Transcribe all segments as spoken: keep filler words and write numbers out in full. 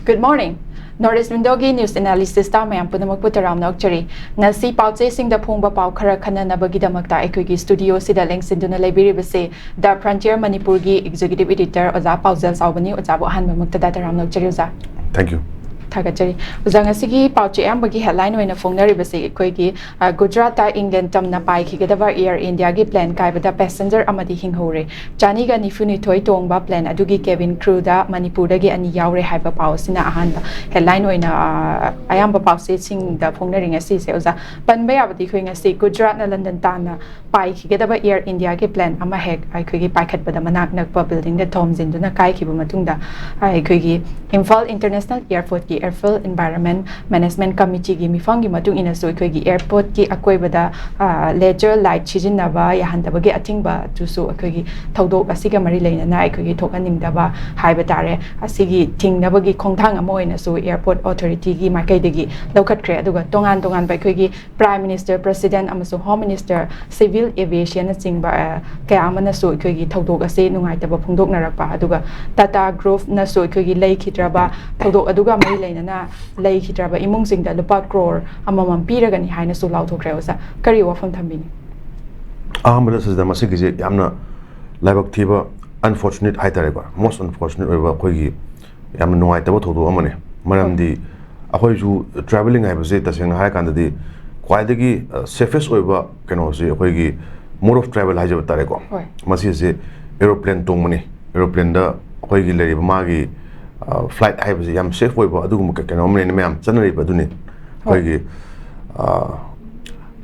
Good morning. North East Window ꯒꯤ news analysis ꯇ ꯃꯌꯥꯝ ꯄꯨꯝꯅꯃꯛꯄꯨ ꯇꯔꯥꯝꯅ ꯑꯣꯛꯆꯔꯤ꯫ ꯉꯁꯤ ꯄꯥꯎꯆꯦꯁꯤꯡꯗ ꯐꯣꯡꯕ ꯄꯥꯎ ꯈꯔ ꯈꯟꯅꯅꯕꯒꯤꯗꯃꯛꯇ ꯑꯩꯈꯣꯏꯒꯤ studio ꯁꯤꯗ ꯂꯦꯡꯁꯤꯟꯗꯨꯅ ꯂꯩꯕꯤꯔꯤꯕꯁꯤ The Frontier ꯃꯅꯤꯄꯨꯔꯒꯤ executive editor ꯑꯣꯖꯥ ꯄꯥꯎꯖꯦꯜ ꯆꯥꯎꯕꯅꯤ꯫ ꯑꯣꯖꯥꯕꯨ ꯑꯍꯥꯟꯕꯃꯛꯇꯗ ꯇꯔꯥꯝꯅ ꯑꯣꯛꯆꯔꯤ ꯑꯣꯖꯥ꯫ Thank you. ꯊꯥꯒꯠꯆꯔꯤ꯫ ꯑꯣꯖꯥ, ꯉꯁꯤꯒꯤ ꯄꯥꯎꯆꯦ ꯑꯌꯥꯝꯕꯒꯤ headline ꯑꯣꯏꯅ ꯐꯣꯡꯅꯔꯤꯕꯁꯤ ꯑꯩꯈꯣꯏꯒꯤ, ꯑ, ꯒꯨꯖꯔꯥꯠꯇ ꯏꯪꯂꯦꯟ ꯇꯝꯅ ꯄꯥꯏꯈꯤꯒꯗꯕ Air India ꯒꯤ plane ꯀꯥꯏꯕꯗ passenger ꯑꯃꯗꯤ ꯍꯤꯡꯍꯧꯔꯦ꯫ ꯆꯅꯤꯒ ꯅꯤꯐꯨꯅꯤꯊꯣꯏ ꯇꯣꯡꯕ plane ꯑꯗꯨꯒꯤ cabin crew ꯗ ꯃꯅꯤꯄꯨꯔꯗꯒꯤ ꯑꯅꯤ ꯌꯥꯎꯔꯦ ꯍꯥꯏꯕ ꯄꯥꯎ ꯑꯁꯤꯅ ꯑꯍꯥꯟꯕ headline ꯑꯣꯏꯅ, ꯑ, ꯑꯌꯥꯝꯕ ꯄꯥꯎꯆꯦꯁꯤꯡꯗ ꯐꯣꯡꯅꯔꯤ ꯉꯁꯤꯁꯦ꯫ ꯑꯣꯖꯥ, ꯄꯟꯕ ꯌꯥꯕꯗꯤ ꯑꯩꯈꯣꯏ ꯉꯁꯤ ꯒꯨꯖꯔꯥꯠꯅ ꯂꯟꯗꯟ ꯇꯥꯟꯅ ꯄꯥꯏꯈꯤꯒꯗꯕ Air India ꯒꯤ plane ꯑꯃ ꯍꯦꯛ ꯑꯩꯈꯣꯏꯒꯤ ꯄꯥꯏꯈꯠꯄꯗ ꯃꯅꯥꯛ ꯅꯛꯄ building ꯗ ꯊꯣꯝꯖꯤꯟꯗꯨꯅ ꯀꯥꯏꯈꯤꯕ ꯃꯇꯨꯡꯗ, ꯑꯩꯈꯣꯏꯒꯤ ꯏꯝꯐꯥꯜ International Airport ꯀꯤ Airfield Environment Management Committee ꯒꯤ ꯃꯤꯐꯝꯒꯤ ꯃꯇꯨꯡ ꯏꯟꯅꯁꯨ ꯑꯩꯈꯣꯏꯒꯤ airport ꯀꯤ ꯑꯀꯣꯏꯕꯗ, ꯑ, laser light ꯁꯤꯖꯤꯟꯅꯕ ꯌꯥꯍꯟꯗꯕꯒꯤ ꯑꯊꯤꯡꯕ ꯑꯗꯨꯁꯨ ꯑꯩꯈꯣꯏꯒꯤ ꯊꯧꯗꯣꯛ ꯑꯁꯤꯒ ꯃꯔꯤ ꯂꯩꯅꯅ ꯑꯩꯈꯣꯏꯒꯤ ꯊꯣꯛꯍꯟꯅꯤꯡꯗꯕ ꯍꯥꯏꯕ ꯇꯥꯔꯦ, ꯑꯁꯤꯒꯤ ꯊꯤꯡꯅꯕꯒꯤ ꯈꯣꯡꯊꯥꯡ ꯑꯃ ꯑꯣꯏꯅꯁꯨ airport authority ꯒꯤ ꯃꯥꯏꯀꯩꯗꯒꯤ ꯂꯧꯈꯠꯈ꯭ꯔꯦ꯫ ꯑꯗꯨꯒ ꯇꯣꯉꯥꯟ ꯇꯣꯉꯥꯟꯕ ꯑꯩꯈꯣꯏꯒꯤ Prime Minister, President ꯑꯃꯁꯨꯡ Home Minister, Civil Aviation ꯅꯆꯤꯡꯕ, ꯑ, ꯀꯌꯥ ꯑꯃꯅꯁꯨ ꯑꯩꯈꯣꯏꯒꯤ ꯊꯧꯗꯣꯛ ꯑꯁꯤ ꯅꯨꯡꯉꯥꯏꯇꯕ ꯐꯣꯡꯗꯣꯛꯅꯔꯛꯄ, ꯑꯗꯨꯒ Tata Group ꯅꯁꯨ ꯑꯩꯈꯣꯏꯒꯤ ꯂꯩꯈꯤꯗ꯭ꯔꯕ, ꯊꯧꯗꯣꯛ ꯑꯗꯨꯒ ꯃꯔꯤ ꯂꯩꯅꯅ ꯂꯩꯈꯤꯗ꯭ꯔꯕ ꯏꯃꯨꯡꯁꯤꯡꯗ ꯂꯨꯄꯥ ꯀ꯭ꯔꯣꯔ ꯑꯃꯃꯝ ꯄꯤꯔꯒꯅꯤ ꯍꯥꯏꯅꯁꯨ ꯂꯥꯎꯊꯣꯛꯈ꯭ꯔꯦ꯫ ꯑꯣꯖꯥ, ꯀꯔꯤ ꯋꯥꯐꯝ ꯊꯝꯕꯤꯅꯤ? ꯑꯍꯥꯟꯕꯗ ꯁꯤꯗ ꯃꯁꯤꯒꯤꯁꯦ ꯌꯥꯝꯅ ꯂꯥꯏꯕꯛ ꯊꯤꯕ, unfortunate ꯍꯥꯏꯇꯥꯔꯦꯀꯣ, most unfortunate ꯑꯣꯏꯕ, ꯑꯩꯈꯣꯏꯒꯤ ꯌꯥꯝꯅ ꯅꯨꯡꯉꯥꯏꯇꯕ ꯊꯧꯗꯣꯛ ꯑꯃꯅꯤ꯫ ꯃꯔꯝꯗꯤ ꯑꯩꯈꯣꯏꯁꯨ travelling ꯍꯥꯏꯕꯁꯦ ꯇꯁꯦꯡꯅ ꯍꯥꯏꯔꯀꯥꯟꯗꯗꯤ ꯈ꯭ꯋꯥꯏꯗꯒꯤ, ꯑ, safest ꯑꯣꯏꯕ ꯀꯩꯅꯣꯁꯦ ꯑꯩꯈꯣꯏꯒꯤ mode of travel ꯍꯥꯏꯖꯕ ꯇꯥꯔꯦꯀꯣ꯫ ꯍꯣꯏ꯫ ꯃꯁꯤꯁꯦ aeroplane ꯇꯣꯡꯕꯅꯤ꯫ Aeroplane ꯗ ꯑꯩꯈꯣꯏꯒꯤ ꯂꯩꯔꯤꯕ ꯃꯥꯒꯤ, ꯑ, flight ꯍꯥꯏꯕꯁꯦ ꯌꯥꯝ safe ꯑꯣꯏꯕ ꯑꯗꯨꯒꯨꯝꯕ ꯀ-, ꯀꯩꯅꯣ ꯑꯃꯅꯦꯅ ꯃꯌꯥꯝ ꯆꯠꯅꯔꯤꯕ ꯑꯗꯨꯅꯤ꯫ ꯍꯣꯏ꯫ ꯑꯩꯈꯣꯏꯒꯤ, ꯑ,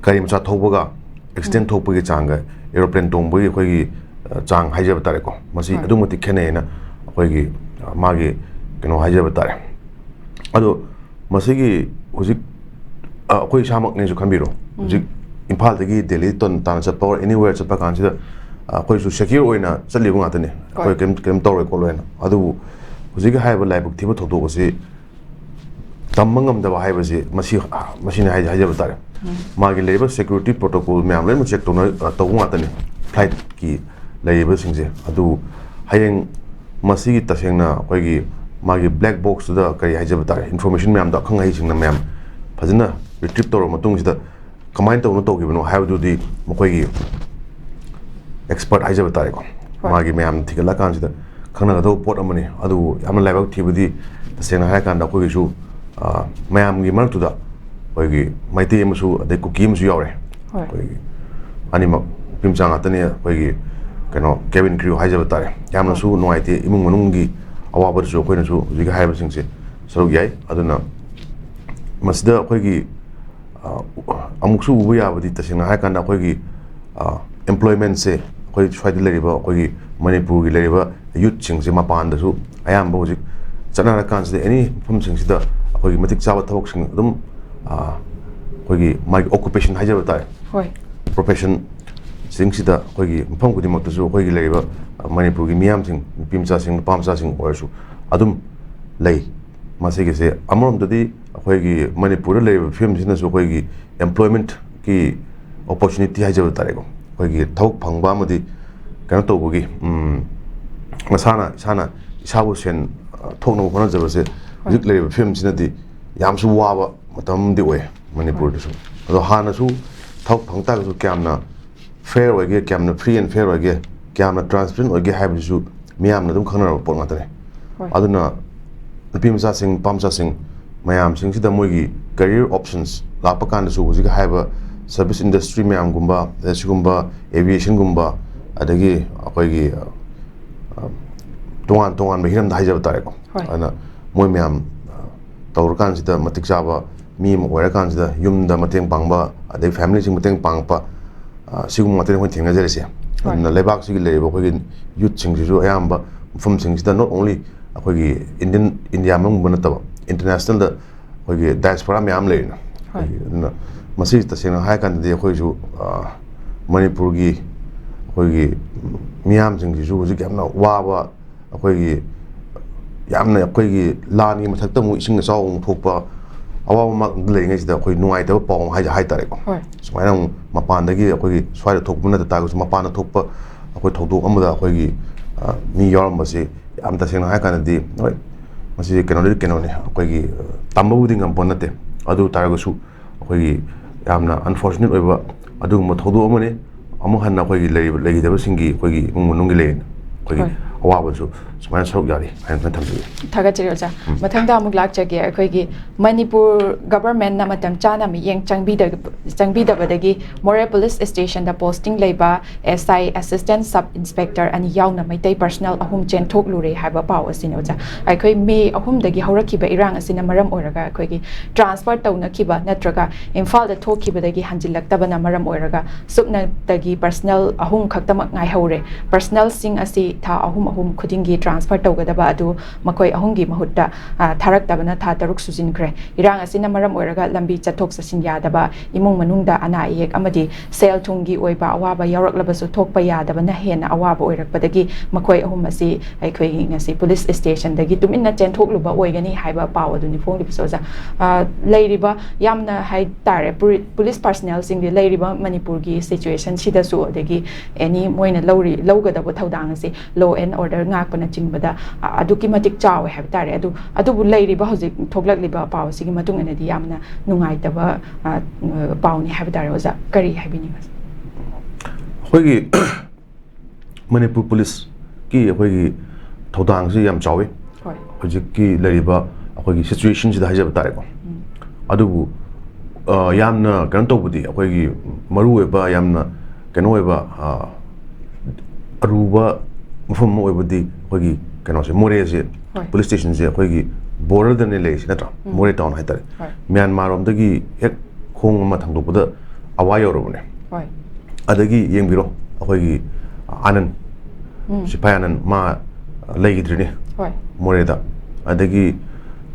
ꯒꯥꯔꯤ ꯃꯆꯥ ꯊꯧꯕꯒ accident ꯊꯣꯛꯄꯒꯤ ꯆꯥꯡꯒ aeroplane ꯇꯣꯡꯕꯒꯤ ꯑꯩꯈꯣꯏꯒꯤ, ꯑ, ꯆꯥꯡ ꯍꯥꯏꯖꯕ ꯇꯥꯔꯦꯀꯣ, ꯃꯁꯤ ꯍꯣꯏ꯫ ꯑꯗꯨꯛ ꯃꯇꯤꯛ ꯈꯦꯠꯅꯩꯅ ꯑꯩꯈꯣꯏꯒꯤ, ꯑ, ꯃꯥꯒꯤ ꯀꯩꯅꯣ ꯍꯥꯏꯖꯕ ꯇꯥꯔꯦ꯫ ꯑꯗꯣ ꯃꯁꯤꯒꯤ ꯍꯧꯖꯤꯛ, ꯑ, ꯑꯩꯈꯣꯏ ꯏꯁꯥꯃꯛꯅꯦꯁꯨ ꯈꯟꯕꯤꯔꯣ, ꯍꯧꯖꯤꯛ ꯏꯝꯐꯥꯜꯗꯒꯤ ꯗꯦꯜꯂꯤ ꯇꯣꯟ ꯇꯥꯟꯅ ꯆꯠꯄ or anywhere ꯆꯠꯄ ꯀꯥꯟꯁꯤꯗ, ꯑ, ꯑꯩꯈꯣꯏꯁꯨ secure ꯑꯣꯏꯅ ꯆꯠꯂꯤꯕ ꯉꯥꯛꯇꯅꯤ꯫ ꯑꯩꯈꯣꯏ ꯍꯣꯏ꯫ ꯀꯩꯝ, ꯀꯩꯝ ꯇꯧꯔꯣꯏ ꯈꯣꯠꯂꯣꯏꯅ꯫ ꯑꯗꯨꯕꯨ ꯍꯧꯖꯤꯛꯀꯤ ꯍꯥꯏꯔꯤꯕ ꯂꯥꯏꯕꯛ ꯊꯤꯕ ꯊꯧꯗꯣꯛ ꯑꯁꯤ ꯇꯝꯕ ꯉꯝꯗꯕ ꯍꯥꯏꯕꯁꯤ ꯃꯁꯤ, ꯃꯁꯤꯅꯤ ꯍꯥꯏ-, ꯍꯥꯏꯖꯕ ꯇꯥꯔꯦ꯫ ꯃꯥꯒꯤ ꯂꯩꯔꯤꯕ security protocol ꯃꯌꯥꯝ ꯂꯣꯏꯅꯃꯛ check ꯇꯧꯅ-, ꯇꯧꯕ ꯉꯥꯛꯇꯅꯤ flight ꯀꯤ ꯂꯩꯔꯤꯕꯁꯤꯡꯁꯦ꯫ ꯑꯗꯨ ꯍꯌꯦꯡ ꯃꯁꯤꯒꯤ ꯇꯁꯦꯡꯅ ꯑꯩꯈꯣꯏꯒꯤ ꯃꯥꯒꯤ black boxꯇꯨꯗ ꯀꯔꯤ ꯍꯥꯏꯖꯕ ꯇꯥꯔꯦ, information ꯃꯌꯥꯝꯗꯣ ꯑꯈꯪ ꯑꯍꯩꯁꯤꯡꯅ ꯃꯌꯥꯝ ꯐꯖꯅ retrieve ꯇꯧꯔꯕ ꯃꯇꯨꯡꯁꯤꯗ ꯀꯃꯥꯏꯅ ꯇꯧꯅ ꯇꯧꯈꯤꯕꯅꯣ ꯍꯥꯏꯕꯗꯨꯗꯤ ꯃꯈꯣꯏꯒꯤ expert ꯍꯥꯏꯖꯕ ꯇꯥꯔꯦꯀꯣ, ꯍꯣꯏ꯫ ꯃꯥꯒꯤ ꯃꯌꯥꯝ ꯊꯤꯒꯠꯂꯀꯥꯟꯁꯤꯗ ꯈꯪꯅꯒꯗꯧꯕ ꯄꯣꯠ ꯑꯃꯅꯤ꯫ ꯑꯗꯨꯕꯨ ꯌꯥꯝꯅ ꯂꯥꯏꯕꯛ ꯊꯤꯕꯗꯤ, ꯇꯁꯦꯡꯅ ꯍꯥꯏꯔꯀꯥꯟꯗ ꯑꯩꯈꯣꯏꯒꯤꯁꯨ, ꯑ, ꯃꯌꯥꯝꯒꯤ ꯃꯔꯛꯇꯨꯗ ꯑꯩꯈꯣꯏꯒꯤ ꯃꯩꯇꯩ ꯑꯃꯁꯨ ꯑꯗꯩ ꯀꯨꯀꯤ ꯑꯃꯁꯨ ꯌꯥꯎꯔꯦ꯫ ꯍꯣꯏ꯫ ꯑꯩꯈꯣꯏꯒꯤ ꯑꯅꯤꯃꯛ ꯅꯨꯄꯤ ꯃꯆꯥ ꯉꯥꯛꯇꯅꯤ꯫ ꯑꯩꯈꯣꯏꯒꯤ ꯀꯩꯅꯣ, cabin crew ꯍꯥꯏꯖꯕ ꯇꯥꯔꯦ, ꯌꯥꯝꯅꯁꯨ ꯍꯣꯏ꯫ ꯅꯨꯡꯉꯥꯏꯇꯦ꯫ ꯏꯃꯨꯡ ꯃꯅꯨꯡꯒꯤ ꯑꯋꯥꯕꯗꯁꯨ ꯑꯩꯈꯣꯏꯅꯁꯨ ꯍꯧꯖꯤꯛ ꯍꯥꯏꯔꯤꯕꯁꯤꯡꯁꯦ ꯁꯔꯨꯛ ꯌꯥꯏ꯫ ꯑꯗꯨꯅ ꯃꯁꯤꯗ ꯑꯩꯈꯣꯏꯒꯤ, ꯑ, ꯑꯃꯨꯛꯁꯨ ꯎꯕ ꯌꯥꯕꯗꯤ, ꯇꯁꯦꯡꯅ ꯍꯥꯏꯔꯀꯥꯟꯗ ꯑꯩꯈꯣꯏꯒꯤ, ꯑ, employmentꯁꯦ ꯑꯩꯈꯣꯏ ꯁ꯭ꯋꯥꯏꯗ ꯂꯩꯔꯤꯕ, ꯑꯩꯈꯣꯏꯒꯤ ꯃꯅꯤꯄꯨꯔꯒꯤ ꯂꯩꯔꯤꯕ youthꯁꯤꯡꯁꯦ ꯃꯄꯥꯟꯗꯁꯨ ꯑꯌꯥꯝꯕ ꯍꯧꯖꯤꯛ ꯆꯠꯅꯔꯀꯥꯟꯁꯤꯗ, any ꯃꯐꯝꯁꯤꯡꯁꯤꯗ ꯑꯩꯈꯣꯏꯒꯤ ꯃꯇꯤꯛ ꯆꯥꯕ ꯊꯕꯛꯁꯤꯡ ꯑꯗꯨꯝ, ꯑ, ꯑꯩꯈꯣꯏꯒꯤ ꯃꯥꯒꯤ occupation ꯍꯥꯏꯖꯕ ꯇꯥꯔꯦ, ꯍꯣꯏ꯫ Professionꯁꯤꯡꯁꯤꯗ ꯑꯩꯈꯣꯏꯒꯤ ꯃꯐꯝ ꯈꯨꯗꯤꯡꯃꯛꯇꯁꯨ ꯑꯩꯈꯣꯏꯒꯤ ꯂꯩꯔꯤꯕ, ꯑ, ꯃꯅꯤꯄꯨꯔꯒꯤ ꯃꯤꯌꯥꯝꯁꯤꯡ, ꯅꯨꯄꯤ ꯃꯆꯥꯁꯤꯡ, ꯅꯨꯄꯥ ꯃꯆꯥꯁꯤꯡ ꯑꯣꯏꯔꯁꯨ ꯑꯗꯨꯝ ꯂꯩ꯫ ꯃꯁꯤꯒꯤꯁꯦ ꯑꯃꯔꯣꯝꯗꯗꯤ ꯑꯩꯈꯣꯏꯒꯤ ꯃꯅꯤꯄꯨꯔꯗ ꯂꯩꯔꯤꯕ ꯐꯤꯕꯝꯁꯤꯅꯁꯨ ꯑꯩꯈꯣꯏꯒꯤ employmentꯀꯤ opportunity ꯍꯥꯏꯖꯕ ꯇꯥꯔꯦꯀꯣ, ꯑꯩꯈꯣꯏꯒꯤ ꯊꯕꯛ ꯐꯪꯕ ꯑꯃꯗꯤ ꯀꯩꯅꯣ ꯇꯧꯕꯒꯤ, ꯎꯝ, ꯃꯁꯥꯅ, ꯏꯁꯥꯅ ꯏꯁꯥꯕꯨ ꯁꯦꯟ, ꯑ, ꯊꯣꯛꯅꯕ ꯍꯣꯠꯅꯖꯕꯁꯦ ꯍꯣꯏ꯫ ꯍꯧꯖꯤꯛ ꯂꯩꯔꯤꯕ ꯐꯤꯕꯝꯁꯤꯅꯗꯤ ꯌꯥꯝꯁꯨ ꯋꯥꯕ ꯃꯇꯝ ꯑꯃꯗꯤ ꯑꯣꯏ ꯃꯅꯤꯄꯨꯔꯗꯁꯨ꯫ ꯑꯗꯣ ꯍꯥꯟꯅꯁꯨ ꯊꯕꯛ ꯐꯪ ꯇꯥꯔꯒꯁꯨ ꯀꯌꯥꯝꯅ fair ꯑꯣꯏꯒꯦ, ꯀꯌꯥꯝꯅ free and fair ꯑꯣꯏꯒꯦ, ꯀꯌꯥꯝꯅ transparent ꯑꯣꯏꯒꯦ ꯍꯥꯏꯕꯁꯤꯁꯨ ꯃꯤꯌꯥꯝꯅ ꯑꯗꯨꯝ ꯈꯪꯅꯔꯕ ꯄꯣꯠ ꯉꯥꯛꯇꯅꯤ꯫ ꯍꯣꯏ꯫ ꯑꯗꯨꯅ ꯅꯨꯄꯤ ꯃꯆꯥꯁꯤꯡ, ꯅꯨꯄꯥ ꯃꯆꯥꯁꯤꯡ ꯃꯌꯥꯝꯁꯤꯡꯁꯤꯗ ꯃꯣꯏꯒꯤ career options ꯂꯥꯛꯄ ꯀꯥꯟꯗꯁꯨ ꯍꯧꯖꯤꯛ ꯍꯥꯏꯔꯤꯕ service industry ꯃꯌꯥꯝꯒꯨꯝꯕ, ꯑꯗꯩ ꯁꯤꯒꯨꯝꯕ aviationꯒꯨꯝꯕ, ꯑꯗꯒꯤ ꯑꯩꯈꯣꯏꯒꯤ, ꯑ, ꯑ, ꯇꯣꯉꯥꯟ ꯇꯣꯉꯥꯟꯕ ꯍꯤꯔꯝꯗ ꯍꯥꯏꯖꯕ ꯇꯥꯔꯦꯀꯣ꯫ ꯍꯣꯏ꯫ ꯑꯗꯨꯅ ꯃꯣꯏ ꯃꯌꯥꯝ, ꯑ, ꯇꯧꯔꯀꯥꯟꯁꯤꯗ ꯃꯇꯤꯛ ꯆꯥꯕ ꯃꯤ ꯑꯃ ꯑꯣꯏꯔꯀꯥꯟꯁꯤꯗ ꯌꯨꯝꯗ ꯃꯇꯦꯡ ꯄꯥꯡꯕ, ꯑꯗꯩ familyꯁꯤꯡ ꯃꯇꯦꯡ ꯄꯥꯡꯉꯛꯄ, ꯑ, ꯁꯤꯒꯨꯝꯕ ꯉꯥꯛꯇꯅꯤ ꯑꯩꯈꯣꯏꯅ ꯊꯦꯡꯅꯖꯔꯤꯁꯦ꯫ ꯍꯣꯏ꯫ ꯑꯗꯨꯅ ꯂꯩꯕꯥꯛꯁꯤꯒꯤ ꯂꯩꯔꯤꯕ ꯑꯩꯈꯣꯏꯒꯤ youthꯁꯤꯡꯁꯤꯁꯨ ꯑꯌꯥꯝꯕ ꯃꯐꯝꯁꯤꯡꯁꯤꯗ not only ꯑꯩꯈꯣꯏꯒꯤ Indian, India ꯃꯅꯨꯡꯗ ꯅꯠꯇꯕ internationalꯗ ꯑꯩꯈꯣꯏꯒꯤ diaspora ꯃꯌꯥꯝ ꯂꯩꯔꯤꯅ꯫ ꯍꯣꯏ꯫ ꯑꯩꯈꯣꯏꯒꯤ, ꯑꯗꯨꯅ ꯃꯁꯤ ꯇꯁꯦꯡꯅ ꯍꯥꯏꯔꯀꯥꯟꯗꯗꯤ ꯑꯩꯈꯣꯏꯁꯨ, ꯑ, ꯃꯅꯤꯄꯨꯔꯒꯤ ꯑꯩꯈꯣꯏꯒꯤ ꯃꯤꯌꯥꯝꯁꯤꯡꯁꯤꯁꯨ ꯍꯧꯖꯤꯛ ꯌꯥꯝꯅ ꯋꯥꯕ, ꯑꯩꯈꯣꯏꯒꯤ ꯌꯥꯝꯅ ꯑꯩꯈꯣꯏꯒꯤ ꯂꯥꯟꯒꯤ ꯃꯊꯛꯇ ꯑꯃꯨꯛ ꯏꯁꯤꯡ ꯏꯆꯥꯎ ꯑꯃꯨꯛ ꯊꯣꯛꯄ, ꯑꯋꯥꯕ ꯃꯔꯛꯇ ꯂꯩꯔꯤꯉꯩꯁꯤꯗ ꯑꯩꯈꯣꯏ ꯅꯨꯡꯉꯥꯏꯇꯕ ꯄꯥꯎ ꯑꯃ ꯍꯥꯏ-, ꯍꯥꯏꯇꯥꯔꯦꯀꯣ꯫ ꯍꯣꯏ꯫ ꯁꯨꯃꯥꯏꯅ ꯑꯃꯨꯛ ꯃꯄꯥꯟꯗꯒꯤ ꯑꯩꯈꯣꯏꯒꯤ ꯁ꯭ꯋꯥꯏꯗ ꯊꯣꯛꯄ ꯅꯠꯇ ꯇꯥꯔꯒꯁꯨ ꯃꯄꯥꯟꯗ ꯊꯣꯛꯄ ꯑꯩꯈꯣꯏ ꯊꯧꯗꯣꯛ ꯑꯃꯗ ꯑꯩꯈꯣꯏꯒꯤ, ꯑ, ꯃꯤ ꯌꯥꯎꯔꯝꯕꯁꯤ ꯌꯥꯝ ꯇꯁꯦꯡꯅ ꯍꯥꯏꯔ ꯀꯥꯟꯗꯗꯤ, ꯍꯣꯏ, ꯃꯁꯤ ꯀꯩꯅꯣꯗꯤ ꯀꯩꯅꯣꯅꯤ, ꯑꯩꯈꯣꯏꯒꯤ, ꯑ, ꯇꯝꯕꯕꯨꯗꯤ ꯉꯝꯄꯣꯠ ꯅꯠꯇꯦ꯫ ꯑꯗꯨ ꯇꯥꯔꯒꯁꯨ ꯑꯩꯈꯣꯏꯒꯤ ꯌꯥꯝꯅ unfortunate ꯑꯣꯏꯕ ꯑꯗꯨꯒꯨꯝꯕ ꯊꯧꯗꯣꯛ ꯑꯃꯅꯤ꯫ ꯑꯃꯨꯛ ꯍꯟꯅ ꯑꯩꯈꯣꯏꯒꯤ ꯂꯩꯔꯤꯕ, ꯂꯩꯈꯤꯗꯕꯁꯤꯡꯒꯤ ꯑꯩꯈꯣꯏꯒꯤ ꯏꯃꯨꯡ ꯃꯅꯨꯡꯒꯤ ꯂꯩꯔꯤꯅ ꯑꯩꯈꯣꯏꯒꯤ ꯍꯣꯏ꯫ ꯑꯋꯥꯕꯁꯨ ꯁꯨꯃꯥꯏꯅ ꯁꯔꯨꯛ ꯌꯥꯔꯤ ꯍꯥꯏꯅ ꯁꯨꯃꯥꯏꯅ ꯊꯝꯖꯒꯦ꯫ ꯊꯥꯒꯠꯆꯔꯤ ꯑꯣꯖꯥ꯫ ꯎꯝ꯫ ꯃꯊꯪꯗ ꯑꯃꯨꯛ ꯂꯥꯛꯆꯒꯦ꯫ ꯑꯩꯈꯣꯏꯒꯤ ꯃꯅꯤꯄꯨꯔ government ꯅ ꯃꯇꯝ ꯆꯥꯅ ꯃꯤꯠꯌꯦꯡ ꯆꯪꯕꯤꯗ-, ꯆꯪꯕꯤꯗꯕꯗꯒꯤ ꯃꯣꯔꯦ police station ꯗ posting ꯂꯩꯕ S I, assistant sub inspector ꯑꯅꯤ ꯌꯥꯎꯅ ꯃꯩꯇꯩ personnel ꯑꯍꯨꯝ ꯆꯦꯟꯊꯣꯛꯂꯨꯔꯦ ꯍꯥꯏꯕ ꯄꯥꯎ ꯑꯁꯤꯅꯤ ꯑꯣꯖꯥ꯫ ꯑꯩꯈꯣꯏ ꯃꯤ ꯑꯍꯨꯝꯗꯒꯤ ꯍꯧꯔꯛꯈꯤꯕ ꯏꯔꯥꯡ ꯑꯁꯤꯅ ꯃꯔꯝ ꯑꯣꯏꯔꯒ ꯑꯩꯈꯣꯏꯒꯤ transfer ꯇꯧꯅꯈꯤꯕ ꯅꯠꯇ꯭ꯔꯒ ꯏꯝꯐꯥꯜꯗ ꯊꯣꯛꯈꯤꯕꯗꯒꯤ ꯍꯟꯖꯤꯜꯂꯛꯇꯕꯅ ꯃꯔꯝ ꯑꯣꯏꯔꯒ ꯁꯨꯞꯅꯇꯒꯤ personnel ꯑꯍꯨꯝ ꯈꯛꯇꯃꯛ ꯉꯥꯏꯍꯧꯔꯦ꯫ Personnel ꯁꯤꯡ ꯑꯁꯤ ꯊꯥ ꯑꯍꯨꯝ ꯑꯍꯨꯝ ꯈꯨꯗꯤꯡꯒꯤ transfer ꯇꯧꯒꯗꯕ ꯑꯗꯨ ꯃꯈꯣꯏ ꯑꯍꯨꯝꯒꯤ ꯃꯍꯨꯠꯇ, ꯑ, ꯊꯥꯔꯛꯇꯕꯅ ꯊꯥ ꯇꯔꯨꯛ ꯁꯨꯖꯤꯟꯈ꯭ꯔꯦ꯫ ꯏꯔꯥꯡ ꯑꯁꯤꯅ ꯃꯔꯝ ꯑꯣꯏꯔꯒ ꯂꯝꯕꯤ ꯆꯠꯊꯣꯛ ꯆꯠꯁꯤꯟ ꯌꯥꯗꯕ, ꯏꯃꯨꯡ ꯃꯅꯨꯡꯗ ꯑꯅꯥ ꯑꯌꯦꯛ ꯑꯃꯗꯤ ꯁꯦꯜ ꯊꯨꯝꯒꯤ ꯑꯣꯏꯕ ꯑꯋꯥꯕ ꯌꯥꯎꯔꯛꯂꯕꯁꯨ ꯊꯣꯛꯄ ꯌꯥꯗꯕꯅ ꯍꯦꯟꯅ ꯑꯋꯥꯕ ꯑꯣꯏꯔꯛꯄꯗꯒꯤ ꯃꯈꯣꯏ ꯑꯍꯨꯝ ꯑꯁꯤ ꯑꯩꯈꯣꯏꯒꯤ ꯉꯁꯤ police station ꯗꯒꯤ ꯇꯨꯃꯤꯟꯅ ꯆꯦꯟꯊꯣꯛꯂꯨꯕ ꯑꯣꯏꯒꯅꯤ ꯍꯥꯏꯕ ꯄꯥꯎ ꯑꯗꯨꯅꯤ ꯐꯣꯡꯂꯤꯕꯁꯦ ꯑꯣꯖꯥ꯫ ꯑ, ꯂꯩꯔꯤꯕ ꯌꯥꯝꯅ ꯍꯥꯏ ꯇꯥꯔꯦ ꯄꯨꯔꯤ-, police personnel ꯁꯤꯡꯗꯤ ꯂꯩꯔꯤꯕ ꯃꯅꯤꯄꯨꯔꯒꯤ situation ꯁꯤꯗꯁꯨ ꯑꯗꯒꯤ any ꯃꯣꯏꯅ ꯂꯧꯔꯤ-, ꯂꯧꯒꯗꯕ ꯊꯧꯗꯥꯡ ꯑꯁꯤ law and order ꯉꯥꯛꯄꯅꯆꯤꯡꯕꯗ, ꯑ, ꯑꯗꯨꯛꯀꯤ ꯃꯇꯤꯛ ꯆꯥꯎꯋꯦ ꯍꯥꯏꯕ ꯇꯥꯔꯦ꯫ ꯑꯗꯨ, ꯑꯗꯨꯕꯨ ꯂꯩꯔꯤꯕ ꯍꯧꯖꯤꯛ ꯊꯣꯛꯂꯛꯂꯤꯕ ꯄꯥꯎ ꯑꯁꯤꯒꯤ ꯃꯇꯨꯡ ꯏꯟꯅꯗꯤ ꯌꯥꯝꯅ ꯅꯨꯡꯉꯥꯏꯇꯕ, ꯑ, ꯄꯥꯎꯅꯤ ꯍꯥꯏꯕ ꯇꯥꯔꯦ꯫ ꯑꯣꯖꯥ, ꯀꯔꯤ ꯍꯥꯏꯕꯤꯅꯤꯡꯕ? ꯑꯩꯈꯣꯏꯒꯤ ꯃꯅꯤꯄꯨꯔ police ꯀꯤ ꯑꯩꯈꯣꯏꯒꯤ ꯊꯧꯗꯥꯡꯁꯤ ꯌꯥꯝ ꯆꯥꯎꯋꯤ꯫ ꯍꯣꯏ꯫ ꯍꯧꯖꯤꯛꯀꯤ ꯂꯩꯔꯤꯕ ꯑꯩꯈꯣꯏꯒꯤ situation ꯁꯤꯗ ꯍꯥꯏꯖꯕ ꯇꯥꯔꯦꯀꯣ꯫ ꯎꯝ꯫ ꯑꯗꯨꯕꯨ, ꯑ, ꯌꯥꯝꯅ ꯀꯩꯅꯣ ꯇꯧꯕꯗꯤ, ꯑꯩꯈꯣꯏꯒꯤ ꯃꯔꯨꯑꯣꯏꯕ, ꯌꯥꯝꯅ ꯀꯩꯅꯣ ꯑꯣꯏꯕ, ꯑ, ꯑꯔꯨꯕ ꯃꯐꯝ ꯑꯃ ꯑꯣꯏꯕꯗꯤ ꯑꯩꯈꯣꯏꯒꯤ ꯀꯩꯅꯣꯁꯦ, ꯃꯣꯔꯦꯁꯦ, ꯍꯣꯏ꯫ Police station ꯁꯦ ꯑꯩꯈꯣꯏꯒꯤ border ꯗꯅꯦ ꯂꯩꯔꯤꯁꯤ ꯅꯠꯇ꯭ꯔꯥ? ꯎꯝ꯫ ꯃꯣꯔꯦ town ꯍꯥꯏꯇꯥꯔꯦ꯫ ꯍꯣꯏ꯫ ꯃ꯭ꯌꯥꯟꯃꯥꯔ ꯔꯣꯝꯗꯒꯤ ꯍꯦꯛ ꯈꯣꯡ ꯑꯃ ꯊꯥꯡꯗꯣꯛꯄꯗ ꯑꯋꯥ ꯌꯧꯔꯕꯅꯦ꯫ ꯍꯣꯏ꯫ ꯑꯗꯒꯤ ꯌꯦꯡꯕꯤꯔꯣ, ꯑꯩꯈꯣꯏꯒꯤ ꯑꯥꯅꯟ, ꯎꯝ꯫ ꯁꯤꯐꯥꯏ ꯑꯥꯅꯟ, ꯃꯥ ꯂꯩꯈꯤꯗ꯭ꯔꯤꯅꯤ ꯍꯣꯏ꯫ ꯃꯣꯔꯦꯗ꯫ ꯑꯗꯒꯤ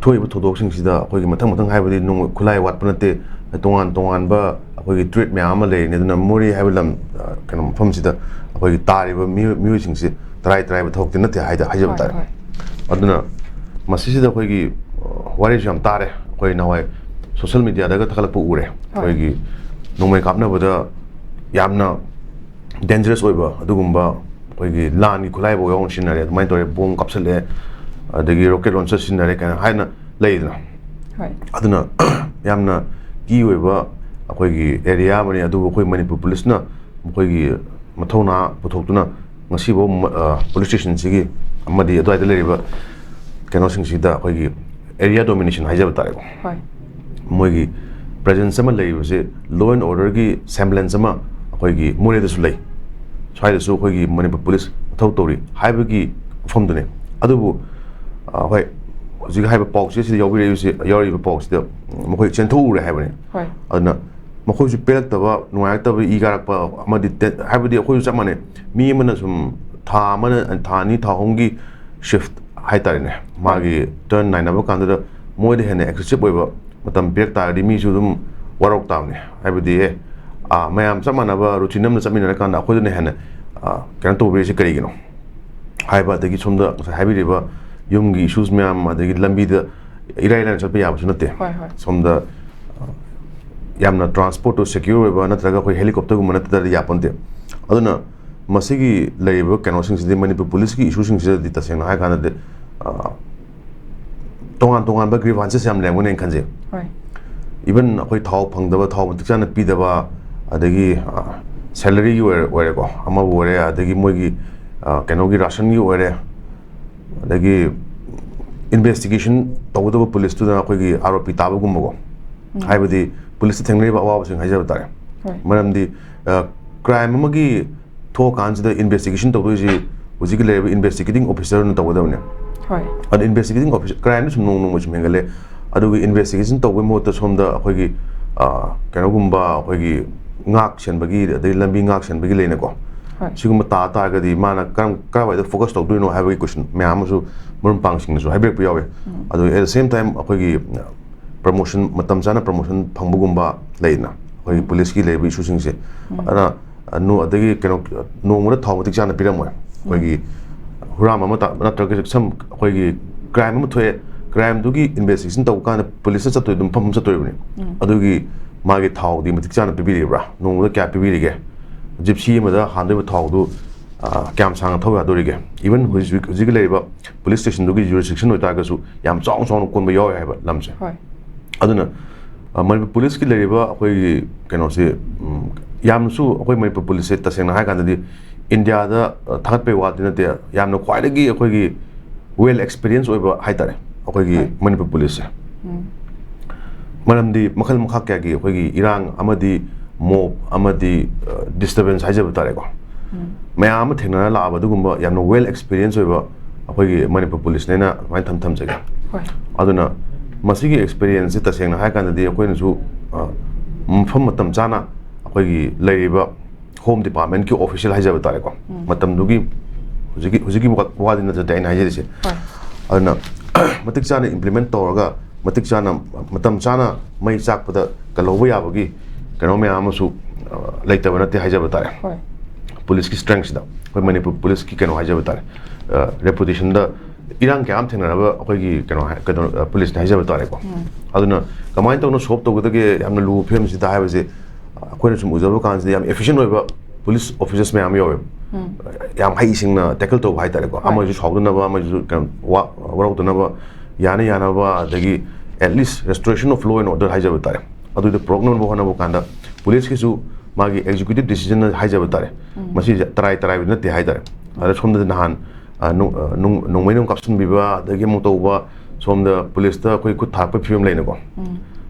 ꯊꯣꯛꯏꯕ ꯊꯧꯗꯣꯛꯁꯤꯡꯁꯤꯗ ꯑꯩꯈꯣꯏꯒꯤ ꯃꯊꯪ ꯃꯊꯪ ꯍꯥꯏꯕꯗꯤ ꯅꯣꯡꯃ ꯈꯨꯠꯂꯥꯏ ꯋꯥꯠꯄ ꯅꯠꯇꯦ, ꯇꯣꯉꯥꯟ ꯇꯣꯉꯥꯟꯕ ꯑꯩꯈꯣꯏꯒꯤ threat ꯃꯌꯥꯝ ꯑꯃ ꯂꯩꯔꯤꯅꯤ꯫ ꯑꯗꯨꯅ ꯃꯣꯔꯦ ꯍꯥꯏꯕ ꯂꯝ, ꯑ, ꯀꯩꯅꯣ ꯃꯐꯝꯁꯤꯗ ꯑꯩꯈꯣꯏꯒꯤ ꯇꯥꯔꯤꯕ ꯃꯤꯑꯣꯏ-, ꯃꯤꯑꯣꯏꯁꯤꯡꯁꯤ ꯇꯔꯥꯏ ꯇꯔꯥꯏꯕ ꯊꯕꯛꯇꯤ ꯅꯠꯇꯦ ꯍꯥꯏꯗ-, ꯍꯥꯏꯖꯕ ꯍꯣꯏ, ꯇꯥꯔꯦ꯫ ꯍꯣꯏ꯫ ꯑꯗꯨꯅ ꯃꯁꯤꯁꯤꯗ ꯑꯩꯈꯣꯏꯒꯤ, ꯑ, ꯋꯥꯔꯤꯁꯨ ꯌꯥꯝ ꯇꯥꯔꯦ꯫ ꯑꯩꯈꯣꯏ ꯅꯍꯥꯟꯋꯥꯏ social media ꯗꯒ ꯊꯥꯒꯠꯂꯛꯄ ꯎꯔꯦ꯫ ꯍꯣꯏ꯫ ꯑꯩꯈꯣꯏꯒꯤ ꯅꯣꯡꯃꯩ ꯀꯥꯞꯅꯕꯗ ꯌꯥꯝꯅ dangerous ꯑꯣꯏꯕ ꯑꯗꯨꯒꯨꯝꯕ ꯑꯩꯈꯣꯏꯒꯤ ꯂꯥꯟꯒꯤ ꯈꯨꯠꯂꯥꯏꯐꯥꯎ ꯌꯥꯎꯅ ꯁꯤꯖꯤꯟꯅꯔꯦ, ꯑꯗꯨꯃꯥꯏꯅ ꯇꯧꯔꯦ, bomb ꯀꯥꯞꯁꯤꯜꯂꯦ, ꯑꯗꯒꯤ rocket launcher ꯁꯤꯖꯤꯟꯅꯔꯦ ꯀꯥꯏꯅ ꯍꯥꯏꯅ ꯂꯩꯗꯅ꯫ ꯍꯣꯏ꯫ ꯑꯗꯨꯅ ꯌꯥꯝꯅ key ꯑꯣꯏꯕ ꯑꯩꯈꯣꯏꯒꯤ area ꯑꯃꯅꯤ꯫ ꯑꯗꯨꯕꯨ ꯑꯩꯈꯣꯏ ꯃꯅꯤꯄꯨꯔ ꯄꯨꯂꯤꯁꯅ ꯃꯈꯣꯏꯒꯤ ꯃꯊꯧꯅꯥ ꯄꯨꯊꯣꯛꯇꯨꯅ ꯉꯁꯤꯐꯥꯎ ꯃ-, ꯑ, police stationꯁꯤꯒꯤ ꯑꯃꯗꯤ ꯑꯗꯨꯋꯥꯏꯗ ꯂꯩꯔꯤꯕ ꯀꯩꯅꯣꯁꯤꯡꯁꯤꯗ ꯑꯩꯈꯣꯏꯒꯤ area domination ꯍꯥꯏꯖꯕ ꯇꯥꯔꯦꯀꯣ꯫ ꯍꯣꯏ꯫ ꯃꯣꯏꯒꯤ presence ꯑꯃ ꯂꯩꯔꯤꯕꯁꯦ law and orderꯒꯤ semblance ꯑꯃ ꯑꯩꯈꯣꯏꯒꯤ ꯃꯣꯔꯦꯗꯁꯨ ꯂꯩ, ꯁ꯭ꯋꯥꯏꯗꯁꯨ ꯑꯩꯈꯣꯏꯒꯤ ꯃꯅꯤꯄꯨꯔ ꯄꯨꯂꯤꯁ ꯃꯊꯧ ꯇꯧꯔꯤ ꯍꯥꯏꯕꯒꯤ ꯋꯥꯐꯝꯗꯨꯅꯤ꯫ ꯑꯗꯨꯕꯨ, ꯑ, ꯍꯣꯏ, ꯍꯧꯖꯤꯛ ꯍꯥꯏꯕ ꯄꯥꯎꯆꯦꯁꯤꯗ ꯌꯥꯎꯕꯤꯔꯛꯏꯕꯁꯤ, ꯌꯥꯎꯔꯤꯕ ꯄꯥꯎꯁꯤꯗ ꯃꯈꯣꯏ ꯆꯦꯟꯊꯣꯛꯎꯔꯦ ꯍꯥꯏꯕꯅꯤ꯫ ꯍꯣꯏ꯫ ꯑꯗꯨꯅ ꯃꯈꯣꯏꯁꯨ ꯄꯦꯜꯂꯛꯇꯕ, ꯅꯨꯡꯉꯥꯏꯔꯛꯇꯕ, ꯏ ꯀꯥꯔꯛꯄ ꯑꯃꯗꯤ ꯇꯦ-, ꯍꯥꯏꯕꯗꯤ ꯑꯩꯈꯣꯏꯁꯨ ꯆꯞ ꯃꯥꯟꯅꯩ꯫ ꯃꯤ ꯑꯃꯅ ꯁꯨꯝ ꯊꯥ ꯑꯃꯅ, ꯊꯥ ꯑꯅꯤ, ꯊꯥ ꯑꯍꯨꯝꯒꯤ shift ꯍꯥꯏꯇꯥꯔꯦꯅꯦ, ꯃꯥꯒꯤ turn ꯅꯥꯏꯅꯕ ꯀꯥꯟꯗꯨꯗ ꯃꯣꯏꯗ ꯍꯦꯟꯅ excessive ꯑꯣꯏꯕ ꯃꯇꯝ ꯄꯤꯔꯛ ꯇꯥꯔꯒꯗꯤ ꯃꯤꯁꯨ ꯑꯗꯨꯝ ꯋꯥꯔꯧ ꯇꯥꯕꯅꯦ꯫ ꯍꯥꯏꯕꯗꯤ, ꯑꯦ, ꯑꯥ, ꯃꯌꯥꯝ ꯆꯞ ꯃꯥꯟꯅꯕ routine ꯑꯃꯗ ꯆꯠꯃꯤꯟꯅꯔꯀꯥꯟꯗ ꯑꯩꯈꯣꯏꯗꯅ ꯍꯦꯟꯅ, ꯑꯥ, ꯀꯩꯅꯣ ꯇꯧꯕꯤꯔꯤꯁꯦ ꯀꯔꯤꯒꯤꯅꯣ ꯍꯥꯏꯕ, ꯑꯗꯒꯤ ꯁꯣꯝꯗ ꯉꯁꯥꯏ ꯍꯥꯏꯕꯤꯔꯤꯕ ꯌꯨꯝꯒꯤ issues ꯃꯌꯥꯝ, ꯑꯗꯒꯤ ꯂꯝꯕꯤꯗ ꯏꯔꯥꯏ ꯂꯥꯏꯅ ꯆꯠꯄ ꯌꯥꯕꯁꯨ ꯅꯠꯇꯦ꯫ ꯍꯣꯏ, ꯍꯣꯏ꯫ ꯁꯣꯝꯗ, ꯑ, ꯌꯥꯝꯅ transportꯇꯣ secure ꯑꯣꯏꯕ ꯅꯠꯇ꯭ꯔꯒ ꯑꯩꯈꯣꯏ helicopterꯒꯨꯝꯕ ꯅꯠꯇ꯭ꯔꯗꯤ ꯌꯥꯄꯣꯟꯇꯦ꯫ ꯑꯗꯨꯅ ꯃꯁꯤꯒꯤ ꯂꯩꯔꯤꯕ ꯀꯩꯅꯣꯁꯤꯡꯁꯤꯗꯤ, ꯃꯅꯤꯄꯨꯔ ꯄꯨꯂꯤꯁꯀꯤ issueꯁꯤꯡꯁꯤꯗꯗꯤ ꯇꯁꯦꯡꯅ ꯍꯥꯏꯔꯀꯥꯟꯗꯗꯤ, ꯑ, ꯇꯣꯉꯥꯟ ꯇꯣꯉꯥꯟꯕ grievances ꯌꯥꯝ ꯂꯩꯔꯝꯒꯅꯤ ꯍꯥꯏꯅ ꯈꯟꯖꯩ꯫ ꯍꯣꯏ꯫ Even ꯑꯩꯈꯣꯏ ꯊꯥꯎ ꯐꯪꯗꯕ, ꯊꯥꯎ ꯃꯇꯤꯛ ꯆꯥꯅ ꯄꯤꯗꯕ, ꯑꯗꯒꯤ, ꯑ, salaryꯒꯤ ꯑꯣꯏꯔꯦ, ꯑꯣꯏꯔꯦꯀꯣ, ꯑꯃꯕꯨ ꯑꯣꯏꯔꯦ, ꯑꯗꯒꯤ ꯃꯣꯏꯒꯤ, ꯑ, ꯀꯩꯅꯣꯒꯤ rationꯒꯤ ꯑꯣꯏꯔꯦ, ꯑꯗꯒꯤ investigation ꯇꯧꯒꯗꯕ ꯄꯨꯂꯤꯁꯇꯨꯅ ꯑꯩꯈꯣꯏꯒꯤ ꯑꯥꯔꯣꯄꯤ ꯇꯥꯕꯒꯨꯝꯕꯀꯣ꯫ ꯎꯝ꯫ ꯍꯥꯏꯕꯗꯤ ꯄꯨꯂꯤꯁꯇ ꯊꯦꯡꯅꯔꯤꯕ ꯑꯋꯥꯕꯁꯤꯡ ꯍꯥꯏꯖꯕ ꯇꯥꯔꯦ꯫ ꯍꯣꯏ꯫ ꯃꯔꯝꯗꯤ, ꯑ, crime ꯑꯃꯒꯤ ꯊꯣꯛꯑꯀꯥꯟꯁꯤꯗ investigation ꯇꯧꯗꯣꯏꯁꯤ ꯍꯧꯖꯤꯛꯀꯤ ꯂꯩꯔꯤꯕ investigating officerꯅ ꯇꯧꯒꯗꯕꯅꯦ꯫ ꯍꯣꯏ꯫ ꯑꯗ investigating officer, crimeꯗꯤ ꯁꯨꯝ ꯅꯣꯡ ꯅꯣꯡꯃꯒꯤ ꯁꯨꯝ ꯍꯦꯟꯒꯠꯂꯦ꯫ ꯑꯗꯨꯒꯤ investigation ꯇꯧꯕꯒꯤ ꯃꯍꯨꯠꯇ ꯁꯣꯝꯗ ꯑꯩꯈꯣꯏꯒꯤ, ꯑ, ꯀꯩꯅꯣꯒꯨꯝꯕ, ꯑꯩꯈꯣꯏꯒꯤ ꯉꯥꯛ ꯁꯦꯟꯕꯒꯤ, ꯑꯗꯩ ꯂꯝꯕꯤ ꯉꯥꯛ ꯁꯦꯟꯕꯒꯤ ꯂꯩꯅꯀꯣ꯫ ꯍꯣꯏ꯫ ꯁꯤꯒꯨꯝꯕ ꯇꯥ ꯇꯥꯔꯒꯗꯤ ꯃꯥꯅ ꯀꯔꯝ, ꯀꯔꯝꯕꯗ focus ꯇꯧꯗꯣꯏꯅꯣ ꯍꯥꯏꯕꯒꯤ question ꯃꯌꯥꯝ ꯑꯃꯁꯨ ꯃꯔꯨꯞ ꯃꯄꯥꯡꯁꯤꯡꯅꯁꯨ ꯍꯥꯏꯕꯤꯔꯛꯄ ꯌꯥꯎꯋꯦ꯫ ꯎꯝ꯫ ꯑꯗꯨ at the same time ꯑꯩꯈꯣꯏꯒꯤ, ꯑ, promotion, ꯃꯇꯝ ꯆꯥꯅ promotion ꯐꯪꯕꯒꯨꯝꯕ ꯂꯩꯗꯅ, ꯑꯩꯈꯣꯏꯒꯤ ꯎꯝ꯫ ꯄꯨꯂꯤꯁꯀꯤ ꯂꯩꯔꯤꯕ issueꯁꯤꯡꯁꯦ꯫ ꯎꯝ꯫ ꯑꯗꯨꯅ, ꯑ, ꯅꯣ-, ꯑꯗꯒꯤ ꯀꯩꯅꯣ, ꯅꯣꯡꯃꯗ ꯊꯥꯎ ꯃꯇꯤꯛ ꯆꯥꯅ ꯄꯤꯔꯝꯃꯣꯏ꯫ ꯑꯩꯈꯣꯏꯒꯤ ꯍꯨꯔꯥꯟꯕ ꯑꯃ ꯇꯥ-, ꯅꯠꯇ꯭ꯔꯒ ꯁꯝ, ꯑꯩꯈꯣꯏꯒꯤ crime ꯑꯃ ꯊꯣꯛꯑꯦ, crimeꯗꯨꯒꯤ investigationꯗꯨ ꯇꯧꯕ ꯀꯥꯟꯗ ꯄꯨꯂꯤꯁꯇ ꯆꯠꯇꯣꯏ, ꯑꯗꯨꯝ ꯃꯐꯝ ꯑꯃ ꯆꯠꯇꯣꯔꯤꯕꯅꯤ꯫ ꯎꯝ꯫ ꯑꯗꯨꯒꯤ ꯃꯥꯒꯤ ꯊꯥꯎꯗꯤ ꯃꯇꯤꯛ ꯆꯥꯅ ꯄꯤꯕꯤꯔꯤꯕ꯭ꯔꯥ? ꯅꯣꯡꯃꯗ ꯀꯌꯥ ꯄꯤꯕꯤꯔꯤꯒꯦ? Gypsy ꯑꯃꯗ ꯍꯥꯟꯗꯣꯏꯕ ꯊꯥꯎꯗꯨ ꯑ, ꯀꯌꯥꯝ ꯁꯥꯡꯅ ꯊꯧ ꯌꯥꯗꯣꯔꯤꯒꯦ? Even ꯍꯧꯖꯤꯛ ꯍꯧꯖꯤꯛ ꯂꯩꯔꯤꯕ ꯄꯨꯂꯤꯁ ꯁ꯭ꯇꯦꯁꯟꯗꯨꯒꯤ ꯖꯨꯔꯤꯁꯗꯤꯛꯁꯟ ꯑꯣꯏꯇꯥꯔꯒꯁꯨ ꯌꯥꯝ ꯆꯥꯎꯅ ꯆꯥꯎꯅ ꯀꯣꯟꯕ ꯌꯥꯎꯔꯤ ꯍꯥꯏꯕ ꯂꯝꯁꯦ꯫ ꯍꯣꯏ꯫ ꯑꯗꯨꯅ, ꯑ, ꯃꯅꯤꯄꯨꯔ ꯄꯨꯂꯤꯁꯀꯤ ꯂꯩꯔꯤꯕ ꯑꯩꯈꯣꯏꯒꯤ ꯀꯩꯅꯣꯁꯦ, ꯎꯝ, ꯌꯥꯝꯅꯁꯨ ꯑꯩꯈꯣꯏ ꯃꯅꯤꯄꯨꯔ ꯄꯨꯂꯤꯁꯁꯦ ꯇꯁꯦꯡꯅ ꯍꯥꯏꯔꯀꯥꯟꯗꯗꯤ ꯏꯟꯗꯤꯌꯥꯗ, ꯑ, ꯊꯥꯒꯠꯄꯩ ꯋꯥꯗꯤ ꯅꯠꯇꯦ, ꯌꯥꯝꯅ ꯈ꯭ꯋꯥꯏꯗꯒꯤ ꯑꯩꯈꯣꯏꯒꯤ well experience ꯑꯣꯏꯕ ꯍꯥꯏꯇꯥꯔꯦ ꯑꯩꯈꯣꯏꯒꯤ ꯍꯣꯏ꯫ ꯃꯅꯤꯄꯨꯔ ꯄꯨꯂꯤꯁꯁꯦ꯫ ꯎꯝ꯫ ꯃꯔꯝꯗꯤ ꯃꯈꯜ ꯃꯈꯥ ꯀꯌꯥꯒꯤ ꯑꯩꯈꯣꯏꯒꯤ ꯏꯔꯥꯡ ꯑꯃꯗꯤ mob ꯑꯃꯗꯤ, ꯑ, disturbance ꯍꯥꯏꯖꯕ ꯇꯥꯔꯦꯀꯣ, ꯎꯝ꯫ ꯃꯌꯥꯝ ꯑꯃ ꯊꯦꯡꯅꯔ ꯂꯥꯛꯑꯕ ꯑꯗꯨꯒꯨꯝꯕ ꯌꯥꯝꯅ well experience ꯑꯣꯏꯕ ꯑꯩꯈꯣꯏꯒꯤ ꯃꯅꯤꯄꯨꯔ ꯄꯨꯂꯤꯁꯅꯦꯅ ꯑꯗꯨꯃꯥꯏꯅ ꯊꯝ-, ꯊꯝꯖꯒꯦ꯫ ꯍꯣꯏ꯫ ꯑꯗꯨꯅ ꯃꯁꯤꯒꯤ experience ꯁꯦ ꯇꯁꯦꯡꯅ ꯍꯥꯏꯔꯀꯥꯟꯗꯗꯤ ꯑꯩꯈꯣꯏꯅꯁꯨ, ꯑ, ꯃꯐꯝ ꯃꯇꯝ ꯆꯥꯅ ꯑꯩꯈꯣꯏꯒꯤ ꯂꯩꯔꯤꯕ Home Department ꯀꯤ official ꯍꯥꯏꯖꯕ ꯇꯥꯔꯦꯀꯣ, ꯎꯝ꯫ ꯃꯇꯝꯗꯨꯒꯤ ꯍꯧꯖꯤꯛꯀꯤ, ꯍꯧꯖꯤꯛꯀꯤ ꯋꯥ-, ꯋꯥꯗꯤ ꯅꯠꯆꯗꯦ ꯑꯩꯅ ꯍꯥꯏꯖꯔꯤꯁꯦ꯫ ꯍꯣꯏ꯫ ꯑꯗꯨꯅ ꯃꯇꯤꯛ ꯆꯥꯅ implement ꯇꯧꯔꯒ ꯃꯇꯤꯛ ꯆꯥꯅ ꯃꯇꯝ ꯆꯥꯅ ꯃꯩ ꯆꯥꯛꯄꯗ ꯀꯜꯍꯧꯕ ꯌꯥꯕꯒꯤ ꯀꯩꯅꯣ ꯃꯌꯥꯝ ꯑꯃꯁꯨ, ꯑ, ꯂꯩꯇꯕ ꯅꯠꯇꯦ ꯍꯥꯏꯖꯕ ꯇꯥꯔꯦ꯫ ꯍꯣꯏ꯫ ꯄꯨꯂꯤꯁꯀꯤ strength ꯁꯤꯗ ꯑꯩꯈꯣꯏ ꯃꯅꯤꯄꯨꯔ ꯄꯨꯂꯤꯁꯀꯤ ꯀꯩꯅꯣ ꯍꯥꯏꯖꯕ ꯇꯥꯔꯦ, ꯑ, reputation ꯗ ꯏꯔꯥꯡ ꯀꯌꯥ ꯑꯃ ꯊꯦꯡꯅꯔꯕ ꯑꯩꯈꯣꯏꯒꯤ ꯀꯩꯅꯣ ꯍꯥꯏ-, ꯀꯩꯅꯣ, ꯑ, ꯄꯨꯂꯤꯁꯅ ꯍꯥꯏꯖꯕ ꯇꯥꯔꯦꯀꯣ꯫ ꯎꯝ꯫ ꯑꯗꯨꯅ ꯀꯃꯥꯏꯅ ꯇꯧꯅ solve ꯇꯧꯒꯗꯒꯦ ꯌꯥꯝꯅ ꯂꯨꯕ ꯐꯤꯕꯝꯁꯤꯗ ꯍꯥꯏꯕꯁꯦ, ꯑꯩꯈꯣꯏꯅ ꯁꯨꯝ ꯎꯖꯕ ꯀꯥꯟꯁꯤꯗ ꯌꯥꯝ efficient ꯑꯣꯏꯕ ꯄꯨꯂꯤꯁ officers ꯃꯌꯥꯝ ꯌꯥꯎꯋꯦꯕ꯫ ꯎꯝ꯫ ꯌꯥꯝ ꯍꯩꯁꯤꯡꯅ tackle ꯇꯧꯕ ꯍꯥꯏꯇꯥꯔꯦꯀꯣ꯫ ꯍꯣꯏ꯫ ꯑꯃꯁꯨ ꯁꯥꯎꯗꯅꯕ, ꯑꯃꯁꯨ ꯀꯩꯅꯣ ꯋꯥ-, ꯋꯥꯔꯧꯗꯅꯕ, ꯌꯥꯅ ꯌꯥꯅꯕ, ꯑꯗꯒꯤ at least restoration of law and order ꯍꯥꯏꯖꯕ ꯇꯥꯔꯦ, ꯑꯗꯨꯗ ꯄꯨꯔꯛꯅꯕ ꯍꯣꯠꯅꯕ ꯀꯥꯟꯗ ꯄꯨꯂꯤꯁꯀꯤꯁꯨ ꯃꯥꯒꯤ executive decision ꯍꯥꯏꯖꯕ ꯇꯥꯔꯦ, ꯎꯝ꯫ ꯃꯁꯤꯁꯦ ꯇꯔꯥꯏ ꯇꯔꯥꯏꯕꯗꯤ ꯅꯠꯇꯦ ꯍꯥꯏꯇꯥꯔꯦ꯫ ꯑꯗ ꯁꯣꯝꯗ ꯅꯍꯥꯟ, ꯑ, ꯅꯣꯡ-, ꯑ, ꯅꯣꯡ-, ꯅꯣꯡꯃꯩꯅ ꯑꯃꯨꯛ ꯀꯥꯞꯁꯤꯟꯕꯤꯕ, ꯑꯗꯒꯤ ꯑꯃꯨꯛ ꯇꯧꯕ, ꯁꯣꯝꯗ ꯄꯨꯂꯤꯁꯇ ꯑꯩꯈꯣꯏ ꯈꯨꯠ ꯊꯥꯔꯛꯄꯒꯤ ꯐꯤꯕꯝ ꯂꯩꯅꯀꯣ꯫ ꯎꯝ꯫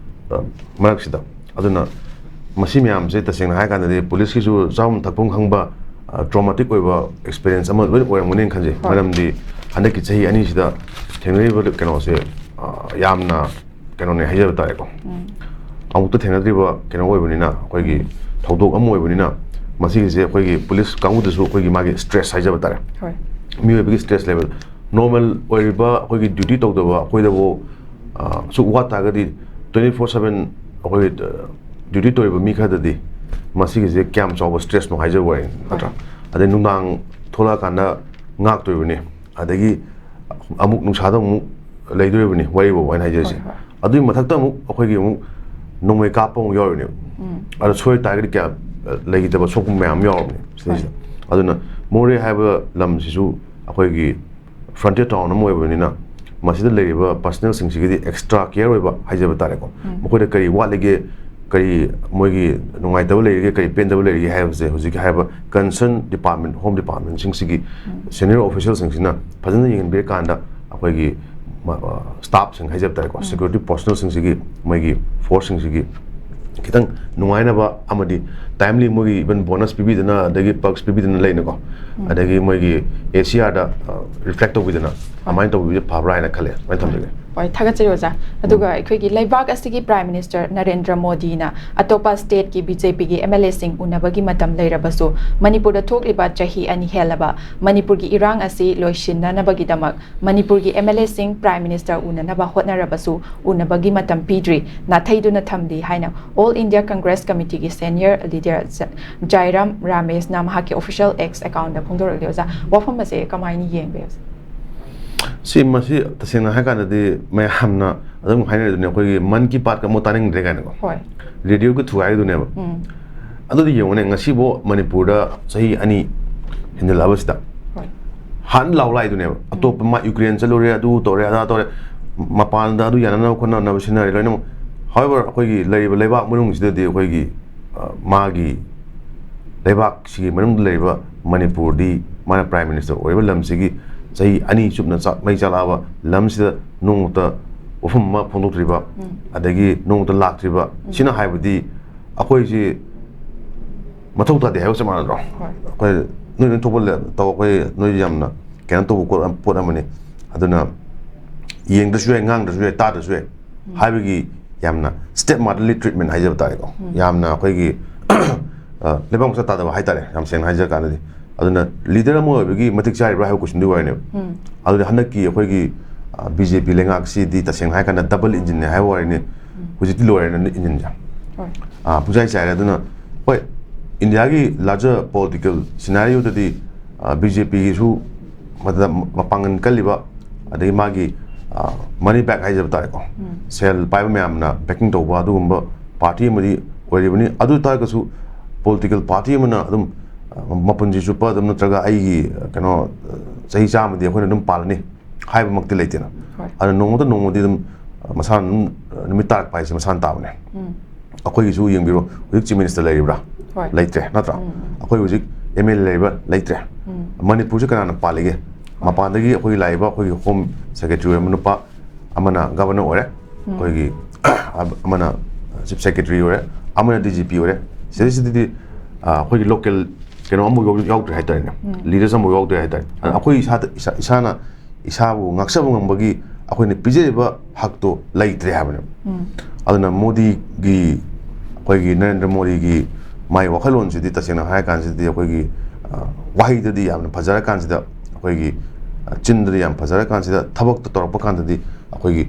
ꯑ, ꯃꯔꯛꯁꯤꯗ꯫ ꯑꯗꯨꯅ ꯃꯁꯤ ꯃꯌꯥꯝꯁꯦ ꯇꯁꯦꯡꯅ ꯍꯥꯏꯔꯀꯥꯟꯗꯗꯤ ꯄꯨꯂꯤꯁꯀꯤꯁꯨ ꯆꯥꯐꯝ ꯊꯛꯐꯝ ꯈꯪꯕ, ꯑ, traumatic ꯑꯣꯏꯕ experience ꯑꯃ ꯂꯣꯏꯅ ꯑꯣꯏꯔꯝꯒꯅꯤꯅ ꯈꯟꯖꯩ꯫ ꯍꯣꯏ꯫ ꯃꯔꯝꯗꯤ ꯍꯟꯗꯛꯀꯤ ꯆꯍꯤ ꯑꯅꯤꯁꯤꯗ ꯊꯦꯡꯅꯔꯤꯕ ꯀꯩꯅꯣꯁꯦ, ꯑ, ꯌꯥꯝꯅ ꯀꯩꯅꯣꯅꯦ ꯍꯥꯏꯖꯕ ꯇꯥꯔꯦꯀꯣ꯫ ꯎꯝ꯫ ꯑꯃꯨꯛꯇ ꯊꯦꯡꯅꯗ꯭ꯔꯤꯕ ꯀꯩꯅꯣ ꯑꯣꯏꯕꯅꯤꯅ, ꯑꯩꯈꯣꯏꯒꯤ ꯊꯧꯗꯣꯛ ꯑꯃ ꯑꯣꯏꯕꯅꯤꯅ, ꯃꯁꯤꯒꯤꯁꯦ ꯑꯩꯈꯣꯏꯒꯤ ꯄꯨꯂꯤꯁ ꯀꯥꯡꯕꯨꯗꯁꯨ ꯑꯩꯈꯣꯏꯒꯤ ꯃꯥꯒꯤ stress ꯍꯥꯏꯖꯕ ꯇꯥꯔꯦ꯫ ꯍꯣꯏ꯫ ꯃꯤꯑꯣꯏꯕꯒꯤ stress level, normal ꯑꯣꯏꯔꯤꯕ ꯑꯩꯈꯣꯏꯒꯤ duty ꯇꯧꯗꯕ ꯑꯩꯈꯣꯏꯗꯕꯨ, ꯑ, ꯁꯨꯛ ꯋꯥ ꯇꯥꯔꯒꯗꯤ twenty four seven ꯑꯩꯈꯣꯏꯒꯤ, ꯑ, duty ꯇꯧꯔꯤꯕ ꯃꯤ ꯈꯔꯗꯗꯤ ꯃꯁꯤꯒꯤꯁꯦ ꯀꯌꯥꯝ ꯆꯥꯎꯕ stress ꯅꯣ ꯍꯥꯏꯖꯕ ꯋꯥꯅꯤ, ꯅꯠꯇ꯭ꯔꯥ? ꯑꯗꯩ ꯅꯨꯡꯗꯥꯡ ꯊꯣꯛꯂꯛꯑꯀꯥꯟꯗ ꯉꯥꯛꯇꯣꯏꯕꯅꯤ, ꯑꯗꯒꯤ ꯑꯃꯨꯛ ꯅꯨꯡꯁꯥꯗ ꯑꯃꯨꯛ ꯂꯩꯗꯣꯔꯤꯕꯅꯤ, ꯋꯥꯔꯤ ꯐꯥꯎꯕ ꯑꯩꯅ ꯍꯥꯏꯖꯔꯤꯁꯦ꯫ ꯍꯣꯏ, ꯍꯣꯏ꯫ ꯑꯗꯨꯒꯤ ꯃꯊꯛꯇ ꯑꯃꯨꯛ ꯑꯩꯈꯣꯏꯒꯤ ꯑꯃꯨꯛ ꯅꯣꯡꯃꯩ ꯀꯥꯞꯄ ꯑꯃꯨꯛ ꯌꯥꯎꯔꯤꯕꯅꯦꯕ꯫ ꯎꯝ꯫ ꯑꯗꯣ ꯁꯣꯏ ꯇꯥꯔꯒꯗꯤ ꯀꯌꯥ, ꯑ, ꯂꯩꯈꯤꯗꯕ ꯁꯣꯛꯄ ꯃꯌꯥꯝ ꯑꯃ ꯌꯥꯎꯔꯕꯅꯦ ꯁꯤꯗꯩꯁꯤꯗ꯫ ꯍꯣꯏ꯫ ꯑꯗꯨꯅ ꯃꯣꯔꯦ ꯍꯥꯏꯕ ꯂꯝꯁꯤꯁꯨ ꯑꯩꯈꯣꯏꯒꯤ frontier town ꯑꯃ ꯑꯣꯏꯕꯅꯤꯅ, ꯃꯁꯤꯗ ꯂꯩꯔꯤꯕ personnelꯁꯤꯡꯁꯤꯒꯤꯗꯤ extra care ꯑꯣꯏꯕ ꯍꯥꯏꯖꯕ ꯇꯥꯔꯦꯀꯣ꯫ ꯎꯝ꯫ ꯃꯈꯣꯏꯗ ꯀꯔꯤ ꯋꯥꯠꯂꯤꯒꯦ, ꯀꯔꯤ ꯃꯣꯏꯒꯤ ꯅꯨꯡꯉꯥꯏꯇꯕ ꯂꯩꯔꯤꯒꯦ, ꯀꯔꯤ ꯄꯦꯟꯗꯕ ꯂꯩꯔꯤꯒꯦ ꯍꯥꯏꯕꯁꯦ ꯍꯧꯖꯤꯛꯀꯤ ꯍꯥꯏꯔꯤꯕ concern department, home departmentꯁꯤꯡꯁꯤꯒꯤ ꯎꯝ꯫ Senior officialꯁꯤꯡꯁꯤꯅ ꯐꯖꯅ ꯌꯦꯡꯍꯟꯕꯤꯔꯀꯥꯟꯗ ꯑꯩꯈꯣꯏꯒꯤ ꯃ-, ꯑ, staffꯁꯤꯡ ꯍꯥꯏꯖꯕ ꯇꯥꯔꯦꯀꯣ, ꯎꯝ꯫ Security personnelꯁꯤꯡꯁꯤꯒꯤ, ꯃꯣꯏꯒꯤ forceꯁꯤꯡꯁꯤꯒꯤ ꯈꯤꯇꯪ ꯅꯨꯡꯉꯥꯏꯅꯕ ꯑꯃꯗꯤ timely ꯃꯣꯏꯒꯤ even bonus ꯄꯤꯕꯤꯗꯅ, ꯑꯗꯒꯤ perks ꯄꯤꯕꯤꯗꯅ ꯂꯩꯅꯀꯣ, ꯎꯝ꯫ ꯑꯗꯒꯤ ꯃꯣꯏꯒꯤ ACRꯗ, ꯑ, reflect ꯇꯧꯕꯤꯗꯅ, ꯍꯣꯏ꯫ ꯑꯗꯨꯃꯥꯏꯅ ꯇꯧꯕꯤꯕꯁꯦ ꯐꯕ꯭ꯔꯥ ꯍꯥꯏꯅ ꯈꯜꯂꯦ꯫ ꯑꯗꯨꯃꯥꯏꯅ ꯊꯝꯖꯒꯦ꯫ ꯍꯣꯏ, ꯊꯥꯒꯠꯆꯔꯤ ꯑꯣꯖꯥ꯫ ꯑꯗꯨꯒ ꯎꯝ꯫ ꯑꯩꯈꯣꯏꯒꯤ ꯂꯩꯕꯥꯛ ꯑꯁꯤꯒꯤ Prime Minister ꯅꯔꯦꯟꯗ꯭ꯔ ꯃꯣꯗꯤꯅ ꯑꯇꯣꯞꯄ stateꯀꯤ BJPꯒꯤ MLAꯁꯤꯡ ꯎꯅꯕꯒꯤ ꯃꯇꯝ ꯂꯩꯔꯕꯁꯨ, ꯃꯅꯤꯄꯨꯔꯗ ꯊꯣꯛꯂꯤꯕ ꯆꯍꯤ ꯑꯅꯤ ꯍꯦꯜꯂꯕ ꯃꯅꯤꯄꯨꯔꯒꯤ ꯏꯔꯥꯡ ꯑꯁꯤ ꯂꯣꯏꯁꯤꯟꯅꯅꯕꯒꯤꯗꯃꯛ ꯃꯅꯤꯄꯨꯔꯒꯤ MLAꯁꯤꯡ Prime Minister ꯎꯅꯅꯕ ꯍꯣꯠꯅꯔꯕꯁꯨ ꯎꯅꯕꯒꯤ ꯃꯇꯝ ꯄꯤꯗ꯭ꯔꯤ, ꯅꯥꯊꯩꯗꯨꯅ ꯊꯝꯂꯤ ꯍꯥꯏꯅ All India Congress Committeeꯒꯤ senior leader ꯖ-, ꯖꯥꯏꯔꯥꯝ ꯔꯥꯃꯦꯁꯅ ꯃꯍꯥꯛꯀꯤ official X accountꯇ ꯐꯣꯡꯗꯣꯔꯛꯂꯤ꯫ ꯑꯣꯖꯥ, ꯋꯥꯐꯝ ꯑꯁꯦ ꯀꯃꯥꯏꯅ ꯌꯦꯡꯕꯤ, ꯑꯣꯖꯥ? ꯁꯤ, ꯃꯁꯤ ꯇꯁꯦꯡꯅ ꯍꯥꯏ ꯀꯥꯟꯗꯗꯤ ꯃꯌꯥꯝꯅ ꯑꯗꯨꯝ ꯍꯥꯏꯅꯔꯤꯗꯨꯅꯦ, ꯑꯩꯈꯣꯏꯒꯤ ꯃꯟ ꯀꯤ ꯕꯥꯠꯀ ꯑꯃꯨꯛ ꯇꯥꯅꯤꯡꯗ꯭ꯔꯦ ꯀꯥꯏꯅꯀꯣ꯫ ꯍꯣꯏ꯫ ꯔꯦꯗꯤꯑꯣꯒꯤ ꯊꯨꯒꯥꯏꯗꯨꯅꯦꯕ꯫ ꯎꯝ꯫ ꯑꯗꯨꯗꯤ ꯌꯦꯡꯉꯨꯅꯦ, ꯉꯁꯤꯐꯥꯎ ꯃꯅꯤꯄꯨꯔꯗ ꯆꯍꯤ ꯑꯅꯤ ꯍꯦꯟꯖꯜꯂꯛꯑꯕꯁꯤꯗ ꯍꯣꯏ꯫ ꯍꯥꯟꯅ ꯂꯥꯎ ꯂꯥꯛꯏꯗꯨꯅꯦꯕ꯫ ꯎꯝ꯫ ꯑꯇꯣꯞꯄ ꯃꯥ ꯌꯨꯀ꯭ꯔꯦꯟ ꯆꯠꯂꯨꯔꯦ, ꯑꯗꯨ ꯇꯧꯔꯦ, ꯑꯗꯥ ꯇꯧꯔꯦ, ꯃꯄꯥꯟꯗ ꯑꯗꯨ ꯌꯥꯅꯅꯕ ꯈꯣꯠꯅꯅꯕ ꯁꯤꯟꯅꯔꯦ ꯂꯣꯏꯅꯃꯛ꯫ However, ꯑꯩꯈꯣꯏꯒꯤ ꯂꯩꯔꯤꯕ ꯂꯩꯕꯥꯛ ꯃꯅꯨꯡꯁꯤꯗꯗꯤ ꯑꯩꯈꯣꯏꯒꯤ, ꯑ, ꯃꯥꯒꯤ ꯂꯩꯕꯥꯛꯁꯤꯒꯤ ꯃꯅꯨꯡꯗ ꯂꯩꯔꯤꯕ ꯃꯅꯤꯄꯨꯔꯗꯤ ꯃꯥꯅ Prime Minister ꯑꯣꯏꯔꯤꯕ ꯂꯝꯁꯤꯒꯤ ꯆꯍꯤ ꯑꯅꯤ ꯆꯨꯞꯅ ꯆꯥꯛ ꯃꯩ ꯆꯥꯛꯂꯛꯑꯕ ꯂꯝꯁꯤꯗ ꯅꯣꯡꯃꯇ ꯋꯥꯐꯝ ꯑꯃ ꯐꯣꯡꯗꯣꯛꯇ꯭ꯔꯤꯕ, ꯎꯝ꯫ ꯑꯗꯒꯤ ꯅꯣꯡꯃꯇ ꯂꯥꯛꯇ꯭ꯔꯤꯕ, ꯎꯝ꯫ ꯁꯤꯅ ꯍꯥꯏꯕꯗꯤ ꯑꯩꯈꯣꯏꯁꯤ ꯃꯊꯧ ꯇꯥꯗꯦ ꯍꯥꯏꯕ ꯆꯞ ꯃꯥꯟꯅꯗ꯭ꯔꯣ? ꯍꯣꯏ꯫ ꯑꯩꯈꯣꯏ ꯅꯣꯏ ꯅꯣꯏ ꯊꯣꯛꯄ ꯂꯩ-, ꯇꯧ, ꯑꯩꯈꯣꯏ ꯅꯣꯏ ꯌꯥꯝꯅ ꯀꯩꯅꯣ ꯇꯧꯕ ꯄꯣꯠ ꯑꯃ, ꯄꯣꯠ ꯑꯃꯅꯤ꯫ ꯑꯗꯨꯅ ꯌꯦꯡꯗ꯭ꯔꯁꯨ ꯌꯥꯏ, ꯉꯥꯡꯗ꯭ꯔꯁꯨ ꯌꯥꯏ, ꯇꯥꯗ꯭ꯔꯁꯨ ꯌꯥꯏ ꯎꯝ꯫ ꯍꯥꯏꯕꯒꯤ ꯌꯥꯝꯅ stepmotherly treatment ꯍꯥꯏꯖꯕ ꯇꯥꯔꯦꯀꯣ꯫ ꯎꯝ꯫ ꯌꯥꯝꯅ ꯑꯩꯈꯣꯏꯒꯤ, ꯑ, ꯂꯩꯕꯥꯛ ꯃꯆꯥ ꯇꯥꯗꯕ ꯍꯥꯏꯇꯥꯔꯦ, ꯌꯥꯝ ꯁꯦꯡꯅ ꯍꯥꯏꯖꯔ ꯀꯥꯟꯗꯗꯤ꯫ ꯑꯗꯨꯅ leader ꯑꯃ ꯑꯣꯏꯕꯒꯤ ꯃꯇꯤꯛ ꯆꯥꯔꯤꯕ꯭ꯔꯥ ꯍꯥꯏꯕ questionꯗꯨꯒꯤ ꯋꯥꯔꯤꯅꯦꯕ꯫ ꯎꯝ꯫ ꯑꯗꯨꯗꯤ ꯍꯟꯗꯛꯀꯤ ꯑꯩꯈꯣꯏꯒꯤ, ꯑ, BJP ꯂꯩꯉꯥꯛꯁꯤꯗꯤ ꯇꯁꯦꯡꯅ ꯍꯥꯏꯔ ꯀꯥꯟꯗ double engineꯅꯦ ꯍꯥꯏꯕ ꯋꯥꯔꯤꯅꯤ꯫ ꯎꯝ꯫ ꯍꯧꯖꯤꯛꯇꯤ ꯂꯣꯏꯔꯦꯅ engineꯁꯦ꯫ ꯍꯣꯏ꯫ ꯑ, ꯄꯨꯡꯆꯥꯏ ꯆꯥꯏꯔꯦ꯫ ꯑꯗꯨꯅ ꯍꯣꯏ, ꯏꯟꯗꯤꯌꯥꯒꯤ larger political scenarioꯗꯗꯤ, ꯑ, BJPꯒꯤꯁꯨ ꯃꯗꯨꯗ ꯃꯄꯥꯡꯒꯜ ꯀꯜꯂꯤꯕ, ꯑꯗꯒꯤ ꯃꯥꯒꯤ, ꯑ, money back ꯍꯥꯏꯖꯕ ꯇꯥꯔꯦꯀꯣ, ꯎꯝ꯫ ꯁꯦꯜ ꯄꯥꯏꯕ ꯃꯌꯥꯝꯅ backing ꯇꯧꯕ ꯑꯗꯨꯒꯨꯝꯕ party ꯑꯃꯗꯤ ꯑꯣꯏꯔꯤꯕꯅꯤ꯫ ꯑꯗꯨ ꯑꯣꯏ ꯇꯥꯔꯒꯁꯨ political party ꯑꯃꯅ ꯑꯗꯨꯝ ꯃꯄꯨꯟꯁꯤ ꯆꯨꯞꯄ ꯑꯗꯨꯝ, ꯅꯠꯇ꯭ꯔꯒ ꯑꯩꯒꯤ ꯀꯩꯅꯣ ꯆꯍꯤ ꯆꯥꯝꯃꯗꯤ ꯑꯩꯈꯣꯏꯅ ꯑꯗꯨꯝ ꯄꯥꯜꯂꯅꯤ ꯍꯥꯏꯕꯃꯛꯇꯤ ꯂꯩꯇꯦꯅ꯫ ꯍꯣꯏ꯫ ꯑꯗꯨꯅ ꯅꯣꯡꯃꯇ ꯅꯣꯡꯃꯗꯤ ꯑꯗꯨꯝ ꯃꯁꯥꯅ ꯑꯗꯨꯝ ꯅꯨꯃꯤꯠ ꯇꯥꯔꯛꯄ ꯍꯥꯏꯁꯦ ꯃꯁꯥꯅ ꯇꯥꯕꯅꯦ꯫ ꯎꯝ꯫ ꯑꯩꯈꯣꯏꯒꯤꯁꯨ ꯌꯦꯡꯕꯤꯔꯣ, ꯍꯧꯖꯤꯛ Chief Minister ꯂꯩꯔꯤꯕ꯭ꯔꯥ? ꯍꯣꯏ꯫ ꯂꯩꯇ꯭ꯔꯦ, ꯅꯠꯇ꯭ꯔꯥ? ꯎꯝ꯫ ꯑꯩꯈꯣꯏ ꯍꯧꯖꯤꯛ M L A ꯂꯩꯔꯤꯕ꯭ꯔꯥ? ꯂꯩꯇ꯭ꯔꯦ꯫ ꯎꯝ꯫ ꯃꯅꯤꯄꯨꯔꯁꯦ ꯀꯅꯥꯅ ꯄꯥꯜꯂꯤꯒꯦ? ꯃꯄꯥꯟꯗꯒꯤ ꯑꯩꯈꯣꯏꯒꯤ ꯂꯥꯛꯏꯕ ꯑꯩꯈꯣꯏꯒꯤ Home Secretary ꯑꯣꯏꯕ ꯅꯨꯄꯥ ꯑꯃꯅ Governor ꯑꯣꯏꯔꯦ, ꯎꯝ꯫ ꯑꯩꯈꯣꯏꯒꯤ ꯑꯃꯅ Chief Secretary ꯑꯣꯏꯔꯦ, ꯑꯃꯅ D G P ꯑꯣꯏꯔꯦ꯫ ꯁꯤꯗꯩꯁꯤꯗꯗꯤ, ꯑ, ꯑꯩꯈꯣꯏꯒꯤ local ꯀꯩꯅꯣ ꯑꯃꯐꯥꯎ ꯌꯥꯎ-, ꯌꯥꯎꯗ꯭ꯔꯦ ꯍꯥꯏꯇꯥꯔꯦꯅꯦ꯫ ꯎꯝ꯫ Leaders ꯑꯃꯐꯥꯎ ꯌꯥꯎꯗ꯭ꯔꯦ ꯍꯥꯏꯇꯥꯔꯦ꯫ ꯑꯗꯨꯅ ꯑꯩꯈꯣꯏ ꯏꯁꯥꯗ, ꯏꯁꯥ-, ꯏꯁꯥꯅ ꯏꯁꯥꯕꯨ ꯉꯥꯛꯆꯕ ꯉꯝꯕꯒꯤ ꯑꯩꯈꯣꯏꯅ ꯄꯤꯖꯔꯤꯕ ꯍꯛꯇꯣ ꯂꯩꯇ꯭ꯔꯦ ꯍꯥꯏꯕꯅꯦꯕ꯫ ꯎꯝ꯫ ꯑꯗꯨꯅ ꯃꯣꯗꯤꯒꯤ, ꯑꯩꯈꯣꯏꯒꯤ ꯅꯔꯦꯟꯗ꯭ꯔ ꯃꯣꯗꯤꯒꯤ ꯃꯥꯒꯤ ꯋꯥꯈꯜꯂꯣꯟꯁꯤꯗꯤ ꯇꯁꯦꯡꯅ ꯍꯥꯏꯔ ꯀꯥꯟꯁꯤꯗꯗꯤ ꯑꯩꯈꯣꯏꯒꯤ, ꯑ, ꯋꯥꯍꯩꯗꯗꯤ ꯌꯥꯝꯅ ꯐꯖꯔ ꯀꯥꯟꯁꯤꯗ, ꯑꯩꯈꯣꯏꯒꯤ, ꯑ, ꯆꯤꯟꯗꯗꯤ ꯌꯥꯝ ꯐꯖꯔ ꯀꯥꯟꯁꯤꯗ, ꯊꯕꯛꯇ ꯇꯧꯔꯛꯄ ꯀꯥꯟꯗꯗꯤ ꯑꯩꯈꯣꯏꯒꯤ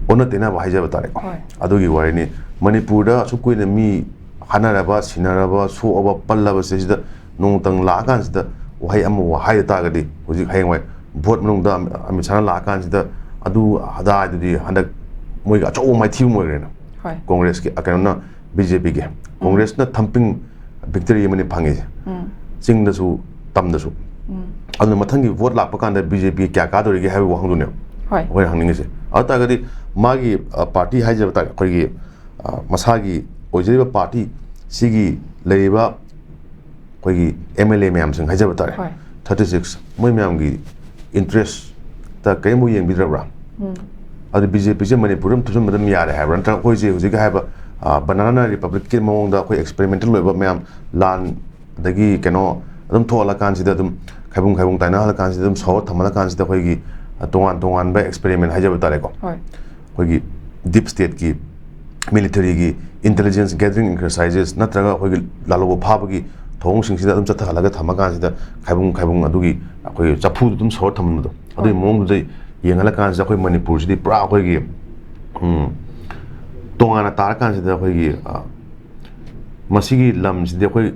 ꯑꯣꯟꯅ ꯇꯩꯅꯕ ꯍꯥꯏꯖꯕ ꯇꯥꯔꯦꯀꯣ꯫ ꯍꯣꯏ꯫ ꯑꯗꯨꯒꯤ ꯋꯥꯔꯤꯅꯤ꯫ ꯃꯅꯤꯄꯨꯔꯗ ꯑꯁꯨꯛ ꯀꯨꯏꯅ ꯃꯤ ꯍꯥꯠꯅꯔꯕ, ꯁꯤꯅꯔꯕ, ꯁꯣꯛꯑꯕ, ꯄꯜꯂꯕ ꯁꯤꯗꯩꯁꯤꯗ ꯅꯣꯡꯃꯇꯪ ꯂꯥꯛꯑꯀꯥꯟꯁꯤꯗ ꯋꯥꯍꯩ ꯑꯃꯕꯨ ꯍꯥꯏꯗ ꯇꯥꯔꯒꯗꯤ, ꯍꯧꯖꯤꯛ ꯍꯌꯦꯡꯋꯥꯏ vote ꯃꯅꯨꯡꯗ ꯑꯃꯤꯠ ꯁꯥꯍꯅ ꯂꯥꯛꯑꯀꯥꯟꯁꯤꯗ ꯑꯗꯨ ꯑꯗꯥ ꯍꯥꯏꯗꯨꯗꯤ ꯍꯟꯗꯛ ꯃꯣꯏꯒꯤ ꯑꯆꯧꯕ ꯃꯥꯏꯊꯤꯕ ꯑꯃ ꯑꯣꯏꯈ꯭ꯔꯦꯅ꯫ ꯍꯣꯏ꯫ Congressꯀꯤ, ꯑ, ꯀꯩꯅꯣꯅ, BJPꯒꯤ꯫ Congressꯅ thumping victory ꯑꯃꯅꯤ ꯐꯪꯉꯤꯁꯦ꯫ ꯎꯝ꯫ ꯆꯤꯡꯗꯁꯨ, ꯇꯝꯗꯁꯨ꯫ ꯎꯝ꯫ ꯑꯗꯨꯅ ꯃꯊꯪꯒꯤ vote ꯂꯥꯛꯄ ꯀꯥꯟꯗ BJP ꯀꯌꯥ ꯀꯥꯗꯧꯔꯤꯒꯦ ꯍꯥꯏꯕꯒꯤ ꯋꯥꯍꯪꯗꯨꯅꯦꯕ ꯍꯣꯏ꯫ ꯑꯩꯈꯣꯏꯅ ꯍꯪꯅꯤꯡꯉꯤꯁꯦ꯫ ꯑꯗꯨ ꯇꯥꯔꯒꯗꯤ ꯃꯥꯒꯤ, ꯑ, party ꯍꯥꯏꯖꯕ ꯇꯥꯔꯦ, ꯑꯩꯈꯣꯏꯒꯤ, ꯑ, ꯃꯁꯥꯒꯤ ꯑꯣꯏꯖꯔꯤꯕ party ꯁꯤꯒꯤ ꯂꯩꯔꯤꯕ ꯑꯩꯈꯣꯏꯒꯤ M L A ꯃꯌꯥꯝꯁꯤꯡ ꯍꯥꯏꯖꯕ ꯇꯥꯔꯦ, ꯍꯣꯏ꯫ Thirty six, ꯃꯣꯏ ꯃꯌꯥꯝꯒꯤ interestꯇ ꯀꯔꯤꯝꯐꯥꯎ ꯌꯦꯡꯕꯤꯗ꯭ꯔꯕ꯭ꯔꯥ? ꯎꯝ꯫ ꯑꯗꯨ BJPꯁꯦ ꯃꯅꯤꯄꯨꯔꯗ ꯑꯗꯨꯝ ꯊꯨꯞꯆꯟꯕ ꯑꯗꯨꯝ ꯌꯥꯔꯦ ꯍꯥꯏꯕ꯭ꯔꯥ? ꯅꯠꯇ꯭ꯔꯒ ꯑꯩꯈꯣꯏꯁꯦ ꯍꯧꯖꯤꯛ ꯍꯥꯏꯕ, ꯑ, banana republicꯀꯤ ꯃꯑꯣꯡꯗ ꯑꯩꯈꯣꯏ experimental ꯑꯣꯏꯕ ꯃꯌꯥꯝ, ꯂꯥꯟ ꯑꯗꯒꯤ ꯀꯩꯅꯣ ꯑꯗꯨꯝ ꯊꯣꯛꯍꯜꯂꯀꯥꯟꯁꯤꯗ, ꯑꯗꯨꯝ ꯈꯥꯏꯕꯨꯡ ꯈꯥꯏꯕꯨꯡ ꯇꯥꯏꯅꯍꯜꯂꯀꯥꯟꯁꯤꯗ, ꯑꯗꯨꯝ ꯁꯧꯔ ꯊꯝꯍꯜꯂꯀꯥꯟꯁꯤꯗ ꯑꯩꯈꯣꯏꯒꯤ, ꯑ, ꯇꯣꯉꯥꯟ ꯇꯣꯉꯥꯟꯕ experiment ꯍꯥꯏꯖꯕ ꯇꯥꯔꯦꯀꯣ꯫ ꯍꯣꯏ꯫ ꯑꯩꯈꯣꯏꯒꯤ deep stateꯀꯤ militaryꯒꯤ intelligence gathering exercises ꯅꯠꯇ꯭ꯔꯒ ꯑꯩꯈꯣꯏꯒꯤ ꯂꯥꯜꯍꯧꯕ ꯐꯥꯕꯒꯤ ꯊꯧꯑꯣꯡꯁꯤꯡꯁꯤꯗ ꯑꯗꯨꯝ ꯆꯠꯊꯍꯜꯂꯒ ꯊꯝꯃꯀꯥꯟꯁꯤꯗ ꯈꯥꯏꯕꯨꯡ ꯈꯥꯏꯕꯨꯡ ꯑꯗꯨꯒꯤ ꯑꯩꯈꯣꯏꯒꯤ ꯆꯐꯨꯗꯨ ꯑꯗꯨꯝ ꯁꯧꯔ ꯊꯝꯕꯗꯣ, ꯑꯗꯨꯒꯤ ꯍꯣꯏ꯫ ꯃꯑꯣꯡꯗꯨꯗ ꯌꯦꯡꯍꯜꯂꯀꯥꯟꯁꯤꯗ ꯑꯩꯈꯣꯏ ꯃꯅꯤꯄꯨꯔꯁꯤꯗꯤ ꯄꯨꯔꯥ ꯑꯩꯈꯣꯏꯒꯤ, ꯎꯝ, ꯇꯣꯉꯥꯟꯅ ꯇꯥꯔꯀꯥꯟꯁꯤꯗ ꯑꯩꯈꯣꯏꯒꯤ, ꯑ, ꯃꯁꯤꯒꯤ ꯂꯝꯁꯤꯗꯤ ꯑꯩꯈꯣꯏ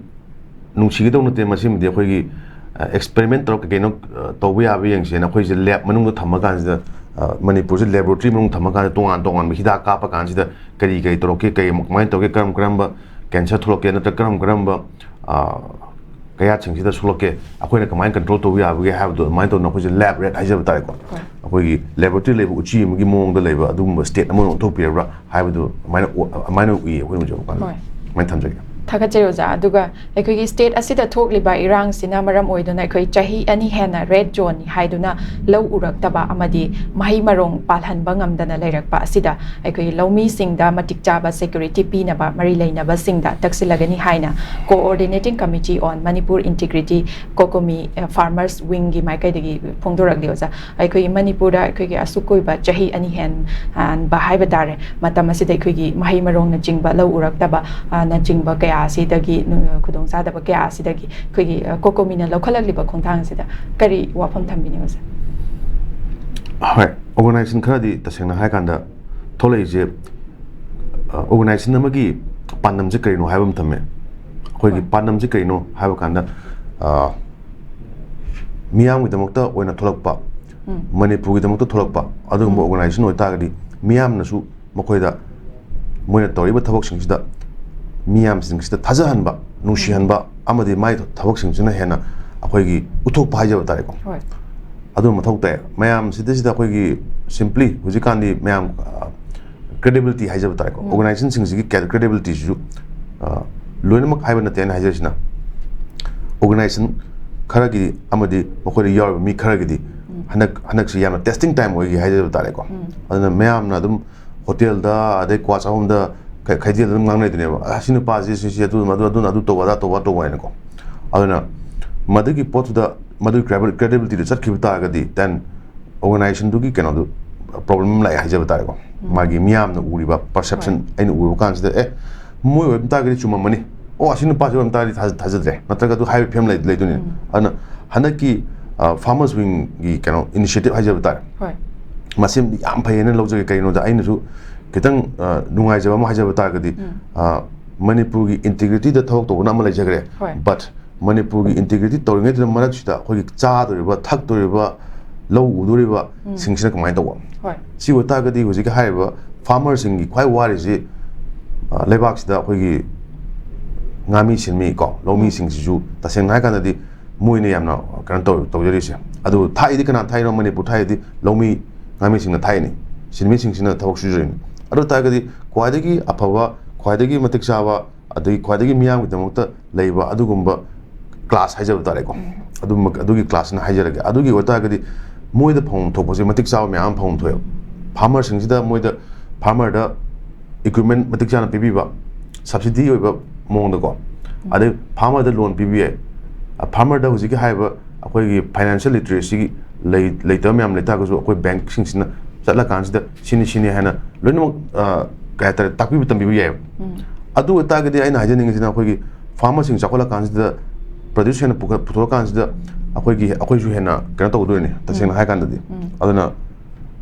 ꯅꯨꯡꯁꯤꯒꯗꯧ ꯅꯠꯇꯦ, ꯃꯁꯤꯃꯗꯤ ꯑꯩꯈꯣꯏꯒꯤ, ꯑ, experiment ꯇꯧꯔ ꯀꯩ ꯀꯩꯅꯣ, ꯑ, ꯇꯧꯕ ꯌꯥꯕ ꯌꯦꯡꯁꯦꯅ ꯑꯩꯈꯣꯏꯁꯦ lab ꯃꯅꯨꯡꯗ ꯊꯝꯃ ꯀꯥꯟꯁꯤꯗ, ꯑ, ꯃꯅꯤꯄꯨꯔꯁꯦ laboratory ꯃꯅꯨꯡꯗ ꯊꯝꯃ ꯀꯥꯟꯁꯤꯗ ꯇꯣꯉꯥꯟ ꯇꯣꯉꯥꯟꯕ ꯍꯤꯗꯥꯛ ꯀꯥꯞꯄ ꯀꯥꯟꯁꯤꯗ ꯀꯔꯤ ꯀꯔꯤ ꯇꯧꯔꯛꯀꯦ, ꯀꯔꯤ ꯀꯃꯥꯏꯅ ꯇꯧꯒꯦ, ꯀꯔꯝ ꯀꯔꯝꯕ cancer ꯊꯣꯛꯂꯛꯀꯦ, ꯅꯠꯇ꯭ꯔꯒ ꯀꯔꯝ ꯀꯔꯝꯕ, ꯑ, ꯀꯌꯥꯠꯁꯤꯡꯁꯤꯗ ꯁꯣꯛꯂꯛꯀꯦ, ꯑꯩꯈꯣꯏꯅ ꯀꯃꯥꯏꯅ ꯀꯟꯇ꯭ꯔꯣꯜ ꯇꯧꯕ ꯌꯥꯕꯒꯦ ꯍꯥꯏꯕꯗꯣ ꯑꯗꯨꯃꯥꯏꯅ ꯇꯧꯅ ꯑꯩꯈꯣꯏꯁꯦ ꯂꯦꯕ ꯔꯦꯠ ꯍꯥꯏꯖꯕ ꯇꯥꯔꯦꯀꯣ꯫ ꯍꯣꯏ꯫ ꯑꯩꯈꯣꯏꯒꯤ ꯂꯦꯕꯣꯔꯦꯇꯔꯤ ꯂꯩꯕ ꯎꯆꯤ ꯑꯃꯒꯤ ꯃꯑꯣꯡꯗ ꯂꯩꯕ ꯑꯗꯨꯒꯨꯝꯕ ꯁ꯭ꯇꯦꯠ ꯑꯃ ꯑꯣꯟꯊꯣꯛꯄꯤꯔꯕ꯭ꯔꯥ ꯍꯥꯏꯕꯗꯨ ꯑꯗꯨꯃꯥꯏꯅ ꯑꯣ- ꯑꯗꯨꯃꯥꯏꯅ ꯎꯏ ꯑꯩꯈꯣꯏꯅ ꯎꯖꯕ ꯀꯥꯟꯗ꯫ ꯍꯣꯏ꯫ ꯑꯗꯨꯃꯥꯏꯅ ꯊꯝꯖꯒꯦ꯫ ꯊꯥꯒꯠꯆꯔꯤ ꯑꯣꯖꯥ꯫ ꯑꯗꯨꯒ ꯑꯩꯈꯣꯏꯒꯤ ꯁ꯭ꯇꯦꯠ ꯑꯁꯤꯗ ꯊꯣꯛꯂꯤꯕ ꯏꯔꯥꯡꯁꯤꯅ ꯃꯔꯝ ꯑꯣꯏꯗꯨꯅ ꯑꯩꯈꯣꯏ ꯆꯍꯤ ꯑꯅꯤ ꯍꯦꯟꯅ ꯔꯦꯗ ꯖꯣꯟꯅꯤ ꯍꯥꯏꯗꯨꯅ ꯂꯧ ꯎꯔꯛꯇꯕ ꯑꯃꯗꯤ ꯃꯍꯩ ꯃꯔꯣꯡ ꯄꯥꯜꯍꯟꯕ ꯉꯝꯗꯅ ꯂꯩꯔꯛꯄ ꯑꯁꯤꯗ ꯑꯩꯈꯣꯏꯒꯤ ꯂꯧꯃꯤꯁꯤꯡꯗ ꯃꯇꯤꯛ ꯆꯥꯕ ꯁꯦꯀ꯭ꯌꯨꯔꯤꯇꯤ ꯄꯤꯅꯕ ꯃꯔꯤ ꯂꯩꯅꯕꯁꯤꯡꯗ ꯇꯛꯁꯤꯜꯂꯒꯅꯤ ꯍꯥꯏꯅ Coordinating Committee on Manipur Integrity, COCOMI, ꯑ, Farmers Wingꯒꯤ ꯃꯥꯏꯀꯩꯗꯒꯤ ꯐꯣꯡꯗꯣꯔꯛꯂꯤ ꯑꯣꯖꯥ꯫ ꯑꯩꯈꯣꯏꯒꯤ ꯃꯅꯤꯄꯨꯔꯗ ꯑꯩꯈꯣꯏꯒꯤ ꯑꯁꯨꯛ ꯀꯨꯏꯕ ꯆꯍꯤ ꯑꯅꯤ ꯍꯦꯟꯕ ꯍꯥꯏꯕ ꯇꯥꯔꯦ, ꯃꯇꯝ ꯑꯁꯤꯗ ꯑꯩꯈꯣꯏꯒꯤ ꯃꯍꯩ ꯃꯔꯣꯡꯅꯆꯤꯡꯕ ꯂꯧ ꯎꯔꯛꯇꯕ, ꯑ, ꯅꯆꯤꯡꯕ ꯀꯌꯥ ꯑꯁꯤꯗꯒꯤ, ꯅꯨ-, ꯈꯨꯗꯣꯡꯆꯥꯗꯕ ꯀꯌꯥ ꯑꯁꯤꯗꯒꯤ ꯑꯩꯈꯣꯏꯒꯤ, ꯑ, ꯀꯣꯀꯣꯃꯤꯅ ꯂꯧꯈꯠꯂꯛꯂꯤꯕ ꯈꯣꯡꯊꯥꯡ ꯑꯁꯤꯗ ꯀꯔꯤ ꯋꯥꯐꯝ ꯊꯝꯕꯤꯅꯤꯡꯕ, ꯁꯥꯔ? ꯍꯣꯏ, ꯑꯣꯔꯒꯅꯥꯏꯖꯦꯁꯟ ꯈꯔꯗꯤ ꯇꯁꯦꯡꯅ ꯍꯥꯏꯔꯀꯥꯟꯗ ꯊꯣꯛꯂꯛꯏꯁꯦ, ꯑ, ꯑꯣꯔꯒꯅꯥꯏꯖꯦꯁꯟ ꯑꯃꯒꯤ ꯄꯥꯟꯗꯝꯁꯦ ꯀꯔꯤꯅꯣ ꯍꯥꯏꯕ ꯑꯃ ꯊꯝꯃꯦ꯫ ꯑꯩꯈꯣꯏꯒꯤ ꯍꯣꯏ꯫ ꯄꯥꯟꯗꯝꯁꯦ ꯀꯔꯤꯅꯣ ꯍꯥꯏꯕ ꯀꯥꯟꯗ, ꯑ, ꯃꯤꯌꯥꯝꯒꯤꯗꯃꯛꯇ ꯑꯣꯏꯅ ꯊꯣꯛꯂꯛꯄ, ꯎꯝ꯫ ꯃꯅꯤꯄꯨꯔꯒꯤꯗꯃꯛꯇ ꯊꯣꯛꯂꯛꯄ ꯑꯗꯨꯒꯨꯝꯕ ꯎꯝ꯫ ꯑꯣꯔꯒꯅꯥꯏꯖꯦꯁꯟ ꯑꯣꯏꯇꯥꯔꯒꯗꯤ ꯃꯤꯌꯥꯝꯅꯁꯨ ꯃꯈꯣꯏꯗ ꯃꯣꯏꯅ ꯇꯧꯔꯤꯕ ꯊꯕꯛꯁꯤꯡꯁꯤꯗ ꯃꯤꯌꯥꯝꯁꯤꯡꯁꯤꯗ ꯊꯥꯖꯍꯟꯕ, ꯅꯨꯡꯁꯤꯍꯟꯕ ꯑꯃꯗꯤ ꯃꯥꯏ ꯊꯕꯛꯁꯤꯡꯁꯤꯅ ꯍꯦꯟꯅ ꯑꯩꯈꯣꯏꯒꯤ ꯎꯠꯊꯣꯛꯄ ꯍꯥꯏꯖꯕ ꯇꯥꯔꯦꯀꯣ꯫ ꯍꯣꯏ꯫ ꯑꯗꯨ ꯃꯊꯧ ꯇꯥꯏ꯫ ꯃꯌꯥꯝꯁꯤꯗꯩꯁꯤꯗ ꯑꯩꯈꯣꯏꯒꯤ simply ꯍꯧꯖꯤꯛꯀꯥꯟꯗꯤ ꯃꯌꯥꯝ, ꯑ, credibility ꯍꯥꯏꯖꯕ ꯇꯥꯔꯦꯀꯣ꯫ ꯎꯝ꯫ ꯑꯣꯔꯒꯅꯥꯏꯖꯦꯁꯟꯁꯤꯡꯁꯤꯒꯤ ꯀꯦ-, credibilityꯁꯤꯁꯨ, ꯑ, ꯂꯣꯏꯅꯃꯛ ꯍꯥꯏꯕ ꯅꯠꯇꯦ ꯑꯩꯅ ꯍꯥꯏꯖꯔꯤꯁꯤꯅ꯫ ꯑꯣꯔꯒꯅꯥꯏꯖꯦꯁꯟ ꯈꯔꯒꯤ ꯑꯃꯗꯤ ꯃꯈꯣꯏꯗ ꯌꯥꯎꯔꯤꯕ ꯃꯤ ꯈꯔꯒꯤꯗꯤ ꯎꯝ꯫ ꯍꯟꯗꯛ, ꯍꯟꯗꯛꯁꯤ ꯌꯥꯝꯅ testing time ꯑꯣꯏꯈꯤ ꯍꯥꯏꯖꯕ ꯇꯥꯔꯦꯀꯣ꯫ ꯎꯝ꯫ ꯑꯗꯨꯅ ꯃꯌꯥꯝꯅ ꯑꯗꯨꯝ ꯍꯣꯇꯦꯜꯗ, ꯑꯗꯩ ꯀ꯭ꯋꯥ ꯆꯥꯐꯝꯗ, ꯈꯩ-, ꯈꯩꯗꯦꯜꯗ ꯑꯗꯨꯝ ꯉꯥꯡꯅꯩꯗꯨꯅꯦꯕ, "ꯑꯁꯤ ꯅꯨꯄꯥꯁꯤ ꯁꯤ, ꯁꯤ, ꯑꯗꯨ, ꯑꯗꯨ, ꯑꯗꯨꯅ ꯑꯗꯨ ꯇꯧꯕ, ꯑꯗꯥ ꯇꯧꯕ, ꯇꯧꯕ" ꯍꯥꯏꯅꯀꯣ꯫ ꯑꯗꯨꯅ ꯃꯗꯨꯒꯤ ꯄꯣꯠꯇꯨꯗ, ꯃꯗꯨꯒꯤ credibility, credibilityꯗꯨ ꯆꯠꯈꯤꯕ ꯇꯥꯔꯒꯗꯤ, then ꯑꯣꯔꯒꯅꯥꯏꯖꯦꯁꯟꯗꯨꯒꯤ ꯀꯩꯅꯣꯗꯨ problem ꯑꯃ ꯂꯥꯛꯑꯦ ꯍꯥꯏꯖꯕ ꯇꯥꯔꯦꯀꯣ꯫ ꯎꯝ꯫ ꯃꯥꯒꯤ ꯃꯤꯌꯥꯝꯅ ꯎꯔꯤꯕ perception, ꯍꯣꯏ꯫ ꯑꯩꯅ ꯎꯕ ꯀꯥꯟꯁꯤꯗ, "ꯑꯦ, ꯃꯣꯏ ꯑꯣꯏꯕ ꯇꯥꯔꯒꯗꯤ ꯆꯨꯝꯃꯝꯃꯅꯤ꯫ ꯑꯣ, ꯑꯁꯤ ꯅꯨꯄꯥꯁꯤ ꯑꯣꯏꯔꯝ ꯇꯥꯔꯗꯤ ꯊꯥꯖ-, ꯊꯥꯖꯗ꯭ꯔꯦ", ꯅꯠꯇ꯭ꯔꯒ ꯑꯗꯨ ꯍꯥꯏꯕꯒꯤ ꯐꯤꯕꯝ ꯂꯩ-, ꯂꯩꯗꯣꯏꯅꯤ꯫ ꯎꯝ꯫ ꯑꯗꯨꯅ ꯍꯟꯗꯛꯀꯤ, ꯑ, Farmers Wingꯒꯤ ꯀꯩꯅꯣ initiative ꯍꯥꯏꯖꯕ ꯇꯥꯔꯦ꯫ ꯍꯣꯏ꯫ ꯃꯁꯤꯃꯗꯤ ꯌꯥꯝ ꯐꯩꯌꯦꯅ ꯂꯧꯖꯒꯦ꯫ ꯀꯩꯒꯤꯅꯣꯗ ꯑꯩꯅꯁꯨ ꯈꯤꯇꯪ, ꯑ, ꯅꯨꯡꯉꯥꯏꯖꯕ ꯑꯃ ꯍꯥꯏꯖꯕ ꯇꯥꯔꯒꯗꯤ, ꯎꯝ꯫ ꯑ, ꯃꯅꯤꯄꯨꯔꯒꯤ integrity ꯗ ꯊꯕꯛ ꯇꯧꯕꯅ ꯑꯃ ꯂꯩꯖꯈ꯭ꯔꯦ꯫ ꯍꯣꯏ꯫ But ꯃꯅꯤꯄꯨꯔꯒꯤ integrity ꯇꯧꯔꯤꯉꯩꯗꯨꯗ ꯃꯔꯛꯁꯤꯗ ꯑꯩꯈꯣꯏꯒꯤ ꯆꯥꯗꯣꯔꯤꯕ, ꯊꯛꯇꯣꯔꯤꯕ, ꯂꯧ ꯎꯗꯣꯔꯤꯕ ꯎꯝ꯫ ꯁꯤꯡꯁꯤꯅ ꯀꯃꯥꯏꯅ ꯇꯧꯕ? ꯍꯣꯏ꯫ ꯁꯤ ꯑꯣꯏꯇꯥꯔꯒꯗꯤ ꯍꯧꯖꯤꯛꯀꯤ ꯍꯥꯏꯔꯤꯕ farmer ꯁꯤꯡꯒꯤ ꯈ꯭ꯋꯥꯏ ꯋꯥꯔꯤꯁꯤ, ꯑ, ꯂꯩꯕꯥꯛꯁꯤꯗ ꯑꯩꯈꯣꯏꯒꯤ ꯉꯥꯃꯤ ꯁꯤꯟꯃꯤ ꯀꯣ, ꯂꯧꯃꯤꯁꯤꯡꯁꯤꯁꯨ ꯇꯁꯦꯡꯅ ꯍꯥꯏ ꯀꯥꯟꯗꯗꯤ ꯃꯣꯏꯅ ꯌꯥꯝꯅ ꯀꯩꯅꯣ ꯇꯧ ꯇꯧꯖꯔꯤꯁꯦ꯫ ꯑꯗꯨ ꯊꯥꯛꯏꯗꯤ ꯀꯅꯥ ꯊꯥꯛꯏꯅꯣ? ꯃꯅꯤꯄꯨꯔ ꯊꯥꯛꯏꯗꯤ ꯂꯧꯃꯤ ꯉꯥꯃꯤꯁꯤꯡꯅ ꯊꯥꯛꯏꯅꯤ, ꯁꯤꯟꯃꯤꯁꯤꯡꯁꯤꯅ ꯊꯕꯛ ꯁꯨꯖꯔꯤꯅꯤ꯫ ꯑꯗꯨ ꯑꯣꯏ ꯇꯥꯔꯒꯗꯤ ꯈ꯭ꯋꯥꯏꯗꯒꯤ ꯑꯐꯕ, ꯈ꯭ꯋꯥꯏꯗꯒꯤ ꯃꯇꯤꯛ ꯆꯥꯕ, ꯑꯗꯒꯤ ꯈ꯭ꯋꯥꯏꯗꯒꯤ ꯃꯤꯌꯥꯝꯒꯤꯗꯃꯛꯇ ꯂꯩꯕ ꯑꯗꯨꯒꯨꯝꯕ ꯀ꯭ꯂꯥꯁ ꯍꯥꯏꯖꯕ ꯇꯥꯔꯦꯀꯣ꯫ ꯑꯗꯨꯝꯕ ꯑꯗꯨꯒꯤ ꯀ꯭ꯂꯥꯁꯁꯤꯅ ꯍꯥꯏꯖꯔꯒꯦ꯫ ꯑꯗꯨꯒꯤ ꯑꯣꯏꯇꯥꯔꯒꯗꯤ ꯃꯣꯏꯗ ꯐꯪꯐꯝ ꯊꯣꯛꯄꯁꯦ ꯃꯇꯤꯛ ꯆꯥꯕ ꯃꯌꯥꯝ ꯑꯃ ꯐꯪꯐꯝ ꯊꯣꯛꯑꯦꯕ꯫ ꯐꯥꯔꯃꯔꯁꯤꯡꯁꯤꯗ ꯃꯣꯏꯗ ꯐꯥꯔꯃꯔꯗ ꯏꯀ꯭ꯋꯤꯞꯃꯦꯟ ꯃꯇꯤꯛ ꯆꯥꯅ ꯄꯤꯕꯤꯕ, ꯁꯕꯁꯤꯗꯤ ꯑꯣꯏꯕ ꯃꯑꯣꯡꯗꯀꯣ꯫ ꯑꯗꯩ ꯐꯥꯔꯃꯔꯗ ꯂꯣꯟ ꯄꯤꯕ ꯌꯥꯏ꯫ ꯐꯥꯔꯃꯔꯗ ꯍꯧꯖꯤꯛꯀꯤ ꯍꯥꯏꯔꯤꯕ ꯑꯩꯈꯣꯏꯒꯤ ꯐꯥꯏꯅꯥꯟꯁꯤꯌꯦꯜ ꯂꯤꯇꯔꯦꯁꯤꯒꯤ ꯂꯩ-, ꯂꯩꯇꯕ ꯃꯌꯥꯝ ꯂꯩꯇꯥꯔꯒꯁꯨ ꯑꯩꯈꯣꯏ ꯕꯦꯡꯛꯁꯤꯡꯁꯤꯅ ꯆꯠꯂꯀꯥꯟꯁꯤꯗ ꯁꯤꯅꯤ ꯁꯤꯅꯤ ꯍꯥꯏꯅ ꯂꯣꯏꯅꯃꯛ, ꯑ, ꯀꯩ ꯍꯥꯏꯇꯥꯔꯦ, ꯇꯥꯛꯄꯤꯕ ꯇꯝꯕꯤꯕ ꯌꯥꯏꯑꯕ꯫ ꯑꯗꯨ ꯑꯣꯏꯇꯥꯔꯒꯗꯤ ꯑꯩꯅ ꯍꯥꯏꯖꯅꯤꯡꯉꯤꯁꯤꯅ ꯑꯩꯈꯣꯏꯒꯤ ꯐꯥꯔꯃꯔꯁꯤꯡ ꯆꯥꯎꯈꯠꯂꯀꯥꯟꯁꯤꯗ, ꯄ꯭ꯔꯗ꯭ꯌꯨꯁ ꯍꯦꯟꯅ ꯄꯨꯈꯠ-, ꯄꯨꯊꯣꯛꯑꯀꯥꯟꯁꯤꯗ ꯑꯩꯈꯣꯏꯒꯤ, ꯑꯩꯈꯣꯏꯁꯨ ꯍꯦꯟꯅ ꯀꯩꯅꯣ ꯇꯧꯒꯗꯣꯏꯅꯤ, ꯇꯁꯦꯡꯅ ꯍꯥꯏ ꯀꯥꯟꯗꯗꯤ꯫ ꯑꯗꯨꯅ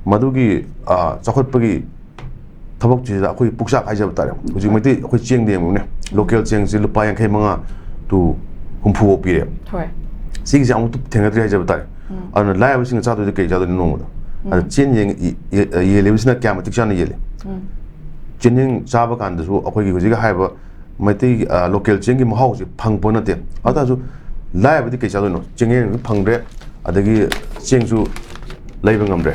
ꯃꯗꯨꯒꯤ, ꯑ, ꯆꯥꯎꯈꯠꯄꯒꯤ ꯊꯕꯛꯁꯤꯗ ꯑꯩꯈꯣꯏ ꯄꯨꯛꯆꯥꯛ ꯍꯥꯏꯖꯕ ꯇꯥꯔꯦ꯫ ꯍꯧꯖꯤꯛ ꯃꯩꯇꯩ ꯑꯩꯈꯣꯏ ꯆꯦꯡꯗ ꯌꯦꯡꯉꯨꯅꯦ, ꯂꯣꯀꯦꯜ ꯆꯦꯡꯁꯤ ꯂꯨꯄꯥ ꯌꯥꯡꯈꯩ ꯃꯉꯥ to ꯍꯨꯝꯐꯨ ꯐꯥꯎ ꯄꯤꯔꯦ꯫ ꯍꯣꯏ꯫ ꯁꯤꯒꯤꯁꯦ ꯑꯃꯨꯛꯇ ꯊꯦꯡꯅꯗ꯭ꯔꯤ ꯍꯥꯏꯖꯕ ꯇꯥꯔꯦ꯫ ꯑꯗꯨꯅ ꯂꯥꯏꯔꯕꯁꯤꯡꯅ ꯆꯥꯗꯣꯏꯗꯤ ꯀꯩ ꯆꯥꯗꯣꯏꯅꯣ ꯅꯣꯡꯃꯗ? ꯑꯗ ꯆꯦꯡ ꯌꯦꯟ ꯏ-, ꯏ-, ꯌꯦꯜꯂꯤꯕꯁꯤꯅ ꯀꯌꯥ ꯃꯇꯤꯛ ꯆꯥꯅ ꯌꯦꯜꯂꯤ? ꯆꯦꯡꯌꯦꯟ ꯆꯥꯕ ꯀꯥꯟꯗꯁꯨ ꯑꯩꯈꯣꯏꯒꯤ ꯍꯧꯖꯤꯛ ꯍꯥꯏꯔꯤꯕ ꯃꯩꯇꯩꯒꯤ, ꯑ, ꯂꯣꯀꯦꯜ ꯆꯦꯡꯒꯤ ꯃꯍꯥꯎꯁꯦ ꯐꯪꯄꯣꯠ ꯅꯠꯇꯦ꯫ ꯑꯗꯨ ꯇꯥꯔꯁꯨ ꯂꯥꯏꯔꯕꯗꯤ ꯀꯩ ꯆꯥꯗꯣꯏꯅꯣ? ꯆꯦꯡꯌꯦꯟꯁꯨ ꯐꯪꯗ꯭ꯔꯦ, ꯑꯗꯒꯤ ꯆꯦꯡꯁꯨ ꯂꯩꯕ ꯉꯝꯗ꯭ꯔꯦ꯫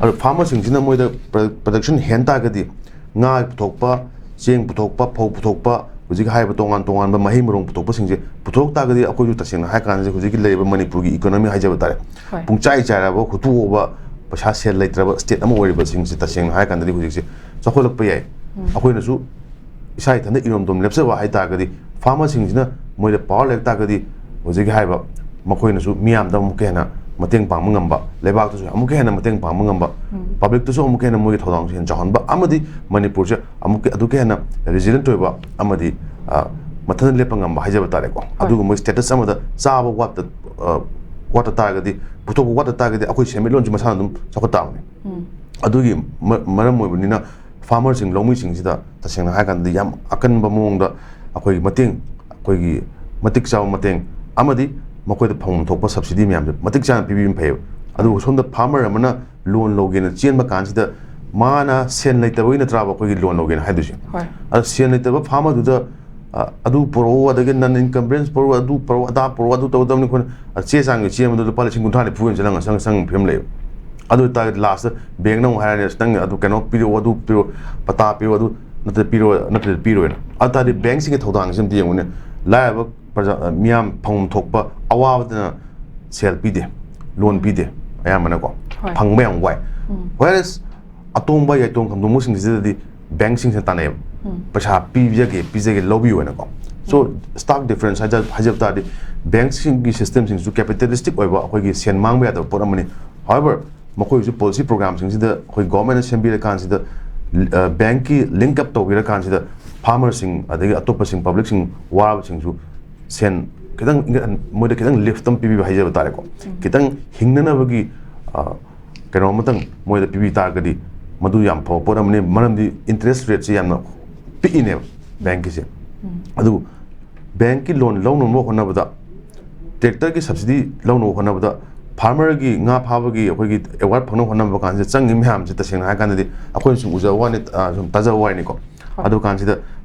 ꯑꯗꯣ ꯐꯥꯔꯃꯔꯁꯤꯡꯁꯤꯅ ꯃꯣꯏꯗ ꯄ꯭ꯔ-, ꯄ꯭ꯔꯗꯛꯁꯟ ꯍꯦꯟ ꯇꯥꯔꯒꯗꯤ ꯉꯥ ꯄꯨꯊꯣꯛꯄ, ꯆꯦꯡ ꯄꯨꯊꯣꯛꯄ, ꯐꯧ ꯄꯨꯊꯣꯛꯄ, ꯍꯧꯖꯤꯛ ꯍꯥꯏꯔꯤꯕ ꯇꯣꯉꯥꯟ ꯇꯣꯉꯥꯟꯕ ꯃꯍꯩ ꯃꯔꯣꯡ ꯄꯨꯊꯣꯛꯄꯁꯤꯡꯁꯦ ꯄꯨꯊꯣꯛ ꯇꯥꯔꯒꯗꯤ ꯑꯩꯈꯣꯏꯁꯨ ꯇꯁꯦꯡꯅ ꯍꯥꯏ ꯀꯥꯟꯗ ꯍꯧꯖꯤꯛꯀꯤ ꯂꯩꯔꯤꯕ ꯃꯅꯤꯄꯨꯔꯒꯤ ꯏꯀꯣꯅꯣꯃꯤ ꯍꯥꯏꯖꯕ ꯇꯥꯔꯦ, ꯍꯣꯏ꯫ ꯄꯨꯡꯆꯥꯏ ꯆꯥꯏꯔꯕ, ꯍꯨꯠꯇꯣꯛꯑꯕ, ꯄꯩꯁꯥ ꯁꯦꯜ ꯂꯩꯇ꯭ꯔꯕ ꯁ꯭ꯇꯦꯠ ꯑꯃ ꯑꯣꯏꯔꯤꯕꯁꯤꯡꯁꯦ ꯇꯁꯦꯡꯅ ꯍꯥꯏ ꯀꯥꯟꯗꯗꯤ ꯍꯧꯖꯤꯛꯁꯦ ꯆꯥꯎꯈꯠꯂꯛꯄ ꯌꯥꯏ꯫ ꯑꯩꯈꯣꯏꯅꯁꯨ ꯏꯁꯥ ꯏꯊꯟꯗ ꯏꯔꯣꯝꯗꯣꯝ ꯂꯦꯞꯆꯕ ꯍꯥꯏ ꯇꯥꯔꯒꯗꯤ, ꯐꯥꯔꯃꯔꯁꯤꯡꯁꯤꯅ ꯃꯣꯏꯗ ꯄꯋꯥꯔ ꯂꯩꯔꯛ ꯇꯥꯔꯒꯗꯤ ꯍꯧꯖꯤꯛꯀꯤ ꯍꯥꯏꯔꯤꯕ ꯃꯈꯣꯏꯅꯁꯨ ꯃꯤꯌꯥꯝꯗ ꯑꯃꯨꯛꯀ ꯍꯦꯟꯅ ꯃꯇꯦꯡ ꯄꯥꯡꯕ ꯉꯝꯕ, ꯂꯩꯕꯥꯛꯇꯁꯨ ꯑꯃꯨꯛꯀ ꯍꯦꯟꯅ ꯃꯇꯦꯡ ꯄꯥꯡꯕ ꯉꯝꯕ, ꯄꯕ꯭ꯂꯤꯛꯇꯁꯨ ꯑꯃꯨꯛꯀ ꯍꯦꯟꯅ ꯃꯣꯏꯒꯤ ꯊꯧꯗꯥꯡꯁꯨ ꯍꯦꯟꯅ ꯆꯥꯎꯍꯟꯕ, ꯑꯃꯗꯤ ꯃꯅꯤꯄꯨꯔꯁꯦ ꯑꯃꯨꯛꯀ ꯑꯗꯨꯛꯀ ꯍꯦꯟꯅ ꯔꯤꯖꯤꯂꯦꯟꯠ ꯑꯣꯏꯕ ꯑꯃꯗꯤ, ꯑ, ꯃꯊꯟꯇ ꯂꯦꯞꯄ ꯉꯝꯕ ꯍꯥꯏꯖꯕ ꯇꯥꯔꯦꯀꯣ꯫ ꯑꯗꯨꯒꯨꯝꯕ ꯁ꯭ꯇꯦꯇꯁ ꯑꯃꯗ ꯆꯥꯕ ꯋꯥꯠꯇ, ꯑ, ꯋꯥꯠꯇ ꯇꯥꯔꯒꯗꯤ, ꯄꯨꯊꯣꯛꯄ ꯋꯥꯠꯇ ꯇꯥꯔꯒꯗꯤ ꯑꯩꯈꯣꯏ ꯁꯦꯟꯃꯤꯠꯂꯣꯟꯁꯤ ꯃꯁꯥꯅ ꯑꯗꯨꯝ ꯆꯥꯎꯈꯠ ꯇꯥꯕꯅꯤ꯫ ꯑꯗꯨꯒꯤ ꯃ-, ꯃꯔꯝ ꯑꯣꯏꯕꯅꯤꯅ ꯐꯥꯔꯃꯔꯁꯤꯡ, ꯂꯧꯃꯤꯁꯤꯡꯁꯤꯗ ꯇꯁꯦꯡꯅ ꯍꯥꯏꯔꯀꯥꯟꯗꯗꯤ ꯌꯥꯝ ꯑꯀꯟꯕ ꯃꯑꯣꯡꯗ ꯑꯩꯈꯣꯏꯒꯤ ꯃꯇꯦꯡ, ꯑꯩꯈꯣꯏꯒꯤ ꯃꯇꯤꯛ ꯆꯥꯕ ꯃꯇꯦꯡ ꯑꯃꯗꯤ ꯃꯈꯣꯏꯗ ꯐꯪꯐꯝ ꯊꯣꯛꯄ ꯁꯕꯁꯤꯗꯤ ꯃꯌꯥꯝꯁꯦ ꯃꯇꯤꯛ ꯆꯥꯅ ꯄꯤꯕꯤꯕꯅ ꯐꯩꯌꯦꯕ꯫ ꯑꯗꯨꯕꯨ ꯁꯣꯝꯗ ꯐꯥꯔꯃꯔ ꯑꯃꯅ ꯂꯣꯟ ꯂꯧꯒꯦꯅ ꯆꯦꯟꯕ ꯀꯥꯟꯁꯤꯗ ꯃꯥꯅ ꯁꯦꯟ ꯂꯩꯇꯕꯒꯤ ꯅꯠꯇ꯭ꯔꯥꯕ ꯑꯩꯈꯣꯏꯒꯤ ꯂꯣꯟ ꯂꯧꯒꯦꯅ ꯍꯥꯏꯗꯣꯏꯁꯦ꯫ ꯍꯣꯏ꯫ ꯑꯗ ꯁꯦꯟ ꯂꯩꯇꯕ ꯐꯥꯔꯃꯔꯗꯨꯗ ꯑ, ꯑꯗꯨ ꯄꯨꯔꯛꯎ, ꯑꯗꯒꯤ non encumbrance ꯄꯨꯔꯛꯎ, ꯑꯗꯨ ꯄꯨꯔꯛꯎ, ꯑꯗꯥ ꯄꯨꯔꯛꯎ, ꯑꯗꯨ ꯇꯧꯒꯗꯕꯅꯤ ꯈꯣꯠꯅ, ꯑ, ꯆꯦ ꯆꯥꯡꯒꯤ ꯆꯦ ꯑꯃꯗ ꯂꯨꯄꯥ ꯂꯤꯁꯤꯡ ꯀꯨꯟꯊ꯭ꯔꯥ ꯅꯤꯐꯨ ꯍꯦꯟꯅ ꯆꯪꯉ ꯆꯪ ꯆꯪꯕ ꯐꯤꯕꯝ ꯂꯩꯌꯦꯕ꯫ ꯑꯗꯨ ꯑꯣꯏꯇꯥꯔꯒꯗꯤ ꯂꯥꯁꯇ ꯕꯦꯡꯅ ꯑꯃꯨꯛ ꯍꯥꯏꯔꯅꯤ, "ꯑꯁ, ꯅꯪ ꯑꯗꯨ ꯀꯩꯅꯣ ꯄꯤꯔꯛꯑꯣ, ꯑꯗꯨ ꯄꯤꯔꯛꯑꯣ, ꯄꯇꯥ ꯄꯤꯔꯛꯑꯣ, ꯑꯗꯨ ꯅꯠꯇ꯭ꯔꯗꯤ ꯄꯤꯔꯣꯏ, ꯅꯠꯇ꯭ꯔꯗꯤ ꯄꯤꯔꯣꯏꯅ"꯫ ꯑꯗꯨ ꯇꯥꯔꯗꯤ ꯕꯦꯡꯁꯤꯡꯒꯤ ꯊꯧꯗꯥꯡꯁꯤ ꯑꯝꯇ ꯌꯦꯡꯉꯨꯅꯦ꯫ ꯂꯥꯏꯔꯕ ꯄ꯭ꯔꯖꯥ, ꯑ, ꯃꯤꯌꯥꯝ ꯐꯪꯐꯝ ꯊꯣꯛꯄ ꯑꯋꯥꯕꯗꯅ ꯁꯦꯜ ꯄꯤꯗꯦ, ꯂꯣꯟ ꯄꯤꯗꯦ ꯑꯌꯥꯝꯕꯅꯀꯣ꯫ ꯍꯣꯏ꯫ ꯐꯪꯕ ꯌꯥꯝ ꯋꯥꯏ꯫ ꯎꯝ꯫ Whereas ꯑꯇꯣꯡꯕ ꯌꯥꯏꯇꯣꯡ ꯈꯝꯗꯣꯡꯕꯁꯤꯡꯁꯤꯗꯗꯤ ꯕꯦꯡꯁꯤꯡꯁꯤꯅ ꯇꯥꯟꯅꯩꯌꯦꯕ꯫ ꯎꯝ꯫ "ꯄꯩꯁꯥ ꯄꯤꯖꯒꯦ, ꯄꯤꯖꯒꯦ, ꯂꯧꯕꯤꯌꯨ" ꯍꯥꯏꯅꯀꯣ꯫ So, stark difference ꯍꯥꯏꯖ-, ꯍꯥꯏꯖꯕ ꯇꯥꯔꯗꯤ, ꯕꯦꯡꯁꯤꯡꯒꯤ systemꯁꯤꯡꯁꯤꯁꯨ capitalistic ꯑꯣꯏꯕ, ꯑꯩꯈꯣꯏꯒꯤ ꯁꯦꯟ ꯃꯥꯡꯕ ꯌꯥꯗꯕ ꯄꯣꯠ ꯑꯃꯅꯤ꯫ However, ꯃꯈꯣꯏꯁꯨ policy programꯁꯤꯡꯁꯤꯗ ꯑꯩꯈꯣꯏ governmentꯅ ꯁꯦꯝꯕꯤꯔꯀꯥꯟꯁꯤꯗ, ꯑ, ꯕꯦꯡꯀꯤ link up ꯇꯧꯕꯤꯔꯀꯥꯟꯁꯤꯗ farmerꯁꯤꯡ ꯑꯗꯒꯤ ꯑꯇꯣꯞꯄꯁꯤꯡ, publicꯁꯤꯡ, ꯋꯥꯔꯕꯁꯤꯡꯁꯨ ꯁꯦꯟ ꯈꯤꯇꯪ ꯏꯪꯒꯠꯍꯟ-, ꯃꯣꯏꯗ ꯈꯤꯇꯪ lift ꯑꯃ ꯄꯤꯕꯤꯕ ꯍꯥꯏꯖꯕ ꯇꯥꯔꯦꯀꯣ꯫ ꯎꯝ꯫ ꯈꯤꯇꯪ ꯍꯤꯡꯅꯅꯕꯒꯤ, ꯑ, ꯀꯩꯅꯣ ꯑꯃꯇꯪ ꯃꯣꯏꯗ ꯄꯤꯕꯤ ꯇꯥꯔꯒꯗꯤ ꯃꯗꯨ ꯌꯥꯝ ꯐꯕ ꯄꯣꯠ ꯑꯃꯅꯤ, ꯃꯔꯝꯗꯤ interest rateꯁꯦ ꯌꯥꯝꯅ ꯄꯤꯛꯏꯅꯦꯕ ꯕꯦꯡꯀꯤꯁꯦ꯫ ꯎꯝ꯫ ꯑꯗꯨꯕꯨ ꯕꯦꯡꯀꯤ loan ꯂꯧꯅꯕ ꯍꯣꯠꯅꯕꯗ, tractorꯒꯤ subsidy ꯂꯧꯅꯕ ꯍꯣꯠꯅꯕꯗ, farmerꯒꯤ ꯉꯥ ꯐꯥꯕꯒꯤ ꯑꯩꯈꯣꯏꯒꯤ award ꯐꯪꯅꯕ ꯍꯣꯠꯅꯕ ꯀꯥꯟꯁꯤꯗ ꯆꯪꯉꯤ ꯃꯌꯥꯝꯁꯦ ꯇꯁꯦꯡꯅ ꯍꯥꯏꯔꯀꯥꯟꯗꯗꯤ ꯑꯩꯈꯣꯏꯅ ꯁꯨꯝ ꯎꯖꯕ ꯋꯥꯅꯤ, ꯑ, ꯁꯨꯝ ꯇꯥꯖꯕ ꯋꯥꯅꯤꯀꯣ꯫ ꯍꯣꯏ꯫ ꯑꯗꯨ ꯀꯥꯟꯁꯤꯗ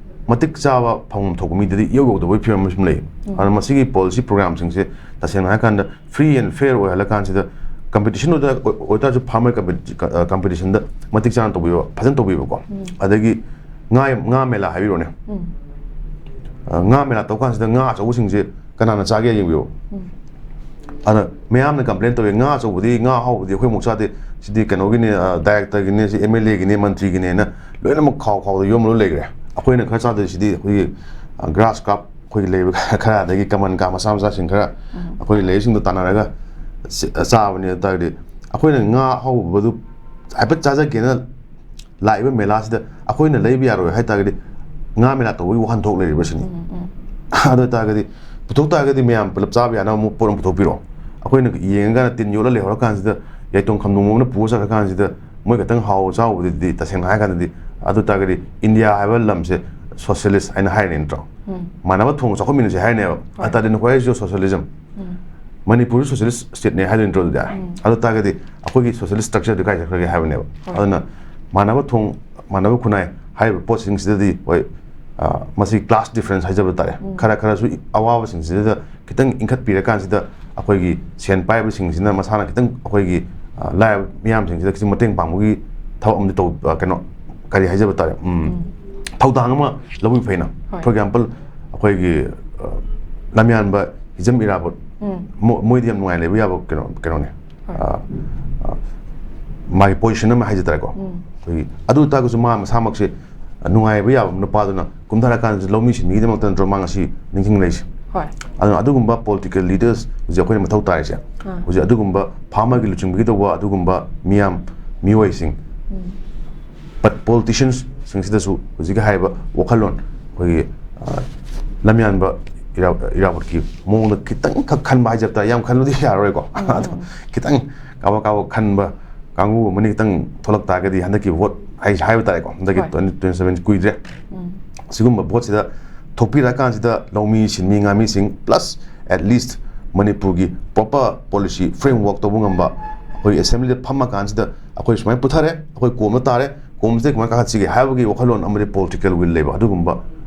ꯃꯇꯤꯛ ꯆꯥꯕ ꯐꯪꯐꯝ ꯊꯣꯛꯄ ꯃꯤꯗꯗꯤ ꯏꯌꯧ ꯌꯧꯗꯕꯒꯤ ꯐꯤꯕꯝ ꯑꯃ ꯁꯨꯝ ꯂꯩ꯫ ꯎꯝ꯫ ꯑꯗꯨꯅ ꯃꯁꯤꯒꯤ policy programꯁꯤꯡꯁꯦ ꯇꯁꯦꯡꯅ ꯍꯥꯏꯔꯀꯥꯟꯗ free and fair ꯑꯣꯏꯍꯜꯂꯀꯥꯟꯁꯤꯗ competition ꯑꯣꯏꯇꯥ-, ꯑꯣꯏꯇꯥꯔꯁꯨ farmer competi-, ꯑ, competitionꯗ ꯃꯇꯤꯛ ꯆꯥꯅ ꯇꯧꯕꯤꯕ, ꯐꯖꯅ ꯇꯧꯕꯤꯕꯀꯣ꯫ ꯎꯝ꯫ ꯑꯗꯒꯤ ꯉꯥ, ꯉꯥ ꯃꯦꯂꯥ ꯍꯥꯏꯕꯤꯔꯣꯅꯦ꯫ ꯎꯝ꯫ ꯑ, ꯉꯥ ꯃꯦꯂꯥ ꯇꯧ ꯀꯥꯟꯁꯤꯗ ꯉꯥ ꯑꯆꯧꯕꯁꯤꯡꯁꯦ ꯀꯅꯥꯅ ꯆꯥꯒꯦ ꯌꯦꯡꯕꯤꯌꯨ꯫ ꯎꯝ꯫ ꯑꯗ ꯃꯌꯥꯝꯅ complain ꯇꯧꯋꯤ, "ꯉꯥ ꯑꯆꯧꯕꯗꯤ, ꯉꯥ ꯑꯍꯥꯎꯕꯗꯤ ꯑꯩꯈꯣꯏ ꯑꯃꯨꯛ ꯆꯥꯗꯦ, ꯁꯤꯗꯤ ꯀꯩꯅꯣꯒꯤꯅꯦ, ꯑ, directorꯒꯤꯅꯦ, ꯁꯤ MLAꯒꯤꯅꯦ, ꯃꯟꯇ꯭ꯔꯤꯒꯤꯅꯦꯅ ꯂꯣꯏꯅꯃꯛ ꯈꯥꯎ ꯈꯥꯎꯗ ꯌꯣꯝꯃ ꯂꯣꯏ ꯂꯩꯈ꯭ꯔꯦ꯫ ꯑꯩꯈꯣꯏꯅ ꯈꯔ ꯆꯥꯗꯣꯏꯁꯤꯗꯤ ꯑꯩꯈꯣꯏꯒꯤ, ꯑ, grass carp ꯑꯩꯈꯣꯏꯒꯤ ꯂꯩꯕ ꯈꯔ, ꯑꯗꯒꯤ ꯀꯃꯟ ꯀꯥ ꯃꯆꯥ ꯃꯆꯥꯁꯤꯡ ꯈꯔ, ꯎꯝ꯫ ꯑꯩꯈꯣꯏꯒꯤ ꯂꯩꯔꯤꯁꯤꯡꯗꯣ ꯇꯥꯟꯅꯔꯒ ꯆ-, ꯆꯥꯕꯅꯦ" ꯍꯥꯏ ꯇꯥꯔꯒꯗꯤ, ꯑꯩꯈꯣꯏꯅ ꯉꯥ ꯑꯍꯥꯎꯕꯗꯨ ꯍꯥꯏꯐꯦꯠ ꯆꯥꯖꯒꯦꯅ ꯂꯥꯛꯏꯕ ꯃꯦꯂꯥꯁꯤꯗ ꯑꯩꯈꯣꯏꯅ ꯂꯩꯕ ꯌꯥꯔꯣꯏ ꯍꯥꯏ ꯇꯥꯔꯒꯗꯤ, ꯉꯥ ꯃꯦꯂꯥ ꯇꯧꯕꯒꯤ ꯋꯥꯍꯟꯊꯣꯛ ꯂꯩꯔꯤꯕ ꯁꯤꯅꯤ꯫ ꯎꯝ, ꯎꯝ꯫ ꯑꯗꯨ ꯑꯣꯏ ꯇꯥꯔꯒꯗꯤ, ꯄꯨꯊꯣꯛ ꯇꯥꯔꯒꯗꯤ ꯃꯌꯥꯝ ꯄꯨꯂꯞ ꯆꯥꯕ ꯌꯥꯅꯕ ꯑꯃꯨꯛ ꯄꯣꯠ ꯑꯃ ꯄꯨꯊꯣꯛꯄꯤꯔꯣ꯫ ꯑꯩꯈꯣꯏꯅ ꯌꯦꯡꯉꯒ ꯇꯤꯟ ꯌꯣꯠꯂ ꯂꯩꯍꯧꯔꯀꯥꯟꯁꯤꯗ, ꯌꯥꯏꯇꯣꯡ ꯈꯝꯗꯣꯡꯕ ꯑꯃꯅ ꯄꯨꯔ ꯆꯠꯈ꯭ꯔꯀꯥꯟꯁꯤꯗ, ꯃꯣꯏ ꯈꯛꯇꯪ ꯍꯥꯎꯕ ꯆꯥꯎꯕꯗꯨꯗꯤ, ꯇꯁꯦꯡꯅ ꯍꯥꯏꯔꯀꯥꯟꯗꯗꯤ, ꯑꯗꯨ ꯇꯥꯔꯒꯗꯤ ꯏꯟꯗꯤꯌꯥ ꯍꯥꯏꯕ ꯂꯝꯁꯦ socialist ꯍꯥꯏꯅ ꯍꯥꯏꯔꯤꯅꯦ ꯅꯠꯇ꯭ꯔꯣ? ꯎꯝ꯫ ꯃꯥꯟꯅꯕ ꯊꯣꯡ ꯆꯥꯎꯈꯠꯃꯤꯟꯅꯁꯦ ꯍꯥꯏꯅꯦꯕ꯫ ꯍꯣꯏ꯫ ꯑꯗꯨ ꯇꯥꯔꯗꯤ ꯅꯈꯣꯏ ꯍꯥꯏꯔꯤꯁꯤꯁꯨ socialism꯫ ꯎꯝ꯫ ꯃꯅꯤꯄꯨꯔꯁꯨ socialist stateꯅꯦ ꯍꯥꯏꯗꯣꯏ ꯅꯠꯇ꯭ꯔꯣ ꯑꯗꯨꯗꯤ? ꯎꯝ꯫ ꯑꯗꯨ ꯇꯥꯔꯒꯗꯤ ꯑꯩꯈꯣꯏꯒꯤ socialist structureꯗꯨ ꯀꯥꯏ ꯆꯠꯈ꯭ꯔꯒꯦ ꯍꯥꯏꯕꯅꯦꯕ꯫ ꯍꯣꯏ꯫ ꯑꯗꯨꯅ ꯃꯥꯟꯅꯕ ꯊꯣꯡ, ꯃꯥꯟꯅꯕ ꯈꯨꯟꯅꯥꯏ ꯍꯥꯏꯔꯤꯕ ꯄꯣꯠꯁꯤꯡꯁꯤꯗꯗꯤ, ꯍꯣꯏ, ꯑ, ꯃꯁꯤ class difference ꯍꯥꯏꯖꯕ ꯇꯥꯔꯦ꯫ ꯎꯝ꯫ ꯈꯔ ꯈꯔꯁꯨ ꯑꯋꯥꯕꯁꯤꯡꯁꯤꯗ ꯈꯤꯇꯪ ꯏꯟꯈꯠꯄꯤꯔꯀꯥꯟꯁꯤꯗ ꯑꯩꯈꯣꯏꯒꯤ ꯁꯦꯟ ꯄꯥꯏꯕꯁꯤꯡꯁꯤꯅ ꯃꯁꯥꯅ ꯈꯤꯇꯪ ꯑꯩꯈꯣꯏꯒꯤ, ꯑ, ꯂꯥꯏꯔꯕ ꯃꯤꯌꯥꯝꯁꯤꯡꯁꯤꯗ ꯈꯤꯇꯪ ꯃꯇꯦꯡ ꯄꯥꯡꯕꯒꯤ ꯊꯕꯛ ꯑꯃꯗꯤ ꯇꯧ-, ꯑ, ꯀꯩꯅꯣ, ꯀꯔꯤ ꯍꯥꯏꯖꯕ ꯇꯥꯔꯦ, ꯎꯝ, ꯎꯝ꯫ ꯊꯧꯗꯥꯡ ꯑꯃ ꯂꯧꯕꯤ ꯐꯩꯅ꯫ ꯍꯣꯏ꯫ For example, ꯑꯩꯈꯣꯏꯒꯤ, ꯑ, ꯂꯝꯌꯥꯟꯕ ꯍꯤꯖꯝ ꯏꯔꯥꯕꯣꯠ, ꯎꯝ꯫ ꯃꯣ-, ꯃꯣꯏꯗꯤ ꯌꯥꯝ ꯅꯨꯡꯉꯥꯏ ꯂꯩꯕ ꯌꯥꯕ ꯀꯩꯅꯣ, ꯀꯩꯅꯣꯅꯦ꯫ ꯍꯣꯏ꯫ ꯑ, ꯑ, ꯃꯥꯒꯤ position ꯑꯃ ꯍꯥꯏꯖ ꯇꯥꯔꯦꯀꯣ꯫ ꯎꯝ꯫ ꯑꯩꯈꯣꯏꯒꯤ, ꯑꯗꯨ ꯑꯣꯏꯇꯥꯔꯒꯁꯨ ꯃꯥ ꯃꯁꯥꯃꯛꯁꯦ ꯅꯨꯡꯉꯥꯏꯕ ꯌꯥꯕ ꯅꯨꯄꯥꯗꯨꯅ ꯀꯨꯝꯊꯔꯀꯥꯟꯗꯁꯨ ꯂꯧꯃꯤ ꯁꯤꯟꯃꯤꯒꯤꯗꯃꯛꯇ ꯅꯠꯇ꯭ꯔꯣ ꯃꯥ ꯉꯁꯤ ꯅꯤꯡꯁꯤꯡꯂꯛꯏꯁꯦ? ꯍꯣꯏ꯫ ꯑꯗꯨꯅ ꯑꯗꯨꯒꯨꯝꯕ political leaders ꯍꯧꯖꯤꯛ ꯑꯩꯈꯣꯏꯅ ꯃꯊꯧ ꯇꯥꯔꯤꯁꯦ꯫ ꯑꯥ꯫ ꯍꯧꯖꯤꯛ ꯑꯗꯨꯒꯨꯝꯕ farmerꯒꯤ ꯂꯨꯆꯤꯡꯕꯒꯤ ꯇꯧꯕ ꯑꯗꯨꯒꯨꯝꯕ ꯃꯤꯌꯥꯝ, ꯃꯤꯑꯣꯏꯁꯤꯡ꯫ ꯎꯝ꯫ But politiciansꯁꯤꯡꯁꯤꯗꯁꯨ ꯍꯧꯖꯤꯛꯀꯤ ꯍꯥꯏꯔꯤꯕ ꯋꯥꯈꯜꯂꯣꯟ ꯑꯩꯈꯣꯏꯒꯤ, ꯑ, ꯂꯝꯌꯥꯟꯕ ꯏꯔꯥ-, ꯏꯔꯥꯕꯣꯠꯀꯤ ꯃꯑꯣꯡꯗ ꯈꯤꯇꯪꯈꯛ ꯈꯟꯕ ꯍꯥꯏꯖꯕ ꯇꯥꯔꯦ, ꯌꯥꯝ ꯈꯜꯂꯨꯗꯤ ꯌꯥꯔꯔꯣꯏꯀꯣ꯫ ꯎꯝ, ꯑꯗꯣ ꯎꯝ꯫ ꯈꯤꯇꯪ ꯀꯥꯕꯛ ꯀꯥꯕꯛ ꯈꯟꯕ ꯀꯥꯡꯕꯨ ꯑꯃꯅꯤ ꯈꯤꯇꯪ ꯊꯣꯛꯂꯛ ꯇꯥꯔꯒꯗꯤ ꯍꯟꯗꯛꯀꯤ vote ꯍꯥꯏ-, ꯍꯥꯏꯕ ꯇꯥꯔꯦꯀꯣ, ꯍꯟꯗꯛꯀꯤ ꯍꯣꯏ꯫ twenty twenty-seven ꯀꯨꯏꯗ꯭ꯔꯦ꯫ ꯎꯝ꯫ ꯁꯤꯒꯨꯝꯕ voteꯁꯤꯗ ꯊꯣꯛꯄꯤꯔꯛꯑꯀꯥꯟꯁꯤꯗ ꯂꯧꯃꯤ, ꯁꯤꯟꯃꯤ, ꯉꯥꯃꯤꯁꯤꯡ plus at least ꯃꯅꯤꯄꯨꯔꯒꯤ proper policy framework ꯇꯧꯕ ꯉꯝꯕ, ꯑꯩꯈꯣꯏ assemblyꯗ ꯐꯝꯃꯀꯥꯟꯁꯤꯗ ꯑꯩꯈꯣꯏ ꯁꯨꯃꯥꯏꯅ ꯄꯨꯊꯔꯦ, ꯑꯩꯈꯣꯏ ꯀꯣꯝꯗ ꯇꯥꯔꯦ, ꯀꯣꯝꯁꯤꯗ ꯀꯃꯥꯏꯅ ꯀꯥꯈꯠꯁꯤꯒꯦ ꯍꯥꯏꯕꯒꯤ ꯋꯥꯈꯜꯂꯣꯟ ꯑꯃꯗꯤ political will ꯂꯩꯕ ꯑꯗꯨꯒꯨꯝꯕ,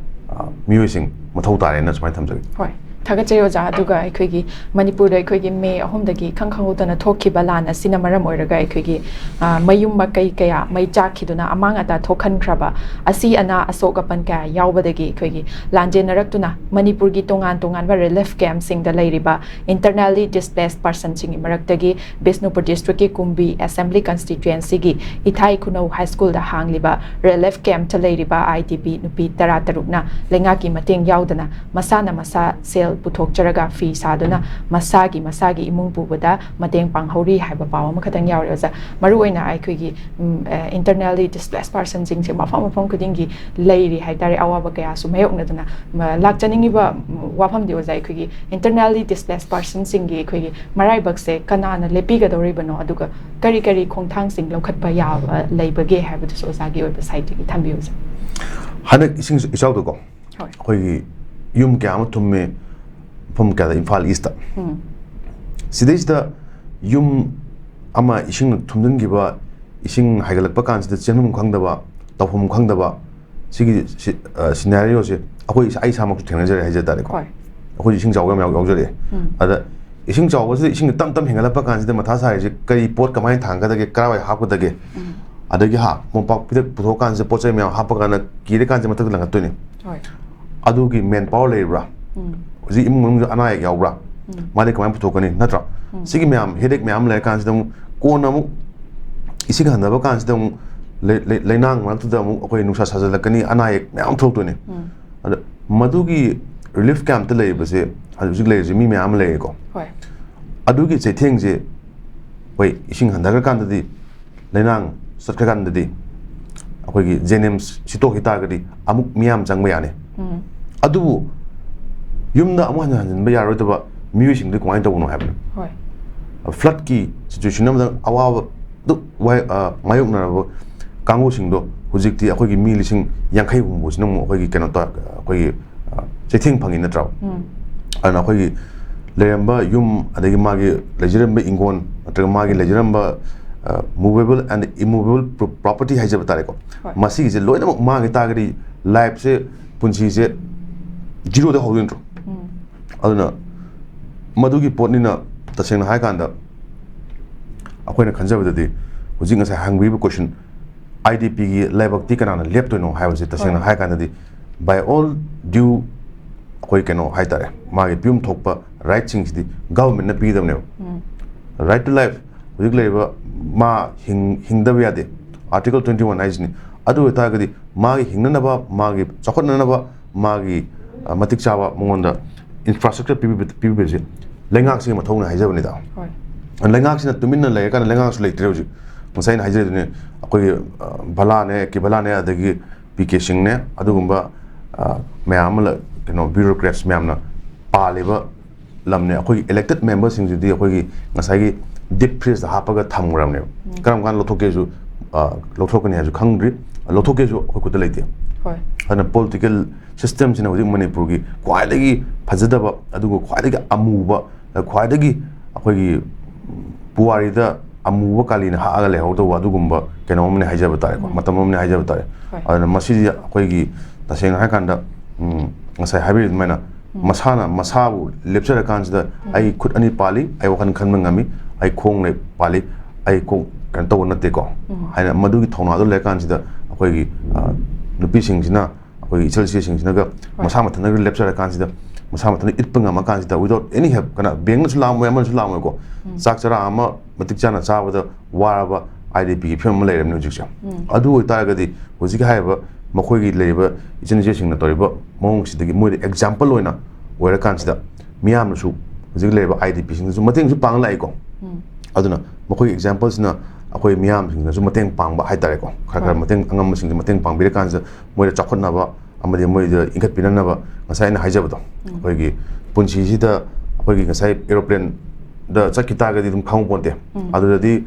ꯑ, ꯃꯤꯑꯣꯏꯁꯤꯡ ꯃꯊꯧ ꯇꯥꯔꯦꯅ ꯁꯨꯃꯥꯏꯅ ꯊꯝꯖꯒꯦ꯫ ꯍꯣꯏ, ꯊꯥꯒꯠꯆꯔꯤ ꯑꯣꯖꯥ꯫ ꯑꯗꯨꯒ ꯑꯩꯈꯣꯏꯒꯤ ꯃꯅꯤꯄꯨꯔꯗ ꯑꯩꯈꯣꯏꯒꯤ ꯃꯦ ꯑꯍꯨꯝꯗꯒꯤ ꯏꯈꯪ ꯈꯪꯍꯧꯗꯅ ꯊꯣꯛꯈꯤꯕ ꯂꯥꯟ ꯑꯁꯤꯅ ꯃꯔꯝ ꯑꯣꯏꯔꯒ ꯑꯩꯈꯣꯏꯒꯤ, ꯑ, ꯃꯌꯨꯝ ꯃꯀꯩ ꯀꯌꯥ ꯃꯩ ꯆꯥꯛꯈꯤꯗꯨꯅ ꯑꯃꯥꯡ ꯑꯇꯥ ꯊꯣꯛꯍꯟꯈ꯭ꯔꯕ, ꯑꯁꯤ ꯑꯅꯥ ꯑꯁꯣꯛ ꯑꯄꯟ ꯀꯌꯥ ꯌꯥꯎꯕꯗꯒꯤ ꯑꯩꯈꯣꯏꯒꯤ ꯂꯥꯟꯖꯦꯟꯅꯔꯛꯇꯨꯅ ꯃꯅꯤꯄꯨꯔꯒꯤ ꯇꯣꯉꯥꯟ ꯇꯣꯉꯥꯟꯕ relief campꯁꯤꯡꯗ ꯂꯩꯔꯤꯕ internally displaced personꯁꯤꯡꯒꯤ ꯃꯔꯛꯇꯒꯤ ꯕꯤꯁꯅꯨꯄꯨꯔ districtꯀꯤ ꯀꯨꯝꯕꯤ assembly constituencyꯒꯤ ꯏꯊꯥꯏ ꯈꯨꯅꯧ high schoolꯗ ꯍꯥꯡꯂꯤꯕ relief campꯇ ꯂꯩꯔꯤꯕ IDP ꯅꯨꯄꯤ ꯇꯔꯥꯇꯔꯨꯛꯅ ꯂꯩꯉꯥꯛꯀꯤ ꯃꯇꯦꯡ ꯌꯥꯎꯗꯅ ꯃꯁꯥꯅ ꯃꯁꯥ ꯁꯦꯜ ꯄꯨꯊꯣꯛꯆꯔꯒ ꯐꯤ ꯁꯥꯗꯨꯅ ꯃꯁꯥꯒꯤ, ꯃꯁꯥꯒꯤ ꯏꯃꯨꯡ ꯄꯨꯕꯗ ꯃꯇꯦꯡ ꯄꯥꯡꯍꯧꯔꯤ ꯍꯥꯏꯕ ꯄꯥꯎ ꯑꯃꯈꯛꯇꯪ ꯌꯥꯎꯔꯦ ꯑꯣꯖꯥ꯫ ꯃꯔꯨꯑꯣꯏꯅ ꯑꯩꯈꯣꯏꯒꯤ, ꯎꯝ, ꯑ, internally displaced personꯁꯤꯡꯁꯦ ꯃꯐꯝ ꯃꯐꯝ ꯈꯨꯗꯤꯡꯒꯤ ꯂꯩꯔꯤ ꯍꯥꯏꯇꯥꯔꯦ, ꯑꯋꯥꯕ ꯀꯌꯥꯁꯨ ꯃꯥꯌꯣꯛꯅꯗꯨꯅ꯫ ꯃ-, ꯂꯥꯛꯆꯅꯤꯡꯉꯤꯕ, ꯎꯝ, ꯋꯥꯐꯝꯗꯤ ꯑꯣꯖꯥ, ꯑꯩꯈꯣꯏꯒꯤ internally displaced personꯁꯤꯡꯒꯤ ꯑꯩꯈꯣꯏꯒꯤ ꯃꯔꯥꯏꯕꯛꯁꯦ ꯀꯅꯥꯅ ꯂꯦꯞꯄꯤꯒꯗꯧꯔꯤꯕꯅꯣ, ꯑꯗꯨꯒ ꯀꯔꯤ ꯀꯔꯤ ꯈꯣꯡꯊꯥꯡꯁꯤꯡ ꯂꯧꯈꯠꯄ ꯌꯥꯕ ꯂꯩꯕꯒꯦ ꯍꯥꯏꯕꯗꯨꯁꯨ ꯑꯣꯖꯥꯒꯤ ꯑꯣꯏꯕ sideꯇꯒꯤ ꯊꯝꯕꯤꯌꯨ ꯑꯣꯖꯥ꯫ ꯍꯟꯗꯛ ꯏꯁꯤꯡ ꯏꯆꯥꯎꯗꯀꯣ, ꯍꯣꯏ꯫ ꯑꯩꯈꯣꯏꯒꯤ ꯌꯨꯝ ꯀꯌꯥ ꯑꯃ ꯊꯨꯝꯃꯦ, ꯃꯐꯝ ꯀꯌꯥꯗ, ꯏꯝꯐꯥꯜ Eastꯇ꯫ ꯎꯝ꯫ ꯁꯤꯗꯩꯁꯤꯗ ꯌꯨꯝ ꯑꯃ ꯏꯁꯤꯡꯅ ꯊꯨꯝꯖꯤꯟꯈꯤꯕ, ꯏꯁꯤꯡ ꯍꯥꯏꯒꯠꯂꯛꯄ ꯀꯥꯟꯁꯤꯗ ꯆꯦꯟꯐꯝ ꯈꯪꯗꯕ, ꯇꯧꯐꯝ ꯈꯪꯗꯕ, ꯁꯤꯒꯤ ꯁꯤ-, ꯑ, ꯁꯤꯅꯥꯔꯤꯑꯣꯁꯦ ꯑꯩꯈꯣꯏ ꯏꯁꯥ-, ꯑꯩ ꯏꯁꯥꯃꯛꯁꯨ ꯊꯦꯡꯅꯖꯔꯦ ꯍꯥꯏꯖ ꯇꯥꯔꯦꯀꯣ꯫ ꯍꯣꯏ꯫ ꯑꯩꯈꯣꯏꯁꯨ ꯏꯁꯤꯡ ꯆꯥꯎꯕ ꯌꯥꯝ ꯌꯥꯎ-, ꯌꯥꯎꯖꯔꯛꯑꯦ꯫ ꯎꯝ꯫ ꯑꯗ ꯏꯁꯤꯡ ꯆꯥꯎꯕꯁꯤꯗ ꯏꯁꯤꯡꯅ ꯇꯞ ꯇꯞ ꯍꯦꯟꯒꯠꯂꯛꯄ ꯀꯥꯟꯁꯤꯗ ꯃꯊꯥ ꯁꯥꯔꯤꯁꯦ ꯀꯔꯤ ꯄꯣꯠ ꯀꯃꯥꯏꯅ ꯊꯥꯡꯒꯗꯒꯦ, ꯀꯔꯥꯏꯋꯥꯏ ꯍꯥꯞꯀꯗꯒꯦ? ꯎꯝ꯫ ꯑꯗꯒꯤ ꯍꯥ, ꯃꯣꯝꯄꯥꯛ ꯐꯤꯗꯛ ꯄꯨꯊꯣꯛꯑꯀꯥꯟꯁꯤꯗ ꯄꯣꯠ ꯆꯩ ꯃꯌꯥꯝ ꯍꯥꯞꯄ ꯀꯥꯟꯗ ꯀꯤꯔꯀꯥꯟꯁꯤꯗ ꯃꯊꯛꯇ ꯂꯪꯈꯠꯇꯣꯏꯅꯤ꯫ ꯍꯣꯏ꯫ ꯑꯗꯨꯒꯤ ꯃꯦꯟ ꯄꯥꯋꯔ ꯂꯩꯔꯤꯕ꯭ꯔꯥ? ꯎꯝ꯫ ꯍꯧꯖꯤꯛ ꯏꯃꯨꯡ ꯃꯅꯨꯡꯗ ꯑꯅꯥ ꯑꯌꯦꯛ ꯌꯥꯎꯕ꯭ꯔꯥ? ꯎꯝ꯫ ꯃꯥꯗꯤ ꯀꯃꯥꯏꯅ ꯄꯨꯊꯣꯛꯀꯅꯤ, ꯅꯠꯇ꯭ꯔꯥ? ꯎꯝ꯫ ꯁꯤꯒꯤ ꯃꯌꯥꯝ ꯍꯦꯗꯦꯛ ꯃꯌꯥꯝ ꯂꯩꯔꯀꯥꯟꯁꯤꯗ ꯑꯃꯨꯛ ꯀꯣꯟꯅ ꯑꯃꯨꯛ ꯏꯁꯤꯡ ꯍꯟꯊꯕ ꯀꯥꯟꯁꯤꯗ ꯑꯃꯨꯛ ꯂꯩ-, ꯂꯩ-, ꯂꯩꯅꯥꯡ ꯃꯔꯛꯇꯨꯗ ꯑꯃꯨꯛ ꯑꯩꯈꯣꯏ ꯅꯨꯡꯁꯥ ꯁꯥꯖꯜꯂꯛꯀꯅꯤ, ꯑꯅꯥ ꯑꯌꯦꯛ ꯃꯌꯥꯝ ꯊꯣꯛꯂꯛꯇꯣꯏꯅꯤ꯫ ꯎꯝ꯫ ꯑꯗ ꯃꯗꯨꯒꯤ ꯔꯤꯂꯤꯐ ꯀꯦꯝꯞꯇ ꯂꯩꯔꯤꯕꯁꯦ, ꯍꯧꯖꯤꯛ ꯍꯧꯖꯤꯛ ꯂꯩꯔꯤꯁꯦ ꯃꯤ ꯃꯌꯥꯝ ꯑꯃ ꯂꯩꯔꯦꯀꯣ꯫ ꯍꯣꯏ꯫ ꯑꯗꯨꯒꯤ ꯆꯩꯊꯦꯡꯁꯦ ꯑꯩꯈꯣꯏ ꯏꯁꯤꯡ ꯍꯟꯊꯈ꯭ꯔꯀꯥꯟꯗꯗꯤ, ꯂꯩꯅꯥꯡ ꯆꯠꯈ꯭ꯔꯀꯥꯟꯗꯗꯤ ꯑꯩꯈꯣꯏꯒꯤ ꯖꯦꯅꯤꯝꯁ ꯁꯤꯠꯇꯣꯛꯈꯤ ꯇꯥꯔꯒꯗꯤ ꯑꯃꯨꯛ ꯃꯤꯌꯥꯝ ꯆꯪꯕ ꯌꯥꯅꯤ꯫ ꯎꯝ꯫ ꯑꯗꯨꯕꯨ ꯌꯨꯝꯗ ꯑꯃꯨꯛ ꯍꯟꯅ ꯍꯟꯖꯤꯟꯕ ꯌꯥꯔꯣꯏꯗꯕ ꯃꯤꯑꯣꯏꯁꯤꯡꯗꯨ ꯀꯃꯥꯏꯅ ꯇꯧꯕꯅꯣ ꯍꯥꯏꯕꯅꯤ꯫ ꯍꯣꯏ꯫ ꯐ꯭ꯂꯠꯀꯤ ꯁꯤꯆꯨꯋꯦꯁꯟ ꯑꯃꯗ ꯑꯋꯥꯕ ꯑꯗꯨ ꯋꯥꯏ-, ꯑ, ꯃꯥꯌꯣꯛꯅꯔꯕ ꯀꯥꯡꯕꯨꯁꯤꯡꯗꯣ ꯍꯧꯖꯤꯛꯇꯤ ꯑꯩꯈꯣꯏꯒꯤ ꯃꯤ ꯂꯤꯁꯤꯡ ꯌꯥꯡꯈꯩ ꯍꯨꯝꯐꯨꯁꯤꯅ ꯑꯃꯨꯛ ꯑꯩꯈꯣꯏꯒꯤ ꯀꯩꯅꯣ ꯇꯧ-, ꯑꯩꯈꯣꯏꯒꯤ, ꯑ, ꯆꯩꯊꯦꯡ ꯐꯪꯉꯤ ꯅꯠꯇ꯭ꯔꯥ? ꯎꯝ꯫ ꯑꯗꯨꯅ ꯑꯩꯈꯣꯏꯒꯤ ꯂꯩꯔꯝꯕ ꯌꯨꯝ, ꯑꯗꯒꯤ ꯃꯥꯒꯤ ꯂꯩꯖꯔꯝꯕ ꯏꯪꯈꯣꯜ, ꯅꯠꯇ꯭ꯔꯒ ꯃꯥꯒꯤ ꯂꯩꯖꯔꯝꯕ, ꯑ, movable and immovable pro-, property ꯍꯥꯏꯖꯕ ꯇꯥꯔꯦꯀꯣ꯫ ꯍꯣꯏ꯫ ꯃꯁꯤꯒꯤꯁꯦ ꯂꯣꯏꯅꯃꯛ ꯃꯥꯡꯈꯤ ꯇꯥꯔꯒꯗꯤ ꯂꯥꯏꯐꯁꯦ, ꯄꯨꯟꯁꯤꯁꯦ ꯖꯤꯔꯣꯗ ꯍꯧꯗꯣꯏ ꯅꯠꯇ꯭ꯔꯣ? ꯎꯝ꯫ ꯑꯗꯨꯅ ꯃꯗꯨꯒꯤ ꯄꯣꯠꯅꯤꯅ, ꯇꯁꯦꯡꯅ ꯍꯥꯏꯀꯥꯟꯗ ꯑꯩꯈꯣꯏꯅ ꯈꯟꯖꯕꯗꯗꯤ ꯍꯧꯖꯤꯛ ꯉꯁꯥꯏ ꯍꯪꯕꯤꯔꯤꯕ ꯀꯣꯏꯁꯟ, ꯑꯥꯏ ꯗꯤ ꯄꯤꯒꯤ ꯂꯥꯏꯕꯛꯇꯤ ꯀꯅꯥꯅ ꯂꯦꯞꯇꯣꯏꯅꯣ ꯍꯥꯏꯕꯁꯦ ꯇꯁꯦꯡꯅ ꯍꯣꯏ꯫ ꯍꯥꯏꯀꯥꯟꯗꯗꯤ, by all due, ꯑꯩꯈꯣꯏ ꯀꯩꯅꯣ ꯍꯥꯏꯇꯥꯔꯦ, ꯃꯥꯒꯤ ꯄꯤꯐꯝ ꯊꯣꯛꯄ ꯔꯥꯏꯠꯁꯤꯡꯁꯤꯗꯤ ꯒꯚꯔꯟꯃꯦꯟꯠꯅ ꯄꯤꯒꯗꯕꯅꯦꯕ꯫ ꯎꯝ꯫ Right to life, ꯍꯧꯖꯤꯛ ꯂꯩꯔꯤꯕ ꯃꯥ ꯍꯤꯡ-, ꯍꯤꯡꯗꯕ ꯌꯥꯗꯦ, Article twenty one ꯍꯥꯏꯁꯤꯅꯤ꯫ ꯑꯗꯨ ꯑꯣꯏꯇꯥꯔꯒꯗꯤ ꯃꯥꯒꯤ ꯍꯤꯡꯅꯅꯕ, ꯃꯥꯒꯤ ꯆꯥꯎꯈꯠꯅꯅꯕ, ꯃꯥꯒꯤ, ꯑ, ꯃꯇꯤꯛ ꯆꯥꯕ ꯃꯉꯣꯟꯗ ꯏꯟꯐ꯭ꯔꯥꯁ꯭ꯇ꯭ꯔꯛꯆꯔ ꯄꯤꯕꯤꯕ-, ꯄꯤꯕꯤꯕꯁꯦ ꯂꯩꯉꯥꯛꯁꯤꯒꯤ ꯃꯊꯧꯅꯤ ꯍꯥꯏꯖꯕꯅꯤꯗ꯫ ꯍꯣꯏ꯫ ꯂꯩꯉꯥꯛꯁꯤꯅ ꯇꯨꯃꯤꯟꯅ ꯂꯩꯔꯀꯥꯟꯗ ꯂꯩꯉꯥꯛꯁꯨ ꯂꯩꯇ꯭ꯔꯦ ꯍꯧꯖꯤꯛ꯫ ꯉꯁꯥꯏ ꯑꯩꯅ ꯍꯥꯏꯖꯔꯤꯗꯨꯅꯤ, ꯑꯩꯈꯣꯏꯒꯤ, ꯑ, ꯚꯂꯥꯅꯦ, ꯀꯦ ꯚꯂꯥꯅꯦ, ꯑꯗꯒꯤ ꯄꯤ ꯀꯦ ꯁꯤꯡꯅꯦ, ꯑꯗꯨꯒꯨꯝꯕ, ꯑ, ꯃꯌꯥꯝ ꯑꯃ ꯂ-, ꯀꯩꯅꯣ, bureaucrats ꯃꯌꯥꯝꯅ ꯄꯥꯜꯂꯤꯕ ꯂꯝꯅꯦ꯫ ꯑꯩꯈꯣꯏꯒꯤ elected memberꯁꯤꯡꯁꯤꯗꯤ ꯑꯩꯈꯣꯏꯒꯤ ꯉꯁꯥꯏꯒꯤ deep freezeꯇ ꯍꯥꯞꯄꯒ ꯊꯝꯈ꯭ꯔꯕꯅꯦꯕ꯫ ꯎꯝ꯫ ꯀꯔꯝ ꯀꯥꯟꯗ ꯂꯧꯊꯣꯛꯀꯦꯁꯨ, ꯑ, ꯂꯧꯊꯣꯛꯀꯅꯤ ꯍꯥꯏꯁꯨ ꯈꯪꯗ꯭ꯔꯤ, ꯂꯧꯊꯣꯛꯀꯦꯁꯨ ꯑꯩꯈꯣꯏ ꯈꯨꯠꯇ ꯂꯩꯇꯦ꯫ ꯍꯣꯏ꯫ ꯑꯗꯨꯅ political systemꯁꯤꯅ ꯍꯧꯖꯤꯛ ꯃꯅꯤꯄꯨꯔꯒꯤ ꯈ꯭ꯋꯥꯏꯗꯒꯤ ꯐꯖꯗꯕ, ꯑꯗꯨꯒ ꯈ꯭ꯋꯥꯏꯗꯒꯤ ꯑꯃꯨꯕ, ꯈ꯭ꯋꯥꯏꯗꯒꯤ ꯑꯩꯈꯣꯏꯒꯤ ꯄꯨꯋꯥꯔꯤꯗ ꯑꯃꯨꯕ ꯀꯥꯂꯤꯅ ꯍꯥꯛꯑꯒ ꯂꯩꯍꯧꯗꯧꯕ ꯑꯗꯨꯒꯨꯝꯕ ꯀꯩꯅꯣ ꯑꯃꯅꯤ ꯍꯥꯏꯖꯕ ꯇꯥꯔꯦꯀꯣ, ꯎꯝ꯫ ꯃꯇꯝ ꯑꯃꯅꯤ ꯍꯥꯏꯖꯕ ꯇꯥꯔꯦ꯫ ꯍꯣꯏ꯫ ꯑꯗꯨꯅ ꯃꯁꯤꯗꯤ ꯑꯩꯈꯣꯏꯒꯤ ꯇꯁꯦꯡꯅ ꯍꯥꯏꯔꯀꯥꯟꯗ, ꯎꯝ, ꯉꯁꯥꯏ ꯍꯥꯏꯕꯤꯔꯤꯕ ꯑꯗꯨꯃꯥꯏꯅ ꯎꯝ꯫ ꯃꯁꯥꯅ ꯃꯁꯥꯕꯨ ꯂꯦꯞꯆꯔꯀꯥꯟꯁꯤꯗ ꯎꯝ꯫ ꯑꯩ ꯈꯨꯠ ꯑꯅꯤ ꯄꯥꯜꯂꯤ, ꯑꯩ ꯋꯥꯈꯜ ꯈꯟꯕ ꯉꯝꯃꯤ, ꯑꯩ ꯈꯣꯡ ꯂꯩ ꯄꯥꯜꯂꯤ, ꯑꯩ ꯈꯣꯡ ꯀꯩꯅꯣ ꯇꯧꯕ ꯅꯠꯇꯦꯀꯣ ꯎꯝ꯫ ꯍꯥꯏꯅ ꯃꯗꯨꯒꯤ ꯊꯧꯅꯥꯗꯨ ꯂꯩꯔꯀꯥꯟꯁꯤꯗ ꯑꯩꯈꯣꯏꯒꯤ, ꯑ, ꯅꯨꯄꯤꯁꯤꯡꯁꯤꯅ, ꯑꯩꯈꯣꯏꯒꯤ ꯏꯆꯜ ꯏꯆꯦꯁꯤꯡꯁꯤꯅꯒ ꯍꯣꯏ꯫ ꯃꯁꯥ ꯃꯊꯟꯇꯒ ꯂꯦꯞꯆꯔꯀꯥꯟꯁꯤꯗ, ꯃꯁꯥ ꯃꯊꯟꯇ ꯏꯠꯄ ꯉꯝꯃꯀꯥꯟꯁꯤꯗ, without any help, ꯀꯅꯥ ꯕꯦꯡꯅꯁꯨ ꯂꯥꯛꯑꯝꯃꯣꯏ, ꯑꯃꯅꯁꯨ ꯂꯥꯛꯑꯝꯃꯣꯏꯀꯣ꯫ ꯎꯝ꯫ ꯆꯥꯛ ꯆꯔꯥ ꯑꯃ ꯃꯇꯤꯛ ꯆꯥꯅ ꯆꯥꯕꯗ ꯋꯥꯔꯕ IDPꯒꯤ ꯐꯤꯕꯝ ꯑꯃ ꯂꯩꯔꯕꯅꯤ ꯍꯧꯖꯤꯛꯁꯦ꯫ ꯎꯝ꯫ ꯑꯗꯨ ꯑꯣꯏꯇꯥꯔꯒꯗꯤ ꯍꯧꯖꯤꯛꯀꯤ ꯍꯥꯏꯔꯤꯕ ꯃꯈꯣꯏꯒꯤ ꯂꯩꯔꯤꯕ ꯏꯆꯤꯟ ꯏꯆꯦꯁꯤꯡꯅ ꯇꯧꯔꯤꯕ ꯃꯑꯣꯡꯁꯤꯗꯒꯤ ꯃꯣꯏꯗ example ꯑꯣꯏꯅ ꯑꯣꯏꯔꯀꯥꯟꯁꯤꯗ ꯃꯤꯌꯥꯝꯅꯁꯨ ꯍꯧꯖꯤꯛ ꯂꯩꯔꯤꯕ IDPꯁꯤꯡꯗꯁꯨ ꯃꯇꯦꯡꯁꯨ ꯄꯥꯡ ꯂꯥꯛꯏꯀꯣ꯫ ꯎꯝ꯫ ꯑꯗꯨꯅ ꯃꯈꯣꯏꯒꯤ exampleꯁꯤꯅ ꯑꯩꯈꯣꯏ ꯃꯤꯌꯥꯝꯁꯤꯡꯗꯁꯨ ꯃꯇꯦꯡ ꯄꯥꯡꯕ ꯍꯥꯏꯇꯥꯔꯦꯀꯣ, ꯈꯔ ꯈꯔ ꯍꯣꯏ꯫ ꯃꯇꯦꯡ, ꯑꯉꯝꯕꯁꯤꯡꯁꯦ ꯃꯇꯦꯡ ꯄꯥꯡꯕꯤꯔꯀꯥꯟꯁꯤꯗ ꯃꯣꯏꯗ ꯆꯥꯎꯈꯠꯅꯕ ꯑꯃꯗꯤ ꯃꯣꯏꯗ ꯏꯟꯈꯠꯄꯤꯅꯅꯕ, ꯉꯁꯥꯏ ꯑꯩꯅ ꯍꯥꯏꯖꯕꯗꯣ, ꯎꯝ꯫ ꯑꯩꯈꯣꯏꯒꯤ ꯄꯨꯟꯁꯤꯁꯤꯗ ꯑꯩꯈꯣꯏꯒꯤ ꯉꯁꯥꯏ aeroplaneꯗ ꯆꯠꯈꯤ ꯇꯥꯔꯒꯗꯤ ꯑꯗꯨꯝ ꯈꯪꯍꯧ ꯄꯣꯟꯇꯦ꯫ ꯎꯝ꯫ ꯑꯗꯨꯗꯗꯤ,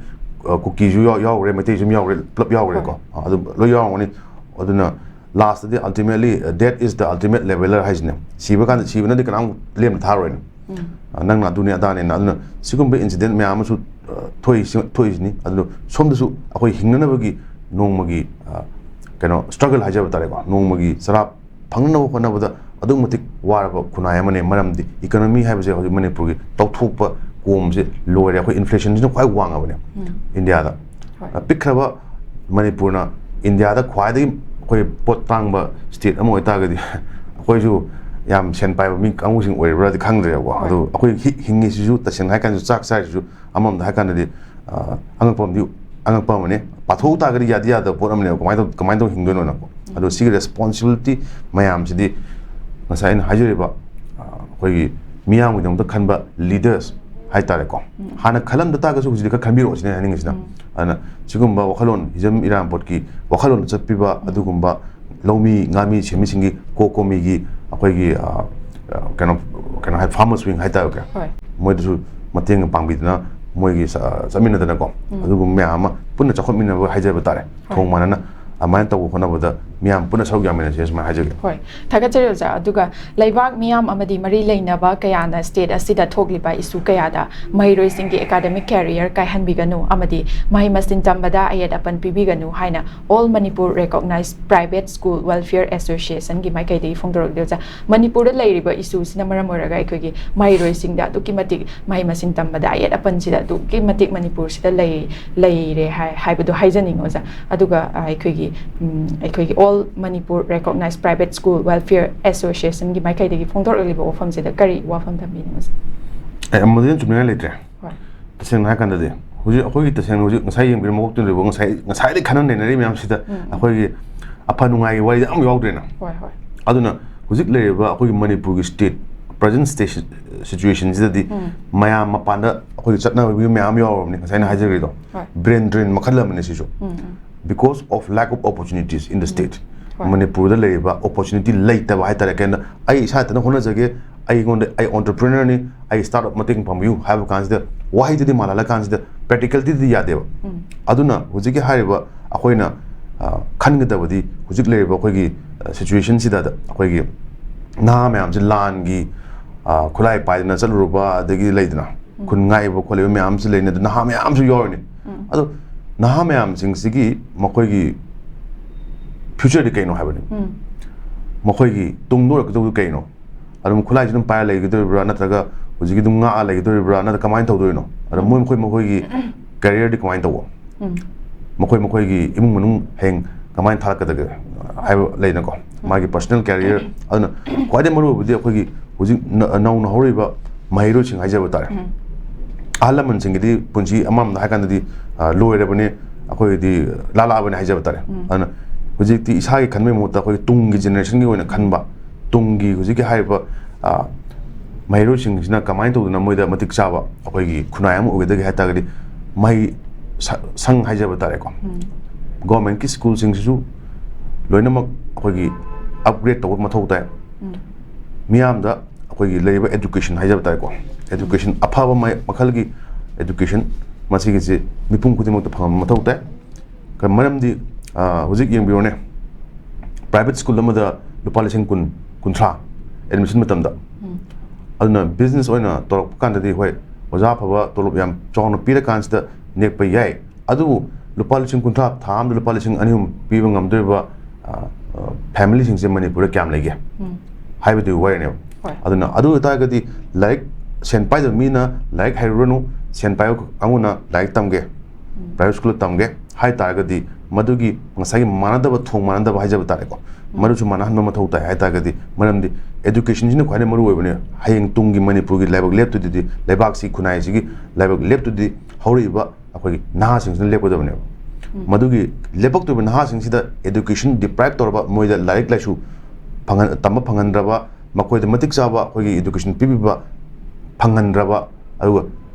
ꯑ, ꯀꯨꯀꯤꯁꯨ ꯌꯥꯎ-, ꯌꯥꯎꯈ꯭ꯔꯦ, ꯃꯩꯇꯩꯁꯨ ꯑꯗꯨꯝ ꯌꯥꯎꯈ꯭ꯔꯦ, ꯄꯨꯂꯞ ꯌꯥꯎꯈ꯭ꯔꯦꯀꯣ꯫ ꯍꯣꯏ꯫ ꯑꯗꯨ ꯂꯣꯏ ꯌꯥꯎꯔꯝꯒꯅꯤ꯫ ꯑꯗꯨꯅ lastꯇꯗꯤ ultimately, uh, death is the ultimate leveler ꯍꯥꯏꯁꯤꯅꯦ꯫ ꯁꯤꯕ ꯀꯥꯟꯗ, ꯁꯤꯕꯅꯗꯤ ꯀꯅꯥꯝ ꯂꯦꯝꯅ ꯊꯥꯔꯣꯏꯅꯦ꯫ ꯎꯝ꯫ ꯑ, ꯅꯪꯅ ꯑꯗꯨꯅꯤ ꯑꯗꯥꯅꯦꯅ꯫ ꯑꯗꯨꯅ ꯁꯤꯒꯨꯝꯕ incident ꯃꯌꯥꯝ ꯑꯃꯁꯨ, ꯑ, ꯊꯣꯛꯏꯁꯤ-, ꯊꯣꯛꯏꯁꯤꯅꯤ꯫ ꯑꯗꯨꯅ ꯁꯣꯝꯗꯁꯨ ꯑꯩꯈꯣꯏ ꯍꯤꯡꯅꯅꯕꯒꯤ ꯅꯣꯡꯃꯒꯤ, ꯑ, ꯀꯩꯅꯣ, struggle ꯍꯥꯏꯖꯕ ꯇꯥꯔꯦꯀꯣ, ꯅꯣꯡꯃꯒꯤ ꯆꯔꯥ ꯐꯪꯅꯕ ꯍꯣꯠꯅꯕꯗ ꯑꯗꯨꯛꯀꯤ ꯃꯇꯤꯛ ꯋꯥꯔꯕ ꯈꯨꯟꯅꯥꯏ ꯑꯃꯅꯤ꯫ ꯃꯔꯝꯗꯤ economy ꯍꯥꯏꯕꯁꯦ ꯍꯧꯖꯤꯛ ꯃꯅꯤꯄꯨꯔꯒꯤ ꯇꯧꯊꯣꯛꯄ ꯀꯣꯝꯁꯦ ꯂꯣꯏꯔꯦ꯫ ꯑꯩꯈꯣꯏ inflationꯁꯤꯅ ꯈ꯭ꯋꯥꯏ ꯋꯥꯡꯉꯕꯅꯦ ꯎꯝ꯫ ꯏꯟꯗꯤꯌꯥꯗ꯫ ꯍꯣꯏ꯫ ꯑ, ꯄꯤꯛꯈ꯭ꯔꯕ ꯃꯅꯤꯄꯨꯔꯅ ꯏꯟꯗꯤꯌꯥꯗ ꯈ꯭ꯋꯥꯏꯗꯒꯤ ꯑꯩꯈꯣꯏ ꯄꯣꯠ ꯇꯥꯡꯕ state ꯑꯃ ꯑꯣꯏꯇꯥꯔꯒꯗꯤ, ꯑꯩꯈꯣꯏꯁꯨ ꯌꯥꯝ ꯁꯦꯟ ꯄꯥꯏꯕ ꯃꯤ ꯀꯥꯡꯕꯨꯁꯤꯡ ꯑꯣꯏꯔꯤꯕ꯭ꯔꯥꯗꯤ ꯈꯪꯗ꯭ꯔꯦꯕꯀꯣ꯫ ꯍꯣꯏ꯫ ꯑꯗꯨ ꯑꯩꯈꯣꯏ ꯍꯤ-, ꯍꯤꯡꯉꯤꯁꯤꯁꯨ, ꯇꯁꯦꯡꯅ ꯍꯥꯏ ꯀꯥꯟꯗ, ꯆꯥꯛ ꯆꯥꯔꯤꯁꯤꯁꯨ ꯑꯃꯔꯣꯝꯗ ꯍꯥꯏ ꯀꯥꯟꯗꯗꯤ, ꯑ, ꯑꯉꯛꯄ ꯑꯃꯗꯤ, ꯑꯉꯛꯄ ꯑꯃꯅꯤ꯫ ꯄꯥꯊꯣꯛꯎ ꯇꯥꯔꯒꯗꯤ ꯌꯥꯗꯤ ꯌꯥꯗꯕ ꯄꯣꯠ ꯑꯃꯅꯦꯕ꯫ ꯀꯃꯥꯏꯅ ꯇꯧ-, ꯀꯃꯥꯏꯅ ꯇꯧ ꯍꯤꯡꯗꯣꯏꯅꯣꯅꯀꯣ꯫ ꯑꯗꯣ ꯁꯤꯒꯤ responsibility ꯃꯌꯥꯝꯁꯤꯗꯤ ꯉꯁꯥꯏ ꯑꯩꯅ ꯍꯥꯏꯖꯔꯤꯕ, ꯑ, ꯑꯩꯈꯣꯏꯒꯤ ꯃꯤꯌꯥꯝꯒꯤꯗꯃꯛꯇ ꯈꯟꯕ leaders ꯍꯥꯏꯇꯥꯔꯦꯀꯣ꯫ ꯎꯝ꯫ ꯍꯥꯟꯅ ꯈꯜꯂꯝꯗ ꯇꯥꯔꯒꯁꯨ ꯍꯧꯖꯤꯛꯇꯤ ꯈꯔ ꯈꯟꯕꯤꯔꯛꯑꯣ ꯁꯤꯅꯦ ꯍꯥꯏꯅꯤꯡꯉꯤꯁꯤꯅ꯫ ꯎꯝ꯫ ꯑꯗꯨꯅ ꯁꯤꯒꯨꯝꯕ ꯋꯥꯈꯜꯂꯣꯟ, ꯍꯤꯖꯝ ꯏꯔꯥꯕꯣꯠꯀꯤ ꯋꯥꯈꯜꯂꯣꯟꯗ ꯆꯠꯄꯤꯕ ꯑꯗꯨꯒꯨꯝꯕ ꯂꯧꯃꯤ, ꯉꯥꯃꯤ, ꯁꯦꯟꯃꯤꯁꯤꯡꯒꯤ, ꯀꯣꯀꯣꯃꯤꯒꯤ, ꯑꯩꯈꯣꯏꯒꯤ, ꯑ, ꯑ, ꯀꯩꯅꯣ, ꯀꯩꯅꯣ ꯍꯥꯏ, farmers wing ꯍꯥꯏꯇꯥꯔꯦ꯫ ꯍꯣꯏ꯫ ꯃꯣꯏꯗꯁꯨ ꯃꯇꯦꯡ ꯄꯥꯡꯕꯤꯗꯅ, ꯃꯣꯏꯒꯤ ꯆ-, ꯆꯠꯃꯤꯟꯅꯗꯅꯀꯣ, ꯎꯝ꯫ ꯑꯗꯨꯒꯨꯝꯕ ꯃꯌꯥꯝ ꯑꯃ ꯄꯨꯟꯅ ꯆꯥꯎꯈꯠꯃꯤꯟꯅꯕ ꯍꯥꯏꯖꯕ ꯇꯥꯔꯦ꯫ ꯍꯣꯏ꯫ ꯊꯣꯡ ꯃꯥꯟꯅꯅ ꯑꯗꯨꯃꯥꯏꯅ ꯇꯧꯕ ꯍꯣꯠꯅꯕꯗ ꯃꯤꯌꯥꯝ ꯄꯨꯟꯅ ꯁꯔꯨꯛ ꯌꯥꯃꯤꯟꯅꯁꯦ, ꯁꯨꯃꯥꯏꯅ ꯍꯥꯏꯖꯒꯦ꯫ ꯍꯣꯏ, ꯊꯥꯒꯠꯆꯔꯤ ꯑꯣꯖꯥ꯫ ꯑꯗꯨꯒ ꯂꯩꯕꯥꯛ ꯃꯤꯌꯥꯝ ꯑꯃꯗꯤ ꯃꯔꯤ ꯂꯩꯅꯕ ꯀꯌꯥꯅ state ꯑꯁꯤꯗ ꯊꯣꯛꯂꯤꯕ issue ꯀꯌꯥꯗ ꯃꯍꯩꯔꯣꯏꯁꯤꯡꯒꯤ academic career ꯀꯥꯏꯍꯟꯕꯤꯒꯅꯨ ꯑꯃꯗꯤ ꯃꯍꯩ ꯃꯁꯤꯡ ꯇꯝꯕꯗ ꯑꯌꯦꯠ ꯑꯄꯟ ꯄꯤꯕꯤꯒꯅꯨ ꯍꯥꯏꯅ All Manipur Recognized Private School Welfare Associationꯒꯤ ꯃꯥꯏꯀꯩꯗꯒꯤ ꯐꯣꯡꯗꯣꯔꯛꯂꯤ ꯑꯣꯖꯥ꯫ ꯃꯅꯤꯄꯨꯔꯗ ꯂꯩꯔꯤꯕ issueꯁꯤꯅ ꯃꯔꯝ ꯑꯣꯏꯔꯒ ꯑꯩꯈꯣꯏꯒꯤ ꯃꯍꯩꯔꯣꯏꯁꯤꯡꯗ ꯑꯗꯨꯛꯀꯤ ꯃꯇꯤꯛ ꯃꯍꯩ ꯃꯁꯤꯡ ꯇꯝꯕꯗ ꯑꯌꯦꯠ ꯑꯄꯟꯁꯤꯗ ꯑꯗꯨꯛꯀꯤ ꯃꯇꯤꯛ ꯃꯅꯤꯄꯨꯔꯁꯤꯗ ꯂꯩ ꯂꯩꯔꯦ ꯍꯥꯏ ꯍꯥꯏꯕꯗꯣ ꯍꯥꯏꯖꯅꯤꯡꯉꯤ ꯑꯣꯖꯥ꯫ ꯑꯗꯨꯒ ꯑ, ꯑꯩꯈꯣꯏꯒꯤ ꯎꯝ, ꯑꯩꯈꯣꯏꯒꯤ All Manipur Recognized Private School Welfare Associationꯒꯤ ꯃꯥꯏꯀꯩꯗꯒꯤ ꯐꯣꯡꯗꯣꯔꯛꯂꯤꯕ ꯋꯥꯐꯝꯁꯤꯗ ꯀꯔꯤ ꯋꯥꯐꯝ ꯊꯝꯕꯤꯅꯤꯡꯉꯤ ꯑꯣꯖꯥ? ꯑꯦ, ꯃꯗꯨꯗꯤ ꯆꯨꯝꯅꯤꯡꯉꯥꯏ ꯂꯩꯇ꯭ꯔꯦ꯫ ꯍꯣꯏ꯫ ꯇꯁꯦꯡꯅ ꯍꯥꯏꯔ ꯀꯥꯟꯗꯗꯤ ꯍꯧꯖꯤꯛ ꯑꯩꯈꯣꯏꯒꯤ ꯇꯁꯦꯡꯅ ꯍꯧꯖꯤꯛ ꯉꯁꯥꯏ ꯌꯦꯡꯕꯤꯔꯝꯕ ꯃꯀꯣꯛꯇꯨꯅ ꯂꯩꯕ ꯉꯁꯥꯏ ꯉꯁꯥꯏꯗꯩ ꯈꯟꯅ ꯅꯩꯅꯔꯤ ꯃꯌꯥꯝꯁꯤꯗ ꯎꯝ꯫ ꯑꯩꯈꯣꯏꯒꯤ ꯑꯐ ꯅꯨꯡꯉꯥꯏꯒꯤ ꯋꯥꯔꯤꯗ ꯑꯃ ꯌꯥꯎꯗ꯭ꯔꯦꯅ꯫ ꯍꯣꯏ, ꯍꯣꯏ꯫ ꯑꯗꯨꯅ ꯍꯧꯖꯤꯛ ꯂꯩꯔꯤꯕ ꯑꯩꯈꯣꯏꯒꯤ ꯃꯅꯤꯄꯨꯔꯒꯤ state present state situationꯁꯤꯗꯗꯤ ꯎꯝ꯫ ꯃꯌꯥꯝ ꯃꯄꯥꯟꯗ ꯑꯩꯈꯣꯏꯒꯤ ꯆꯠꯅꯕꯒꯤ ꯃꯌꯥꯝ ꯌꯥꯎꯔꯕꯅꯤ, ꯉꯁꯥꯏ ꯑꯩꯅ ꯍꯥꯏꯖꯈ꯭ꯔꯤꯗꯣ꯫ ꯍꯣꯏ꯫ Brain drain ꯃꯈꯜ ꯑꯃꯅꯤ ꯁꯤꯁꯨ꯫ ꯎꯝ, ꯎꯝ꯫ Because of lack of opportunities in the state. ꯍꯣꯏ꯫ ꯃꯅꯤꯄꯨꯔꯗ ꯂꯩꯔꯤꯕ opportunity ꯂꯩꯇꯕ ꯍꯥꯏꯇꯥꯔꯦ꯫ ꯀꯩꯅꯣ, ꯑꯩ ꯏꯁꯥ ꯏꯊꯟꯇ ꯍꯣꯠꯅꯖꯒꯦ, ꯑꯩꯉꯣꯟꯗ, ꯑꯩ entrepreneurꯅꯤ, ꯑꯩ startup ꯃꯇꯦꯡ ꯄꯥꯡꯕꯤꯌꯨ ꯍꯥꯏꯕ ꯀꯥꯟꯁꯤꯗ ꯋꯥꯍꯩꯗꯨꯗꯤ ꯃꯥꯜꯍꯜꯂ ꯀꯥꯟꯁꯤꯗ practicalityꯗꯤ ꯌꯥꯗꯦꯕ꯫ ꯎꯝ꯫ ꯑꯗꯨꯅ ꯍꯧꯖꯤꯛꯀꯤ ꯍꯥꯏꯔꯤꯕ ꯑꯩꯈꯣꯏꯅ, ꯑ, ꯈꯟꯒꯗꯕꯗꯤ ꯍꯧꯖꯤꯛ ꯂꯩꯔꯤꯕ ꯑꯩꯈꯣꯏꯒꯤ, ꯑ, situationꯁꯤꯗ ꯑꯩꯈꯣꯏꯒꯤ ꯅꯍꯥ ꯃꯌꯥꯝꯁꯦ ꯂꯥꯟꯒꯤ, ꯑ, ꯈꯨꯠꯂꯥꯏ ꯄꯥꯏꯗꯅ ꯆꯠꯂꯨꯔꯕ, ꯑꯗꯒꯤ ꯂꯩꯗꯅ ꯎꯝ꯫ ꯈꯨꯟ ꯉꯥꯛꯏꯕ ꯈꯣꯠꯂꯤꯕ ꯃꯌꯥꯝꯁꯨ ꯂꯩꯅꯤ, ꯑꯗꯨ ꯅꯍꯥ ꯃꯌꯥꯝꯁꯨ ꯌꯥꯎꯔꯤꯅꯤ꯫ ꯎꯝ꯫ ꯑꯗꯣ ꯅꯍꯥ ꯃꯌꯥꯝꯁꯤꯡꯁꯤꯒꯤ ꯃꯈꯣꯏꯒꯤ futureꯗꯤ ꯀꯩꯅꯣ ꯍꯥꯏꯕꯅꯤ꯫ ꯎꯝ꯫ ꯃꯈꯣꯏꯒꯤ ꯇꯨꯡꯗ ꯑꯣꯏꯔꯛꯀꯗꯧꯕꯗꯤ ꯀꯩꯅꯣ? ꯑꯗꯨꯝ ꯈꯨꯠꯂꯥꯏꯁꯤ ꯑꯗꯨꯝ ꯄꯥꯏꯔ ꯂꯩꯒꯗꯧꯔꯤꯕ꯭ꯔꯥ, ꯅꯠꯇ꯭ꯔꯒ ꯍꯧꯖꯤꯛꯀꯤ ꯑꯗꯨꯝ ꯉꯥꯛꯑ ꯂꯩꯒꯗꯧꯔꯤꯕ꯭ꯔꯥ, ꯅꯠꯇ꯭ꯔꯒ ꯀꯃꯥꯏꯅ ꯇꯧꯗꯣꯏꯅꯣ? ꯑꯗꯣ ꯃꯣꯏ, ꯃꯈꯣꯏ, ꯃꯈꯣꯏꯒꯤ careerꯗꯤ ꯀꯃꯥꯏꯅ ꯇꯧꯕ? ꯎꯝ꯫ ꯃꯈꯣꯏ, ꯃꯈꯣꯏꯒꯤ ꯏꯃꯨꯡ ꯃꯅꯨꯡ ꯍꯌꯦꯡ ꯀꯃꯥꯏꯅ ꯊꯥꯔꯛꯀꯗꯒꯦ ꯍꯥꯏꯕ ꯂꯩꯅꯀꯣ, ꯃꯥꯒꯤ personal career꯫ ꯑꯗꯨꯅ ꯈ꯭ꯋꯥꯏꯗꯒꯤ ꯃꯔꯨ ꯑꯣꯏꯕꯗꯤ ꯑꯩꯈꯣꯏꯒꯤ ꯍꯧꯖꯤꯛ ꯅ-, ꯅꯧꯅ ꯍꯧꯔꯛꯏꯕ ꯃꯍꯩꯔꯣꯏꯁꯤꯡ ꯍꯥꯏꯖꯕ ꯇꯥꯔꯦ꯫ ꯎꯝ꯫ ꯑꯍꯜ ꯂꯃꯟꯁꯤꯡꯒꯤꯗꯤ ꯄꯨꯟꯁꯤ ꯑꯃꯔꯣꯝꯗ ꯍꯥꯏ ꯀꯥꯟꯗꯗꯤ, ꯑ, ꯂꯣꯏꯔꯕꯅꯤ, ꯑꯩꯈꯣꯏꯒꯤꯗꯤ ꯂꯥꯂꯥꯕꯅꯤ ꯍꯥꯏꯖꯕ ꯇꯥꯔꯦ꯫ ꯎꯝ꯫ ꯑꯗꯨꯅ ꯍꯧꯖꯤꯛꯇꯤ ꯏꯁꯥꯒꯤ ꯈꯟꯕꯒꯤ ꯃꯍꯨꯠꯇ ꯑꯩꯈꯣꯏꯒꯤ ꯇꯨꯡꯒꯤ generationꯒꯤ ꯑꯣꯏꯅ ꯈꯟꯕ, ꯇꯨꯡꯒꯤ ꯍꯧꯖꯤꯛꯀꯤ ꯍꯥꯏꯔꯤꯕ, ꯑ, ꯃꯍꯩꯔꯣꯏꯁꯤꯡꯁꯤꯅ ꯀꯃꯥꯏꯅ ꯇꯧꯗꯅ ꯃꯣꯏꯗ ꯃꯇꯤꯛ ꯆꯥꯕ ꯑꯩꯈꯣꯏꯒꯤ ꯈꯨꯟꯅꯥꯏ ꯑꯃ ꯑꯣꯏꯒꯗꯒꯦ ꯍꯥꯏ ꯇꯥꯔꯒꯗꯤ, ꯃꯍꯩ ꯁ-, ꯁꯪ ꯍꯥꯏꯖꯕ ꯇꯥꯔꯦꯀꯣ꯫ ꯎꯝ꯫ Governmentꯀꯤ schoolꯁꯤꯡꯁꯤꯁꯨ ꯂꯣꯏꯅꯃꯛ ꯑꯩꯈꯣꯏꯒꯤ upgrade ꯇꯧꯕ ꯃꯊꯧ ꯇꯥꯏ꯫ ꯎꯝ꯫ ꯃꯤꯌꯥꯝꯗ ꯑꯩꯈꯣꯏꯒꯤ ꯂꯩꯔꯤꯕ education ꯍꯥꯏꯖꯕ ꯇꯥꯔꯦꯀꯣ, education ꯑꯐꯕ ꯃ-, ꯃꯈꯜꯒꯤ education ꯃꯁꯤꯒꯤꯁꯤ ꯃꯤꯄꯨꯝ ꯈꯨꯗꯤꯡꯃꯛꯇ ꯐꯪꯍꯟꯕ ꯃꯊꯧ ꯇꯥꯏ꯫ ꯀ-, ꯃꯔꯝꯗꯤ, ꯑ, ꯍꯧꯖꯤꯛ ꯌꯦꯡꯕꯤꯔꯣꯅꯦ, ꯄ꯭ꯔꯥꯏꯚꯦꯠ ꯁ꯭ꯀꯨꯜ ꯑꯃꯗ ꯂꯨꯄꯥ ꯂꯤꯁꯤꯡ ꯀꯨꯟ, ꯀꯨꯟꯊ꯭ꯔꯥ ꯑꯦꯗꯃꯤꯁꯟ ꯃꯇꯝꯗ꯫ ꯑꯗꯨꯅ ꯕꯤꯖꯤꯅꯦꯁ ꯑꯣꯏꯅ ꯇꯧꯔꯛꯄ ꯀꯥꯟꯗꯗꯤ, ꯍꯣꯏ, ꯑꯣꯖꯥ ꯑꯐꯕ ꯇꯣꯂꯣꯞ ꯌꯥꯝ ꯆꯥꯎꯅ ꯄꯤꯔꯀꯥꯟꯁꯤꯗ ꯅꯦꯛꯄ ꯌꯥꯏ꯫ ꯑꯗꯨꯕꯨ ꯂꯨꯄꯥ ꯂꯤꯁꯤꯡ ꯀꯨꯟꯊ꯭ꯔꯥ, ꯊꯥ ꯑꯃꯗ ꯂꯨꯄꯥ ꯂꯤꯁꯤꯡ ꯑꯅꯤ ꯑꯍꯨꯝ ꯄꯤꯕ ꯉꯝꯗꯣꯏꯕ, ꯑ, ꯑ, ꯐꯦꯃꯤꯂꯤꯁꯤꯡꯁꯦ ꯃꯅꯤꯄꯨꯔꯗ ꯀꯌꯥꯝ ꯂꯩꯒꯦ ꯍꯥꯏꯕꯗꯨꯒꯤ ꯋꯥꯔꯤꯅꯦꯕ꯫ ꯍꯣꯏ꯫ ꯑꯗꯨꯅ ꯑꯗꯨ ꯑꯣꯏꯇꯥꯔꯒꯗꯤ ꯂꯥꯏꯔꯤꯛ, ꯁꯦꯟ ꯄꯥꯏꯗꯕ ꯃꯤꯅ ꯂꯥꯏꯔꯤꯛ ꯍꯩꯔꯨꯔꯅꯨ, ꯁꯦꯟ ꯄꯥꯏꯕ ꯀꯥꯡꯕꯨꯅ ꯂꯥꯏꯔꯤꯛ ꯇꯝꯒꯦ, ꯄ꯭ꯔꯥꯏꯚꯦꯠ ꯁ꯭ꯀꯨꯜꯗ ꯇꯝꯒꯦ ꯍꯥꯏ ꯇꯥꯔꯒꯗꯤ, ꯃꯗꯨꯒꯤ ꯉꯁꯥꯏꯒꯤ ꯃꯥꯟꯅꯗꯕ, ꯊꯣꯡ ꯃꯥꯟꯅꯗꯕ ꯍꯥꯏꯖꯕ ꯇꯥꯔꯦꯀꯣ, ꯃꯗꯨꯁꯨ ꯃꯥꯟꯅꯍꯟꯕ ꯃꯊꯧ ꯇꯥꯏ ꯍꯥꯏ ꯇꯥꯔꯒꯗꯤ, ꯃꯔꯝꯗꯤ ꯑꯦꯗꯨꯀꯦꯁꯟꯁꯤꯅ ꯈ꯭ꯋꯥꯏꯗꯒꯤ ꯃꯔꯨ ꯑꯣꯏꯕꯅꯦ꯫ ꯍꯌꯦꯡ ꯇꯨꯡꯒꯤ ꯃꯅꯤꯄꯨꯔꯒꯤ ꯂꯥꯏꯕꯛ ꯂꯦꯞꯇꯨꯗꯤ, ꯂꯩꯕꯥꯛꯁꯤ, ꯈꯨꯟꯅꯥꯏꯁꯤꯒꯤ ꯂꯥꯏꯕꯛ ꯂꯦꯞꯇꯨꯗꯤ ꯍꯧꯔꯛꯏꯕ ꯑꯩꯈꯣꯏꯒꯤ ꯅꯍꯥꯁꯤꯡꯁꯤꯅ ꯂꯦꯞꯀꯗꯕꯅꯦꯕ꯫ ꯃꯗꯨꯒꯤ ꯂꯦꯞꯄꯛꯇꯣꯏꯕ ꯅꯍꯥꯁꯤꯡꯁꯤꯗ ꯑꯦꯗꯨꯀꯦꯁꯟ ꯗꯤꯄ꯭ꯔꯥꯏꯞ ꯇꯧꯔꯕ, ꯃꯣꯏꯗ ꯂꯥꯏꯔꯤꯛ ꯂꯥꯏꯁꯨ ꯐꯪꯍꯟ-, ꯇꯝꯕ ꯐꯪꯍꯟꯗ꯭ꯔꯕ, ꯃꯈꯣꯏꯗ ꯃꯇꯤꯛ ꯆꯥꯕ ꯑꯩꯈꯣꯏꯒꯤ ꯑꯦꯗꯨꯀꯦꯁꯟ ꯄꯤꯕꯤꯕ ꯐꯪꯍꯟꯗ꯭ꯔꯕ, ꯑꯗꯨꯒ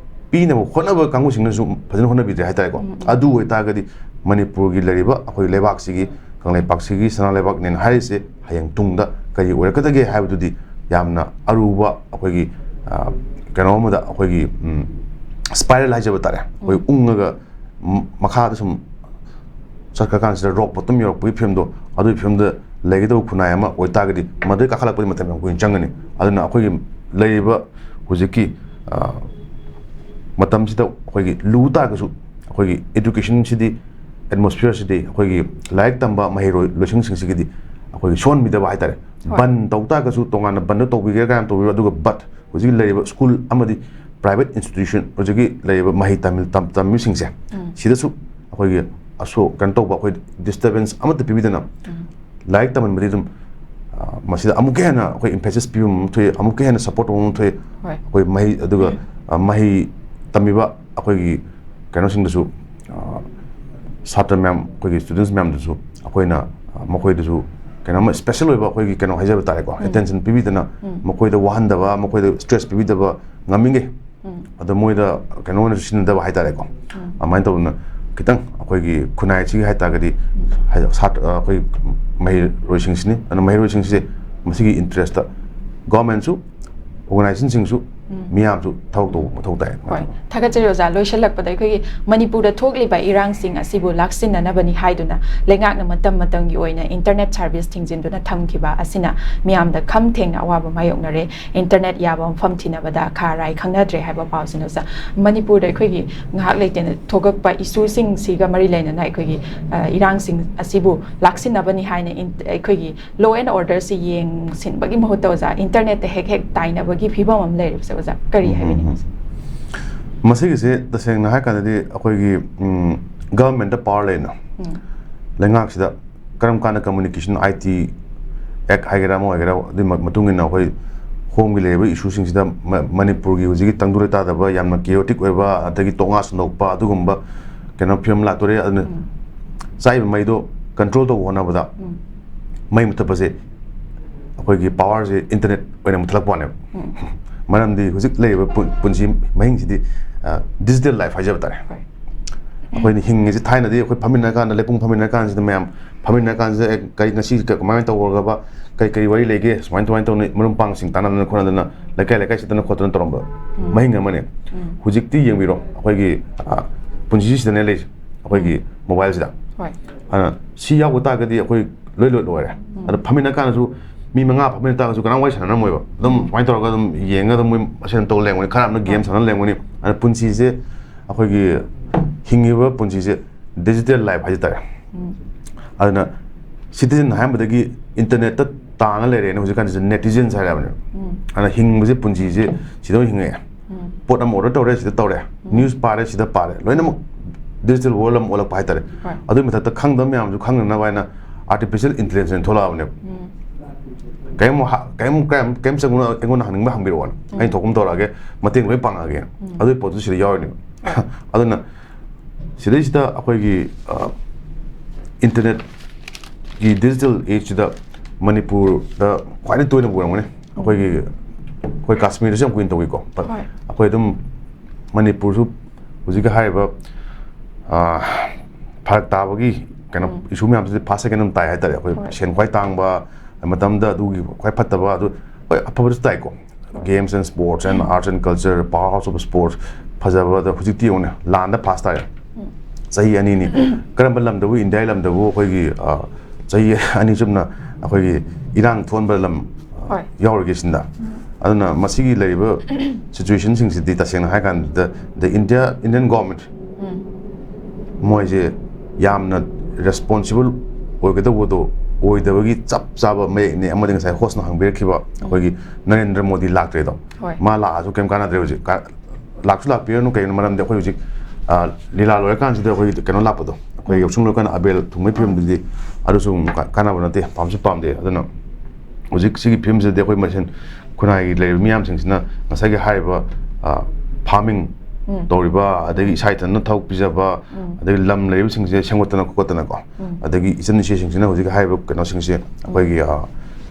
ꯄꯤꯅꯕ ꯍꯣꯠꯅꯕ ꯀꯥꯡꯕꯨꯁꯤꯡꯅꯁꯨ ꯐꯖꯅ ꯍꯣꯠꯅꯕꯤꯗ꯭ꯔꯦ ꯍꯥꯏꯇꯥꯔꯦꯀꯣ꯫ ꯑꯗꯨ ꯑꯣꯏꯇꯥꯔꯒꯗꯤ ꯃꯅꯤꯄꯨꯔꯒꯤ ꯂꯩꯔꯤꯕ ꯑꯩꯈꯣꯏ ꯂꯩꯕꯥꯛꯁꯤꯒꯤ, ꯀꯪꯂꯩꯄꯥꯛꯁꯤꯒꯤ ꯁꯅꯥ ꯂꯩꯕꯥꯛꯅꯦꯅ ꯍꯥꯏꯔꯤꯁꯦ ꯍꯌꯦꯡ ꯇꯨꯡꯗ ꯀꯔꯤ ꯑꯣꯏꯔꯛꯀꯗꯒꯦ ꯍꯥꯏꯕꯗꯨꯗꯤ ꯌꯥꯝꯅ ꯑꯔꯨꯕ ꯑꯩꯈꯣꯏꯒꯤ, ꯑ, ꯀꯩꯅꯣ ꯑꯃꯗ ꯑꯩꯈꯣꯏꯒꯤ, ꯎꯝ, ꯁ꯭ꯄꯥꯏꯔꯦꯜ ꯍꯥꯏꯖꯕ ꯇꯥꯔꯦ, ꯑꯩꯈꯣꯏ ꯎꯪꯉꯒ, ꯎꯝ, ꯃꯈꯥꯗ ꯁꯨꯝ ꯆꯠꯈ꯭ꯔꯀꯥꯟꯁꯤꯗ ꯔꯣꯛ ꯕꯣꯇꯝ ꯌꯧꯔꯛꯄꯒꯤ ꯐꯤꯕꯝꯗꯣ, ꯑꯗꯨꯒꯤ ꯐꯤꯕꯝꯗ ꯂꯩꯒꯗꯕ ꯈꯨꯟꯅꯥꯏ ꯑꯃ ꯑꯣꯏꯇꯥꯔꯒꯗꯤ, ꯃꯗꯨꯗꯩ ꯀꯥꯈꯠꯂꯛꯄꯗꯤ ꯃꯇꯝ ꯌꯥꯝ ꯀꯨꯏꯅ ꯆꯪꯒꯅꯤ꯫ ꯑꯗꯨꯅ ꯑꯩꯈꯣꯏꯒꯤ ꯂꯩꯔꯤꯕ ꯍꯧꯖꯤꯛꯀꯤ, ꯑ, ꯃꯇꯝꯁꯤꯗ ꯑꯩꯈꯣꯏꯒꯤ ꯂꯨ ꯇꯥꯔꯒꯁꯨ, ꯑꯩꯈꯣꯏꯒꯤ ꯑꯦꯗꯨꯀꯦꯁꯟꯁꯤꯗꯤ, ꯑꯦꯠꯃꯣꯁꯐꯤꯌꯔꯁꯤꯗꯤ, ꯑꯩꯈꯣꯏꯒꯤ ꯂꯥꯏꯔꯤꯛ ꯇꯝꯕ ꯃꯍꯩꯔꯣꯏ ꯂꯣꯏꯁꯪꯁꯤꯡꯁꯤꯒꯤꯗꯤ ꯑꯩꯈꯣꯏꯒꯤ ꯁꯣꯛꯍꯟꯕꯤꯗꯕ ꯍꯥꯏꯇꯥꯔꯦ꯫ ꯍꯣꯏ꯫ ꯕꯟ ꯇꯧ ꯇꯥꯔꯒꯁꯨ, ꯇꯣꯉꯥꯟꯅ ꯕꯟꯗꯣ ꯇꯧꯕꯤꯒꯦꯔꯥ ꯀꯥꯏꯅ ꯇꯧꯕꯤꯔꯣ, ꯑꯗꯨꯒ ꯕꯠ ꯍꯧꯖꯤꯛ ꯂꯩꯔꯤꯕ ꯁ꯭ꯀꯨꯜ ꯑꯃꯗꯤ ꯄ꯭ꯔꯥꯏꯚꯦꯠ ꯏꯟꯁꯇꯤꯇ꯭ꯌꯨꯁꯟ, ꯍꯧꯖꯤꯛꯀꯤ ꯂꯩꯔꯤꯕ ꯃꯍꯩ ꯇꯝꯃꯤ-, ꯇꯝ-, ꯇꯝꯃꯤꯕꯁꯤꯡꯁꯦ, ꯁꯤꯗꯁꯨ ꯑꯩꯈꯣꯏꯒꯤ ꯑꯁꯣꯛ, ꯀꯩꯅꯣ ꯇꯧꯕ, ꯑꯩꯈꯣꯏ ꯗꯤꯁꯇꯔꯕꯦꯟꯁ ꯑꯃꯠꯇ ꯄꯤꯕꯤꯗꯅ ꯂꯥꯏꯔꯤꯛ ꯇꯝꯍꯟꯕꯗꯤ ꯑꯗꯨꯝ, ꯑ, ꯃꯁꯤꯗ ꯑꯃꯨꯛꯀ ꯍꯦꯟꯅ ꯑꯩꯈꯣꯏ ꯏꯝꯐꯦꯁꯤꯁ ꯄꯤꯕ ꯑꯃ ꯊꯣꯛꯑꯦ, ꯑꯃꯨꯛꯀ ꯍꯦꯟꯅ ꯁꯞꯄꯣꯔꯠ ꯇꯧꯕ ꯑꯃ ꯊꯣꯛꯑꯦ꯫ ꯍꯣꯏ꯫ ꯑꯩꯈꯣꯏ ꯃꯍꯩ, ꯑꯗꯨꯒ, ꯑ, ꯃꯍꯩ ꯇꯝꯃꯤꯕ ꯑꯩꯈꯣꯏꯒꯤ ꯀꯩꯅꯣꯁꯤꯡꯗꯁꯨ, ꯑ, ꯁꯥꯇ꯭ꯔ ꯃꯌꯥꯝ, ꯑꯩꯈꯣꯏꯒꯤ ꯁ꯭ꯇꯨꯗꯦꯟꯁ ꯃꯌꯥꯝꯗꯁꯨ ꯑꯩꯈꯣꯏꯅ, ꯑ, ꯃꯈꯣꯏꯗꯁꯨ ꯀꯩꯅꯣꯝꯃ ꯁ꯭ꯄꯦꯁꯦꯜ ꯑꯣꯏꯕ ꯑꯩꯈꯣꯏꯒꯤ ꯀꯩꯅꯣ ꯍꯥꯏꯖꯕ ꯇꯥꯔꯦꯀꯣ, ꯑꯦꯇꯦꯟꯁꯟ ꯄꯤꯕꯤꯗꯅ, ꯃꯈꯣꯏꯗ ꯋꯥꯍꯟꯗꯕ, ꯃꯈꯣꯏꯗ ꯁ꯭ꯇ꯭ꯔꯦꯁ ꯄꯤꯕꯤꯗꯕ, ꯉꯝꯃꯤꯉꯩ ꯑꯗꯣ ꯃꯣꯏꯗ ꯀꯩꯅꯣ ꯑꯣꯏꯅꯁꯨ ꯁꯤꯖꯤꯟꯅꯗꯕ ꯍꯥꯏꯇꯥꯔꯦꯀꯣ꯫ ꯑꯗꯨꯃꯥꯏꯅ ꯇꯧꯗꯅ ꯈꯤꯇꯪ ꯑꯩꯈꯣꯏꯒꯤ ꯈꯨꯟꯅꯥꯏꯁꯤꯒꯤ ꯍꯥꯏꯇꯥꯔꯒꯗꯤ, ꯍꯥꯏꯗꯤ ꯁꯥꯇ꯭ꯔ, ꯑꯩꯈꯣꯏ ꯃꯍꯩꯔꯣꯏꯁꯤꯡꯁꯤꯅꯤ꯫ ꯑꯗꯨꯅ ꯃꯍꯩꯔꯣꯏꯁꯤꯡꯁꯦ ꯃꯁꯤꯒꯤ ꯏꯟꯇꯔꯦꯁꯇ ꯒꯣꯔꯃꯦꯟꯁꯨ, ꯑꯣꯔꯒꯅꯥꯏꯖꯦꯁꯟꯁꯤꯡꯁꯨ, ꯃꯤꯌꯥꯝꯁꯨ ꯊꯕꯛ ꯇꯧꯕ ꯃꯊꯧ ꯇꯥꯏ꯫ ꯍꯣꯏ, ꯊꯥꯒꯠꯆꯔꯤ ꯑꯣꯖꯥ꯫ ꯂꯣꯏꯁꯤꯜꯂꯛꯄꯗ, ꯑꯩꯈꯣꯏꯒꯤ ꯃꯅꯤꯄꯨꯔꯗ ꯊꯣꯛꯂꯤꯕ ꯏꯔꯥꯡꯁꯤꯡ ꯑꯁꯤꯕꯨ ꯂꯥꯛꯁꯤꯟꯅꯅꯕꯅꯤ ꯍꯥꯏꯗꯨꯅ ꯂꯩꯉꯥꯛꯅ ꯃꯇꯝ ꯃꯇꯝꯒꯤ ꯑꯣꯏꯅ internet service ꯊꯤꯡꯖꯤꯟꯗꯨꯅ ꯊꯝꯈꯤꯕ ꯑꯁꯤꯅ ꯃꯤꯌꯥꯝꯗ ꯈꯝ ꯊꯦꯡꯅ ꯑꯋꯥꯕ ꯃꯥꯌꯣꯛꯅꯔꯦ꯫ Internet ꯌꯥꯕ ꯃꯐꯝ ꯊꯤꯅꯕꯗ ꯈꯥ ꯔꯥꯏ ꯈꯪꯅꯗ꯭ꯔꯦ ꯍꯥꯏꯕ ꯄꯥꯎꯁꯤꯅꯤ ꯑꯣꯖꯥ꯫ ꯃꯅꯤꯄꯨꯔꯗ ꯑꯩꯈꯣꯏꯒꯤ ꯉꯥꯏꯍꯥꯛ ꯂꯩꯇꯅ ꯊꯣꯛꯂꯛꯄ ꯏꯁꯨꯁꯤꯡꯁꯤꯒ ꯃꯔꯤ ꯂꯩꯅꯅ ꯑꯩꯈꯣꯏꯒꯤ, ꯑ, ꯏꯔꯥꯡꯁꯤꯡ ꯑꯁꯤꯕꯨ ꯂꯥꯛꯁꯤꯟꯅꯕꯅꯤ ꯍꯥꯏꯅ ꯏꯟ-, ꯑꯩꯈꯣꯏꯒꯤ law and order ꯁꯤ ꯌꯦꯡꯁꯤꯟꯕꯒꯤ ꯃꯍꯨꯠꯇ ꯑꯣꯖꯥ, internet ꯇ ꯍꯦꯛ ꯍꯦꯛ ꯇꯥꯏꯅꯕꯒꯤ ꯐꯤꯕꯝ ꯑꯃ ꯂꯩꯔꯤꯕꯁꯦ ꯑꯣꯖꯥ, ꯀꯔꯤ ꯍꯥꯏꯕꯤꯅꯤꯡꯉꯤ? ꯃꯁꯤꯒꯤꯁꯦ ꯇꯁꯦꯡꯅ ꯍꯥꯏꯔꯀꯥꯟꯗꯗꯤ ꯑꯩꯈꯣꯏꯒꯤ, ꯎꯝ, government ꯇ power ꯂꯩꯅ, ꯎꯝ꯫ ꯂꯩꯉꯥꯛꯁꯤꯗ ꯀꯔꯝ ꯀꯥꯟꯗ communication, IT Act ꯍꯥꯏꯒꯦꯔꯥ ꯑꯃ ꯑꯣꯏꯒꯦꯔꯥ, ꯑꯗꯨꯒꯤ ꯃ-, ꯃꯇꯨꯡ ꯏꯟꯅ ꯑꯩꯈꯣꯏ home ꯒꯤ ꯂꯩꯔꯤꯕ issue ꯁꯤꯡꯁꯤꯗ ꯃ-, ꯃꯅꯤꯄꯨꯔꯒꯤ ꯍꯧꯖꯤꯛꯀꯤ ꯇꯪꯗꯨ ꯂꯩꯇꯥꯗꯕ, ꯌꯥꯝꯅ chaotic ꯑꯣꯏꯕ, ꯑꯗꯒꯤ ꯇꯣꯛꯅ ꯁꯟꯗꯣꯛꯄ, ꯑꯗꯨꯒꯨꯝꯕ ꯀꯩꯅꯣ ꯐꯤꯕꯝ ꯂꯥꯛꯇꯣꯔꯦ꯫ ꯑꯗꯨꯅ ꯎꯝ꯫ ꯆꯥꯛꯏꯕ ꯃꯩꯗꯣ control ꯇꯧꯕ ꯍꯣꯠꯅꯕꯗ ꯎꯝ꯫ ꯃꯩ ꯃꯨꯊꯠꯄꯁꯦ ꯑꯩꯈꯣꯏꯒꯤ power ꯁꯦ internet ꯑꯣꯏꯅ ꯃꯨꯊꯠꯂꯛꯄ ꯋꯥꯅꯦꯕ꯫ ꯎꯝ꯫ ꯃꯔꯝꯗꯤ ꯍꯧꯖꯤꯛ ꯂꯩꯔꯤꯕ ꯄꯨꯟ-, ꯄꯨꯟꯁꯤ ꯃꯍꯤꯡꯁꯤꯗꯤ, ꯑ, digital life ꯍꯥꯏꯖꯕ ꯇꯥꯔꯦ꯫ ꯍꯣꯏ꯫ ꯑꯩꯈꯣꯏꯅ ꯍꯤꯡꯉꯤꯁꯤ ꯊꯥꯏꯅꯗꯤ ꯑꯩꯈꯣꯏ ꯐꯝꯃꯤꯟꯅꯔ ꯀꯥꯟꯗ, ꯂꯩꯄꯨꯡ ꯐꯝꯃꯤꯟꯅꯔ ꯀꯥꯟꯁꯤꯗ ꯃꯌꯥꯝ ꯐꯝꯃꯤꯟꯅꯔ ꯀꯥꯟꯁꯤꯗ, "ꯑꯦ, ꯀꯔꯤ ꯉꯁꯤ ꯀꯃꯥꯏꯅ ꯇꯧꯔꯒꯕ, ꯀꯔꯤ ꯀꯔꯤ ꯋꯥꯔꯤ ꯂꯩꯒꯦ, ꯁꯨꯃꯥꯏꯅ ꯁꯨꯃꯥꯏꯅ ꯇꯧꯅꯤ", ꯃꯔꯨꯞ ꯃꯄꯥꯡꯁꯤꯡ ꯇꯥꯟꯅꯗꯅ ꯈꯣꯠꯅꯗꯅ, ꯂꯩꯀꯥꯏ ꯂꯩꯀꯥꯏ ꯆꯠꯇꯅ ꯈꯣꯠꯇꯅ ꯇꯧꯔꯝꯕ ꯎꯝ꯫ ꯃꯍꯤꯡ ꯑꯃꯅꯤ꯫ ꯎꯝ꯫ ꯍꯧꯖꯤꯛꯇꯤ ꯌꯦꯡꯕꯤꯔꯣ, ꯑꯩꯈꯣꯏꯒꯤ, ꯑ, ꯄꯨꯟꯁꯤꯁꯤꯗꯅꯦ ꯂꯩꯔꯤꯁꯦ, ꯑꯩꯈꯣꯏꯒꯤ mobile ꯁꯤꯗ꯫ ꯍꯣꯏ꯫ ꯑꯗꯨꯅ ꯁꯤ ꯌꯥꯎꯕ ꯇꯥꯔꯒꯗꯤ ꯑꯩꯈꯣꯏ ꯂꯣꯏ ꯂꯣꯏ ꯂꯣꯏꯔꯦ꯫ ꯎꯝ꯫ ꯑꯗꯣ ꯐꯝꯃꯤꯟꯅ ꯀꯥꯟꯗꯁꯨ ꯃꯤ ꯃꯉꯥ ꯐꯝꯃꯤꯟꯅ ꯇꯥꯔꯒꯁꯨ ꯀꯅꯥꯝ ꯋꯥꯔꯤ ꯁꯥꯟꯅꯔꯝꯃꯣꯏꯕ꯫ ꯑꯗꯨꯝ ꯁꯨꯃꯥꯏꯅ ꯇꯧꯔꯒ ꯑꯗꯨꯝ ꯌꯦꯡꯉꯒ ꯑꯗꯨꯝ ꯃꯣꯏ ꯃꯁꯦꯟ ꯇꯧ ꯂꯩꯔꯝꯒꯅꯤ, ꯈꯔ ꯑꯃꯅ game ꯁꯥꯟꯅ ꯂꯩꯔꯝꯒꯅꯤ꯫ ꯑꯗꯨꯅ ꯄꯨꯟꯁꯤꯁꯦ, ꯑꯩꯈꯣꯏꯒꯤ ꯍꯤꯡꯉꯤꯕ ꯄꯨꯟꯁꯤꯁꯦ digital life ꯍꯥꯏꯖ ꯇꯥꯔꯦ꯫ ꯎꯝ꯫ ꯑꯗꯨꯅ citizen ꯑꯌꯥꯝꯕꯗꯒꯤ internet ꯇ ꯇꯥꯡꯉ ꯂꯩꯔꯦꯅ ꯍꯧꯖꯤꯛꯀꯥꯟꯁꯤꯗ netizens ꯍꯥꯏꯔꯕꯅꯦꯕ꯫ ꯎꯝ꯫ ꯑꯗꯨꯅ ꯍꯤꯡꯕꯁꯦ, ꯄꯨꯟꯁꯤꯁꯦ ꯁꯤꯗ ꯑꯣꯏꯅ ꯍꯤꯡꯉꯛꯑꯦ꯫ ꯎꯝ꯫ ꯄꯣꯠ ꯑꯃ order ꯇꯧꯔꯦ, ꯁꯤꯗ ꯇꯧꯔꯦ꯫ ꯎꯝ꯫ News ꯄꯥꯔꯦ, ꯁꯤꯗ ꯄꯥꯔꯦ꯫ ꯂꯣꯏꯅꯃꯛ digital world ꯑꯃ ꯑꯣꯜꯂꯛꯄ ꯍꯥꯏꯇꯥꯔꯦ꯫ ꯍꯣꯏ꯫ ꯑꯗꯨꯒꯤ ꯃꯊꯛꯇ ꯈꯪꯗꯕ ꯃꯌꯥꯝꯁꯨ ꯈꯪꯅꯅꯕ ꯍꯥꯏꯅ artificial intelligence ꯑꯣꯏꯅ ꯊꯣꯛꯂꯛꯑꯕꯅꯦꯕ꯫ ꯎꯝ꯫ ꯀꯔꯤꯝ ꯍ-, ꯀꯔꯤꯝ, ꯀꯔꯤꯝ, ꯀꯔꯤꯝ ꯆꯪꯉꯨꯅ ꯑꯩꯉꯣꯟꯗ ꯍꯪꯅꯤꯡꯕ ꯍꯪꯕꯤꯔꯛꯑꯣꯅ꯫ ꯎꯝ꯫ ꯑꯩꯅ ꯊꯣꯛꯄ ꯑꯃ ꯇꯧꯔꯛꯑꯒꯦ, ꯃꯇꯦꯡ ꯂꯣꯏ ꯄꯥꯡꯉꯛꯑꯒꯦ꯫ ꯎꯝ꯫ ꯑꯗꯨꯒꯤ ꯄꯣꯠꯇꯨ ꯁꯤꯗ ꯌꯥꯎꯔꯤꯅꯦꯕ꯫ ꯑꯗꯨꯅ ꯁꯤꯗꯩꯁꯤꯗ ꯑꯩꯈꯣꯏꯒꯤ, ꯑ, internet ꯀꯤ digital age ꯁꯤꯗ ꯃꯅꯤꯄꯨꯔꯗ ꯈ꯭ꯋꯥꯏꯗꯒꯤ ꯇꯣꯏꯅ ꯎꯔꯝꯒꯅꯤ꯫ ꯑꯩꯈꯣꯏꯒꯤ, ꯑꯩꯈꯣꯏ ꯀꯥꯁꯃꯤꯔꯗꯁꯨ ꯌꯥꯝ ꯀꯨꯏꯅ ꯇꯧꯏꯀꯣ꯫ But ꯍꯣꯏ꯫ ꯑꯩꯈꯣꯏ ꯑꯗꯨꯝ ꯃꯅꯤꯄꯨꯔꯁꯨ ꯍꯧꯖꯤꯛꯀꯤ ꯍꯥꯏꯔꯤꯕ, ꯑ, ꯐꯔꯛ ꯇꯥꯕꯒꯤ ꯀꯩꯅꯣ ꯎꯝ꯫ issue ꯃꯌꯥꯝꯁꯤꯗꯤ first second ꯑꯗꯨꯝ ꯇꯥꯏ ꯍꯥꯏꯇꯥꯔꯦ꯫ ꯑꯩꯈꯣꯏ ꯍꯣꯏ꯫ ꯁꯦꯟ ꯈ꯭ꯋꯥꯏ ꯇꯥꯡꯕ ꯃꯇꯝꯗ ꯑꯗꯨꯒꯤ ꯈ꯭ꯋꯥꯏ ꯐꯠꯇꯕ, ꯑꯗꯨ ꯍꯣꯏ, ꯑꯐꯕꯁꯨ ꯇꯥꯏꯀꯣ꯫ Games and sports and arts and culture, power house of sports, ꯐꯖꯕꯗ ꯍꯧꯖꯤꯛꯇꯤ ꯌꯦꯡꯉꯨꯅꯦ, ꯂꯥꯟꯗ ꯐꯥꯁ ꯇꯥꯔꯦ꯫ ꯆꯍꯤ ꯑꯅꯤꯅꯤ꯫ ꯀꯔꯝꯕ ꯂꯝꯗꯕꯨ, ꯏꯟꯗꯤꯌꯥꯒꯤ ꯂꯝꯗꯕꯨ ꯑꯩꯈꯣꯏꯒꯤ, ꯑ, ꯆꯍꯤ ꯑꯅꯤ ꯆꯨꯞꯅ ꯑꯩꯈꯣꯏꯒꯤ ꯏꯔꯥꯡ ꯊꯣꯛꯍꯟꯕ ꯂꯝ, ꯑ, ꯍꯣꯏ꯫ ꯌꯥꯎꯔꯤꯒꯦ ꯁꯤꯗ? ꯑꯗꯨꯅ ꯃꯁꯤꯒꯤ ꯂꯩꯔꯤꯕ ꯁꯤꯆꯨꯋꯦꯁꯟꯁꯤꯡꯁꯤꯗꯤ ꯇꯁꯦꯡꯅ ꯍꯥꯏ ꯀꯥꯟꯗ the India, Indian government ꯃꯣꯏꯁꯦ ꯌꯥꯝꯅ ꯔꯦꯁꯄꯣꯟꯁꯤꯕꯜ ꯑꯣꯏꯒꯗꯧꯕꯗꯣ ꯑꯣꯏꯗꯕꯒꯤ ꯆꯞ ꯆꯥꯕ ꯃꯌꯦꯛꯅꯦ꯫ ꯑꯃꯗꯤ ꯉꯁꯥꯏ ꯍꯣꯁꯅ ꯍꯪꯕꯤꯔꯛꯈꯤꯕ ꯑꯩꯈꯣꯏꯒꯤ ꯅꯔꯦꯟꯗ꯭ꯔ ꯃꯣꯗꯤ ꯂꯥꯛꯇ꯭ꯔꯦꯗꯣ꯫ ꯍꯣꯏ꯫ ꯃꯥ ꯂꯥꯛꯑꯁꯨ ꯀꯩꯝ ꯀꯥꯟꯅꯗ꯭ꯔꯦ ꯍꯧꯖꯤꯛ꯫ ꯀꯥ-, ꯂꯥꯛꯁꯨ ꯂꯥꯛꯄꯤꯔꯅꯨ, ꯀꯩꯒꯤꯅꯣ ꯃꯔꯝꯗꯤ ꯑꯩꯈꯣꯏ ꯍꯧꯖꯤꯛ, ꯑ, ꯂꯤꯂꯥ ꯂꯣꯏꯔꯀꯥꯟꯁꯤꯗ ꯑꯩꯈꯣꯏ ꯀꯩꯅꯣ ꯂꯥꯛꯄꯗꯣ, ꯑꯩꯈꯣꯏ ꯌꯥꯎꯁꯪ ꯂꯣꯏꯔꯀꯥꯟꯗ ꯑꯕꯦꯜ ꯊꯨꯡꯕꯒꯤ ꯐꯤꯕꯝꯗꯨꯗꯤ ꯑꯗꯨꯁꯨ ꯑꯃꯨꯛ ꯀꯥ-, ꯀꯥꯟꯅꯕ ꯅꯠꯇꯦ, ꯄꯥꯝꯁꯨ ꯄꯥꯝꯗꯦ꯫ ꯑꯗꯨꯅ ꯍꯧꯖꯤꯛ ꯁꯤꯒꯤ ꯐꯤꯕꯝꯁꯤꯗꯗꯤ ꯑꯩꯈꯣꯏ ꯃꯁꯦꯟ ꯈꯨꯟꯅꯥꯏꯒꯤ ꯂꯩꯔꯤꯕ ꯃꯤꯌꯥꯝꯁꯤꯡꯁꯤꯅ ꯉꯁꯥꯏꯒꯤ ꯍꯥꯏꯔꯤꯕ, ꯑ, ꯐꯥꯔꯃꯤꯡ ꯇꯧꯔꯤꯕ, ꯑꯗꯒꯤ ꯏꯁꯥ ꯏꯊꯟꯇ ꯊꯕꯛ ꯄꯤꯖꯕ, ꯑꯗꯒꯤ ꯂꯝ ꯂꯩꯔꯤꯕꯁꯤꯡꯁꯦ ꯁꯦꯝꯒꯠꯇꯅ ꯈꯣꯠꯇꯅꯀꯣ, ꯑꯗꯒꯤ ꯏꯆꯟ ꯏꯆꯦꯁꯤꯡꯁꯤꯅ ꯍꯧꯖꯤꯛ ꯍꯥꯏꯔꯤꯕ ꯀꯩꯅꯣꯁꯤꯡꯁꯦ ꯑꯩꯈꯣꯏꯒꯤ, ꯑ,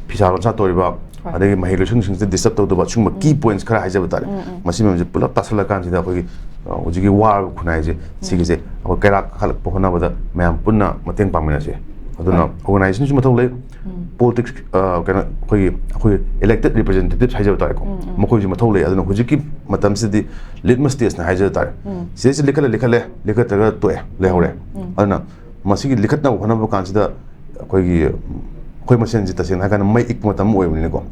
ꯐꯤꯁꯥ ꯂꯣꯟꯁꯥ ꯇꯧꯔꯤꯕ, ꯍꯣꯏ꯫ ꯑꯗꯒꯤ ꯃꯍꯩ ꯂꯣꯏꯁꯪꯁꯤꯡꯁꯤꯗ ꯗꯤꯁꯇꯔꯕ ꯇꯧꯗꯕ ꯁꯤꯒꯨꯝꯕ ꯀꯤ ꯄꯣꯏꯟꯠꯁ ꯈꯔ ꯍꯥꯏꯖꯕ ꯇꯥꯔꯦ꯫ ꯃꯁꯤ ꯃꯌꯥꯝꯁꯦ ꯄꯨꯂꯞ ꯇꯥꯁꯜꯂꯀꯥꯟꯁꯤꯗ ꯑꯩꯈꯣꯏꯒꯤ, ꯑ, ꯍꯧꯖꯤꯛꯀꯤ ꯋꯥꯔꯕ ꯈꯨꯟꯅꯥꯏꯁꯦ ꯁꯤꯒꯤꯁꯦ ꯑꯩꯈꯣꯏ ꯀꯩꯔꯥꯛ ꯀꯥꯈꯠꯂꯛꯄ ꯍꯣꯠꯅꯕꯗ ꯃꯌꯥꯝ ꯄꯨꯟꯅ ꯃꯇꯦꯡ ꯄꯥꯡꯃꯤꯟꯅꯁꯦ꯫ ꯑꯗꯨꯅ ꯑꯣꯔꯒꯅꯥꯏꯖꯦꯁꯟꯁꯨ ꯃꯊꯧ ꯂꯩ, ꯄꯣꯂꯤꯇꯤꯛꯁ, ꯑ, ꯀꯩꯅꯣ, ꯑꯩꯈꯣꯏꯒꯤ, ꯑꯩꯈꯣꯏꯒꯤ ꯏꯂꯦꯛꯇꯦꯗ ꯔꯤꯄ꯭ꯔꯖꯦꯟꯇꯦꯇꯤꯚ ꯍꯥꯏꯖꯕ ꯇꯥꯔꯦꯀꯣ, ꯃꯈꯣꯏꯁꯨ ꯃꯊꯧ ꯂꯩ꯫ ꯑꯗꯨꯅ ꯍꯧꯖꯤꯛꯀꯤ ꯃꯇꯝꯁꯤꯗꯤ ꯂꯤꯠꯃꯁ ꯇꯦꯁꯅ ꯍꯥꯏꯖꯕ ꯇꯥꯔꯦ꯫ ꯁꯤꯗꯩꯁꯤ ꯂꯤꯈꯠꯂꯦ, ꯂꯤꯈꯠꯂꯦ, ꯂꯤꯈꯠꯇ꯭ꯔꯒ ꯇꯣꯛꯑꯦ, ꯂꯩꯍꯧꯔꯦ꯫ ꯑꯗꯨꯅ ꯃꯁꯤꯒꯤ ꯂꯤꯈꯠꯅꯕ ꯍꯣꯠꯅꯕ ꯀꯥꯟꯁꯤꯗ ꯑꯩꯈꯣꯏꯒꯤ, ꯑꯩꯈꯣꯏ ꯃꯁꯦꯟꯁꯤ ꯇꯁꯦꯡꯅ ꯍꯥꯏꯔꯀꯥꯟꯗ ꯃꯩ ꯏꯛꯄ ꯃꯇꯝ ꯑꯣꯏꯕꯅꯤꯅꯀꯣ,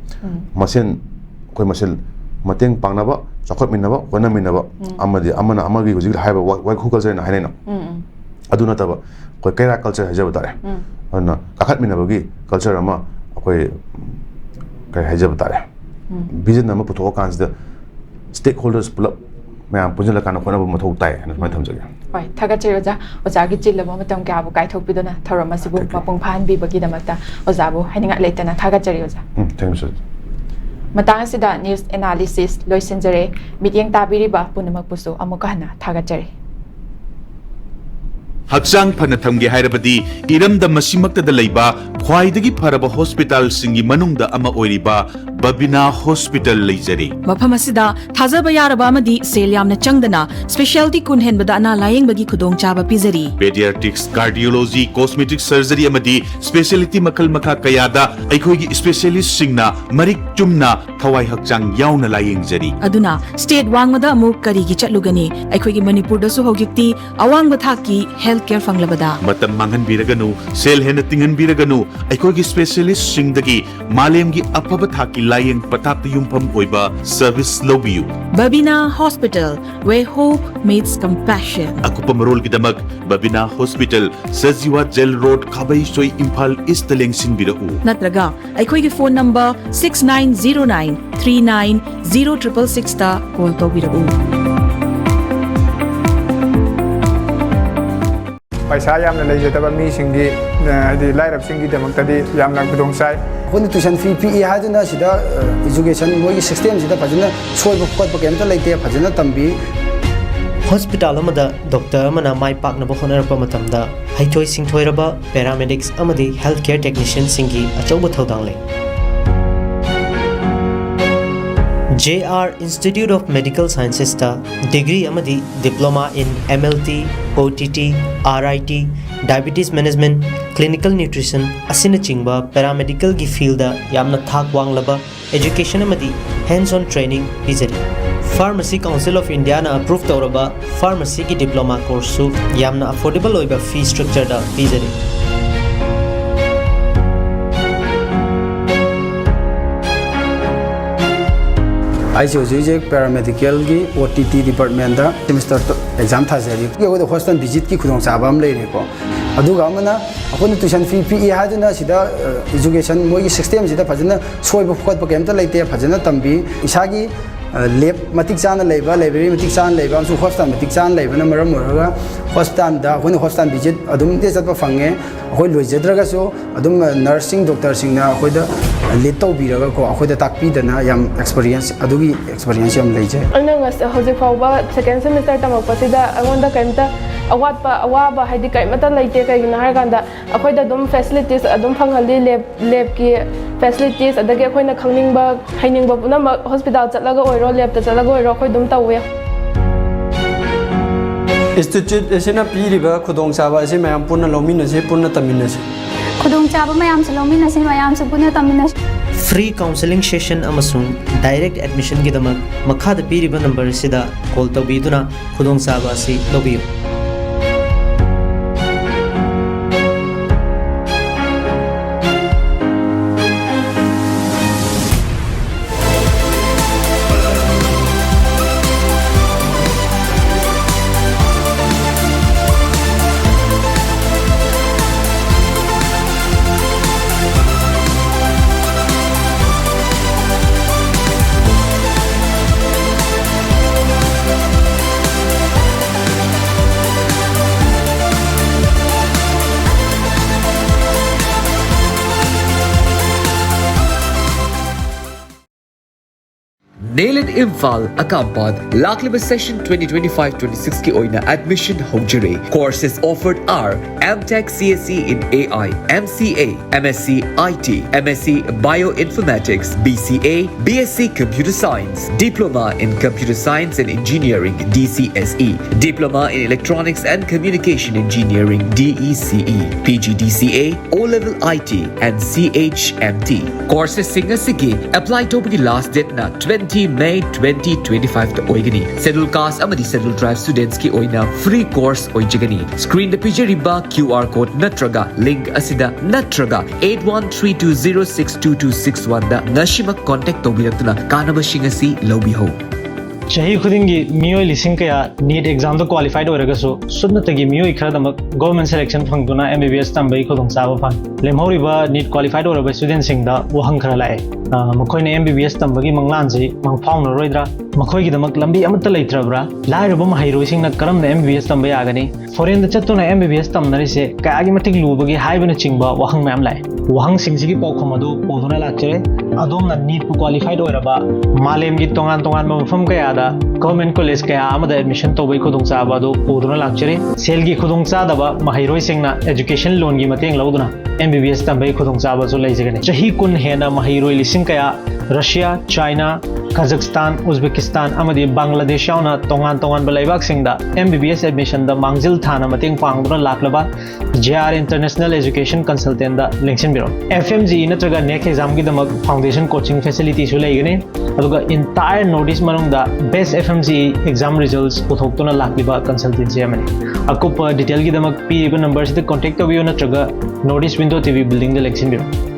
ꯃꯁꯦꯟ, ꯑꯩꯈꯣꯏ ꯃꯁꯦꯟ ꯃꯇꯦꯡ ꯄꯥꯡꯅꯕ, ꯆꯥꯎꯈꯠꯃꯤꯟꯅꯕ, ꯍꯣꯠꯅꯃꯤꯟꯅꯕ, ꯑꯃꯗꯤ ꯑꯃꯅ ꯑꯃꯒꯤ ꯍꯧꯖꯤꯛ ꯍꯥꯏꯔꯤꯕ ꯋꯥꯏ-, ꯋꯥꯏꯈꯨ ꯀꯜꯆꯔꯅ ꯍꯥꯏꯅꯩꯅ, ꯑꯗꯨ ꯅꯠꯇꯕ ꯑꯩꯈꯣꯏ ꯀꯩꯔꯥꯛ ꯀꯜꯆꯔ ꯍꯥꯏꯖꯕ ꯇꯥꯔꯦ꯫ ꯑꯗꯨꯅ ꯀꯥꯈꯠꯃꯤꯟꯅꯕꯒꯤ ꯀꯜꯆꯔ ꯑꯃ ꯑꯩꯈꯣꯏ, ꯀꯔꯤ ꯍꯥꯏꯖꯕ ꯇꯥꯔꯦ, ꯚꯤꯖꯟ ꯑꯃ ꯄꯨꯊꯣꯛꯑꯀꯥꯟꯁꯤꯗ ꯁ꯭ꯇꯦꯛ ꯍꯣꯜꯗꯔꯁ ꯄꯨꯂꯞ ꯃꯌꯥꯝ ꯄꯨꯟꯁꯤꯜꯂꯀꯥꯟꯗ ꯍꯣꯠꯅꯕ ꯃꯊꯧ ꯇꯥꯏ ꯍꯥꯏꯅ ꯁꯨꯃꯥꯏꯅ ꯊꯝꯖꯒꯦ꯫ ꯍꯣꯏ, ꯊꯥꯒꯠꯆꯔꯤ ꯑꯣꯖꯥ꯫ ꯑꯣꯖꯥꯒꯤ ꯆꯤꯜꯂꯕ ꯃꯇꯝ ꯀꯌꯥꯕꯨ ꯀꯥꯏꯊꯣꯛꯄꯤꯗꯨꯅ ꯊꯧꯔꯝ ꯑꯁꯤꯕꯨ Thank you. ꯃꯄꯨꯡ ꯐꯥꯍꯟꯕꯤꯕꯒꯤꯗꯃꯛꯇ ꯑꯣꯖꯥꯕꯨ ꯍꯥꯏꯅꯤꯡꯉꯥꯏ ꯂꯩꯇꯅ ꯊꯥꯒꯠꯆꯔꯤ ꯑꯣꯖꯥ꯫ ꯎꯝ, thank you, sir. ꯃꯇꯥꯡ ꯑꯁꯤꯗ ꯅ꯭ꯌꯨꯁ ꯑꯦꯅꯥꯂꯤꯁꯤꯁ ꯂꯣꯏꯁꯤꯟꯖꯔꯦ꯫ ꯃꯤꯠꯌꯦꯡ ꯇꯥꯕꯤꯔꯤꯕ ꯄꯨꯝꯅꯃꯛꯄꯨꯁꯨ ꯑꯃꯨꯛꯀ ꯍꯟꯅ ꯊꯥꯒꯠꯆꯔꯤ꯫ ꯍꯛꯆꯥꯡ ꯐꯅ ꯊꯝꯒꯦ ꯍꯥꯏꯔꯕꯗꯤ ꯏꯔꯝꯗꯝ ꯑꯁꯤꯃꯛꯇꯗ ꯂꯩꯕ ꯈ꯭ꯋꯥꯏꯗꯒꯤ ꯐꯔꯕ ꯍꯣꯁꯄꯤꯇꯥꯜꯁꯤꯡꯒꯤ ꯃꯅꯨꯡꯗ ꯑꯃ ꯑꯣꯏꯔꯤꯕ ꯕꯕꯤꯅꯥ ꯍꯣꯁꯄꯤꯇꯥꯜ ꯂꯩꯖꯔꯤ꯫ ꯃꯐꯝ ꯑꯁꯤꯗ ꯊꯥꯖꯕ ꯌꯥꯔꯕ ꯑꯃꯗꯤ ꯁꯦꯜ ꯌꯥꯝꯅ ꯆꯪꯗꯅ ꯁ꯭ꯄꯦꯁꯤꯌꯦꯜꯇꯤ ꯀꯨꯟ ꯍꯦꯟꯕꯗ ꯑꯅꯥ ꯂꯥꯌꯦꯡꯕꯒꯤ ꯈꯨꯗꯣꯡꯆꯥꯕ ꯄꯤꯖꯔꯤ꯫ ꯄꯦꯗꯤꯌꯥꯇ꯭ꯔꯤꯛꯁ, ꯀꯥꯔꯗꯤꯑꯣꯂꯣꯖꯤ, ꯀꯣꯁꯃꯦꯇꯤꯛ ꯁꯔꯖꯔꯤ ꯑꯃꯗꯤ ꯁ꯭ꯄꯦꯁꯤꯌꯦꯂꯤꯇꯤ ꯃꯈꯜ ꯃꯈꯥ ꯀꯌꯥꯗ ꯑꯩꯈꯣꯏꯒꯤ ꯁ꯭ꯄꯦꯁꯤꯌꯦꯂꯤꯁꯁꯤꯡꯅ ꯃꯔꯤꯛ ꯆꯨꯝꯅ ꯊꯋꯥꯏ ꯍꯛꯆꯥꯡ ꯌꯥꯎꯅ ꯂꯥꯌꯦꯡꯖꯔꯤ꯫ ꯑꯗꯨꯅ ꯁ꯭ꯇꯦꯠ ꯋꯥꯡꯃꯗ ꯑꯃꯨꯛ ꯀꯔꯤꯒꯤ ꯆꯠꯂꯨꯒꯅꯤ? ꯑꯩꯈꯣꯏꯒꯤ ꯃꯅꯤꯄꯨꯔꯗꯁꯨ ꯍꯧꯖꯤꯛꯇꯤ ꯑꯋꯥꯡꯕ ꯊꯥꯛꯀꯤ ꯍꯦꯜꯊ ꯀꯦꯌꯔ ꯐꯪꯂꯕꯗ꯫ ꯃꯇꯝ ꯃꯥꯡꯍꯟꯕꯤꯔꯒꯅꯨ, ꯁꯦꯜ ꯍꯦꯟꯅ ꯇꯤꯡꯍꯟꯕꯤꯔꯒꯅꯨ, ꯑꯩꯈꯣꯏꯒꯤ ꯁ꯭ꯄꯦꯁꯤꯌꯦꯂꯤꯁꯁꯤꯡꯗꯒꯤ ꯃꯥꯂꯦꯝꯒꯤ ꯑꯐꯕ ꯊꯥꯛꯀꯤ ꯂꯥꯌꯦꯡ ꯄꯊꯥꯞꯇ ꯌꯨꯝꯐꯝ ꯑꯣꯏꯕ ꯁꯔꯚꯤꯁ ꯂꯧꯕꯤꯌꯨ꯫ Babina hospital, where hope meets compassion. ꯑꯀꯨꯞꯄ ꯃꯔꯣꯜꯒꯤꯗꯃꯛ Babina hospital, Sajiwa jail road, Khabeisoi, Imphal east ꯂꯦꯡꯁꯤꯟꯕꯤꯔꯛꯎ꯫ ꯅꯠꯇ꯭ꯔꯒ ꯑꯩꯈꯣꯏꯒꯤ phone number six nine zero nine three nine zero triple six ꯇ ꯀꯣꯜ ꯇꯧꯕꯤꯔꯛꯎ꯫ ꯄꯩꯁꯥ ꯌꯥꯝꯅ ꯂꯩꯖꯗꯕ ꯃꯤꯁꯤꯡꯒꯤ, ꯑ, ꯍꯥꯏꯗꯤ ꯂꯥꯏꯔꯕꯁꯤꯡꯒꯤꯗꯃꯛꯇꯗꯤ ꯌꯥꯝꯅ ꯈꯨꯗꯣꯡ ꯆꯥꯏ꯫ ꯑꯩꯈꯣꯏꯅ ꯇ꯭ꯌꯨꯁꯟ ꯐꯤ ꯄꯤꯛꯏ ꯍꯥꯏꯗꯨꯅ ꯁꯤꯗ, ꯑ, ꯏꯖꯨꯀꯦꯁꯟ ꯃꯣꯏꯒꯤ ꯁꯤꯁꯇꯦꯝꯁꯤꯗ ꯐꯖꯅ ꯁꯣꯏꯕ ꯈꯣꯠꯄ ꯀꯩꯝꯇ ꯂꯩꯇꯦ, ꯐꯖꯅ ꯇꯝꯕꯤ꯫ ꯍꯣꯁꯄꯤꯇꯥꯜ ꯑꯃꯗ ꯗꯣꯛꯇꯔ ꯑꯃꯅ ꯃꯥꯏ ꯄꯥꯛꯅꯕ ꯍꯣꯠꯅꯔꯛꯄ ꯃꯇꯝꯗ ꯍꯩꯊꯣꯏ ꯁꯤꯡꯊꯣꯏꯔꯕ ꯄꯦꯔꯥꯃꯦꯗꯤꯛꯁ ꯑꯃꯗꯤ ꯍꯦꯜꯊ ꯀꯦꯌꯔ ꯇꯦꯛꯅꯤꯁꯤꯌꯟꯁꯤꯡꯒꯤ ꯑꯆꯧꯕ ꯊꯧꯗꯥꯡ ꯂꯩ꯫ J R Institute of Medical Sciences ꯇ ꯗꯤꯒ꯭ꯔꯤ ꯑꯃꯗꯤ Diploma in M L T, O T T, R I T, Diabetes Management, Clinical Nutrition ꯑꯁꯤꯅꯆꯤꯡꯕ ꯄꯦꯔꯥꯃꯦꯗꯤꯀꯦꯜꯒꯤ ꯐꯤꯜꯗ ꯌꯥꯝꯅ ꯊꯥꯛ ꯋꯥꯡꯂꯕ education ꯑꯃꯗꯤ hands on training ꯄꯤꯖꯔꯤ꯫ Pharmacy Council of India ꯅ ꯑꯦꯄ꯭ꯔꯨꯚ ꯇꯧꯔꯕ ꯐꯥꯔꯃꯥꯁꯤꯒꯤ diploma ꯀꯣꯔꯁꯁꯨ ꯌꯥꯝꯅ affordable ꯑꯣꯏꯕ ꯐꯤ ꯁ꯭ꯇ꯭ꯔꯛꯆꯔꯗ ꯄꯤꯖꯔꯤ꯫ ꯑꯩꯁꯦ ꯍꯧꯖꯤꯛ ꯍꯧꯖꯤꯛ ꯄꯦꯔꯥꯃꯦꯗꯤꯀꯦꯜꯒꯤ ꯑꯣ ꯇꯤ ꯇꯤ ꯗꯤꯄꯥꯔꯠꯃꯦꯟꯗ ꯁꯦꯃꯤꯁꯇꯔ ꯑꯦꯛꯖꯥꯝ ꯊꯥꯖꯔꯤ꯫ ꯑꯩꯈꯣꯏꯗ ꯍꯣꯁꯄꯤꯇꯥꯜ ꯚꯤꯖꯤꯠꯀꯤ ꯈꯨꯗꯣꯡꯆꯥꯕ ꯑꯃ ꯂꯩꯔꯦꯀꯣ꯫ ꯑꯗꯨꯒ ꯑꯃꯅ ꯑꯩꯈꯣꯏꯅ ꯇ꯭ꯌꯨꯁꯟ ꯐꯤ ꯄꯤꯛꯏ ꯍꯥꯏꯗꯨꯅ ꯁꯤꯗ, ꯑ, ꯏꯖꯨꯀꯦꯁꯟ ꯃꯣꯏꯒꯤ ꯁꯤꯁꯇꯦꯝꯁꯤꯗ ꯐꯖꯅ ꯁꯣꯏꯕ ꯈꯣꯠꯄ ꯀꯩꯝꯇ ꯂꯩꯇꯦ, ꯐꯖꯅ ꯇꯝꯕꯤ꯫ ꯏꯁꯥꯒꯤ, ꯑ, ꯂꯦꯕ ꯃꯇꯤꯛ ꯆꯥꯅ ꯂꯩꯕ, ꯂꯥꯏꯕ꯭ꯔꯦꯔꯤ ꯃꯇꯤꯛ ꯆꯥꯅ ꯂꯩꯕ ꯑꯃꯁꯨꯡ ꯍꯣꯁꯄꯤꯇꯥꯜ ꯃꯇꯤꯛ ꯆꯥꯅ ꯂꯩꯕꯅ ꯃꯔꯝ ꯑꯣꯏꯔꯒ ꯍꯣꯁꯄꯤꯇꯥꯜꯗ ꯑꯩꯈꯣꯏꯅ ꯍꯣꯁꯄꯤꯇꯥꯜ ꯚꯤꯖꯤꯠ ꯑꯗꯨꯝ ꯆꯠꯄ ꯐꯪꯉꯦ꯫ ꯑꯩꯈꯣꯏ ꯂꯣꯏꯖꯗ꯭ꯔꯒꯁꯨ ꯑꯗꯨꯝ, ꯑ, ꯅꯔꯁꯁꯤꯡ, ꯗꯣꯛꯇꯔꯁꯤꯡꯅ ꯑꯩꯈꯣꯏꯗ ꯂꯤꯗ ꯇꯧꯕꯤꯔꯒꯀꯣ, ꯑꯩꯈꯣꯏꯗ ꯇꯥꯛꯄꯤꯗꯅ ꯌꯥꯝ ꯑꯦꯛꯁꯄꯤꯔꯤꯌꯦꯟꯁ, ꯑꯗꯨꯒꯤ ꯑꯦꯛꯁꯄꯤꯔꯤꯌꯦꯟꯁ ꯌꯥꯝ ꯂꯩꯖꯩ꯫ ꯑꯩꯅ ꯉꯁ-, ꯍꯧꯖꯤꯛ ꯐꯥꯎꯕ ꯁꯦꯀꯦꯟ ꯁꯦꯃꯤꯁꯇꯔ ꯇꯝꯃꯛꯄꯁꯤꯗ ꯑꯩꯉꯣꯟꯗ ꯀꯔꯤꯝꯇ ꯑꯋꯥꯠꯄ, ꯑꯋꯥꯕ ꯍꯥꯏꯗꯤ ꯀꯔꯤꯃꯇ ꯂꯩꯇꯦ꯫ ꯀꯩꯒꯤꯅꯣ ꯍꯥꯏꯔꯀꯥꯟꯗ ꯑꯩꯈꯣꯏꯗ ꯑꯗꯨꯝ ꯐꯦꯁꯤꯂꯤꯇꯤꯁ ꯑꯗꯨꯝ ꯐꯪꯍꯜꯂꯤ, ꯂꯦꯕ, ꯂꯦꯕꯀꯤ ꯐꯦꯁꯤꯂꯤꯇꯤꯁ, ꯑꯗꯒꯤ ꯑꯩꯈꯣꯏꯅ ꯈꯪꯅꯤꯡꯕ, ꯍꯩꯅꯤꯡꯕ ꯄꯨꯝꯅꯃꯛ ꯍꯣꯁꯄꯤꯇꯥꯜ ꯆꯠꯂꯒ ꯑꯣꯏꯔꯣ, ꯂꯦꯕꯇ ꯆꯠꯂꯒ ꯑꯣꯏꯔꯣ, ꯑꯩꯈꯣꯏ ꯑꯗꯨꯝ ꯇꯧꯋꯦ꯫ ꯏꯟꯁꯇꯤꯇ꯭ꯌꯨꯠ ꯑꯁꯤꯅ ꯄꯤꯔꯤꯕ ꯈꯨꯗꯣꯡꯆꯥꯕ ꯑꯁꯤ ꯃꯌꯥꯝ ꯄꯨꯟꯅ ꯂꯧꯃꯤꯟꯅꯁꯤ, ꯄꯨꯟꯅ ꯇꯝꯃꯤꯟꯅꯁꯤ꯫ ꯈꯨꯗꯣꯡꯆꯥꯕ ꯃꯌꯥꯝꯁꯨ ꯂꯧꯃꯤꯟꯅꯁꯤ, ꯃꯌꯥꯝꯁꯨ ꯄꯨꯟꯅ ꯇꯝꯃꯤꯟꯅꯁꯤ꯫ Free counselling session ꯑꯃꯁꯨꯡ direct admission ꯒꯤꯗꯃꯛ ꯃꯈꯥꯗ ꯄꯤꯔꯤꯕ ꯅꯝꯕꯔ ꯑꯁꯤꯗ ꯀꯣꯜ ꯇꯧꯕꯤꯗꯨꯅ ꯈꯨꯗꯣꯡꯆꯥꯕ ꯑꯁꯤ ꯂꯧꯕꯤꯌꯨ꯫ Nail It Imphal, Akampat, ꯂꯥꯛꯂꯤꯕ session twenty twenty-five twenty-six ꯀꯤ ꯑꯣꯏꯅ admission ꯍꯧꯖꯔꯦ꯫ Courses offered are M Tech C S E in A I, M C A, M S C I T, M S C Bioinformatics, B C A, B S C Computer Science, Diploma in Computer Science and Engineering, D C S E, Diploma in Electronics and Communication Engineering, D E C E, P G D C A, O-Level I T and C H M T. Courses ꯁꯤꯡ ꯑꯁꯤꯒꯤ apply ꯇꯧꯕꯒꯤ last date ꯅ twenty May twenty twenty-five ꯇ ꯑꯣꯏꯒꯅꯤ꯫ Schedule Caste ꯑꯃꯗꯤ Schedule Tribe students ꯀꯤ ꯑꯣꯏꯅ free course ꯑꯣꯏꯖꯒꯅꯤ꯫ Screen ꯗ ꯄꯤꯖꯔꯤꯕ Q R code ꯅꯠꯇ꯭ꯔꯒ link ꯑꯁꯤꯗ ꯅꯠꯇ꯭ꯔꯒ eight one three two zero six two two six one ꯗ ꯉꯁꯤꯃꯛ contact ꯇꯧꯕꯤꯔꯛꯇꯨꯅ ꯀꯥꯟꯅꯕꯁꯤꯡ ꯑꯁꯤ ꯂꯧꯕꯤꯍꯧ꯫ ꯆꯍꯤ ꯈꯨꯗꯤꯡꯒꯤ ꯃꯤꯑꯣꯏ ꯂꯤꯁꯤꯡ ꯀꯌꯥ NEET examꯗ qualified ꯑꯣꯏꯔꯒꯁꯨ ꯁꯨꯞꯅꯇꯒꯤ ꯃꯤꯑꯣꯏ ꯈꯔꯗꯃꯛ government selection ꯐꯪꯗꯨꯅ MBBS ꯇꯝꯕꯒꯤ ꯈꯨꯗꯣꯡꯆꯥꯕ ꯐꯪꯏ꯫ ꯂꯦꯝꯍꯧꯔꯤꯕ NEET qualified ꯑꯣꯏꯔꯕ studentꯁꯤꯡꯗ ꯋꯥꯍꯪ ꯈꯔ ꯂꯥꯛꯑꯦ꯫ ꯑ, ꯃꯈꯣꯏꯅ MBBS ꯇꯝꯕꯒꯤ ꯃꯪꯂꯥꯟꯁꯤ ꯃꯪꯐꯥꯎꯅꯔꯣꯏꯗ꯭ꯔꯥ? ꯃꯈꯣꯏꯒꯤꯗꯃꯛ ꯂꯝꯕꯤ ꯑꯃꯠꯇ ꯂꯩꯇ꯭ꯔꯕ꯭ꯔꯥ? ꯂꯥꯏꯔꯕ ꯃꯍꯩꯔꯣꯏꯁꯤꯡꯅ ꯀꯔꯝꯅ MBBS ꯇꯝꯕ ꯌꯥꯒꯅꯤ? Foreignꯗ ꯆꯠꯇꯨꯅ MBBS ꯇꯝꯅꯔꯤꯁꯦ ꯀꯌꯥꯒꯤ ꯃꯇꯤꯛ ꯂꯨꯕꯒꯦ ꯍꯥꯏꯕꯅꯆꯤꯡꯕ ꯋꯥꯍꯪ ꯃꯌꯥꯝ ꯂꯥꯛꯑꯦ꯫ ꯋꯥꯍꯪꯁꯤꯡꯁꯤꯒꯤ ꯄꯥꯎꯈꯨꯝ ꯑꯗꯨ ꯄꯨꯗꯨꯅ ꯂꯥꯛꯆꯔꯦ꯫ ꯑꯗꯣꯝꯅ NEETꯄꯨ qualified ꯑꯣꯏꯔꯕ ꯃꯥꯂꯦꯝꯒꯤ ꯇꯣꯉꯥꯟ ꯇꯣꯉꯥꯟꯕ ꯃꯐꯝ ꯀꯌꯥꯗ government college ꯀꯌꯥ ꯑꯃꯗ admission ꯇꯧꯕꯒꯤ ꯈꯨꯗꯣꯡꯆꯥꯕ ꯑꯗꯨ ꯄꯨꯗꯨꯅ ꯂꯥꯛꯆꯔꯤ꯫ ꯁꯦꯜꯒꯤ ꯈꯨꯗꯣꯡꯆꯥꯗꯕ ꯃꯍꯩꯔꯣꯏꯁꯤꯡꯅ education loanꯒꯤ ꯃꯇꯦꯡ ꯂꯧꯗꯨꯅ MBBS ꯇꯝꯕꯒꯤ ꯈꯨꯗꯣꯡꯆꯥꯕꯁꯨ ꯂꯩꯖꯒꯅꯤ꯫ ꯆꯍꯤ ꯀꯨꯟ ꯍꯦꯟꯅ ꯃꯍꯩꯔꯣꯏ ꯂꯤꯁꯤꯡ ꯀꯌꯥ Russia, China, Kazakhstan, Uzbekistan ꯑꯃꯗꯤ Bangladesh ꯌꯥꯎꯅ ꯇꯣꯉꯥꯟ ꯇꯣꯉꯥꯟꯕ ꯂꯩꯕꯥꯛꯁꯤꯡꯗ MBBS admissionꯗ ꯃꯥꯡꯖꯤꯜ ꯊꯥꯅ ꯃꯇꯦꯡ ꯄꯥꯡꯗꯨꯅ ꯂꯥꯛꯂꯕ JR International Education Consultantꯗ ꯂꯦꯡꯁꯤꯟꯕꯤꯔꯛꯎ꯫ FMGE ꯅꯠꯇ꯭ꯔꯒ NECT examꯒꯤꯗꯃꯛ foundation coaching facilityꯁꯨ ꯂꯩꯒꯅꯤ꯫ ꯑꯗꯨꯒ entire North East ꯃꯅꯨꯡꯗ best FMGE exam results ꯄꯨꯊꯣꯛꯇꯨꯅ ꯂꯥꯛꯂꯤꯕ consultancy ꯑꯃꯅꯤ꯫ ꯑꯀꯨꯞꯄ detailꯒꯤꯗꯃꯛ ꯄꯤꯔꯤꯕ numberꯁꯤꯗ contact ꯇꯧꯕꯤꯌꯨ ꯅꯠꯇ꯭ꯔꯒ North East Window TV buildingꯗ ꯂꯦꯡꯁꯤꯟꯕꯤꯔꯛꯎ꯫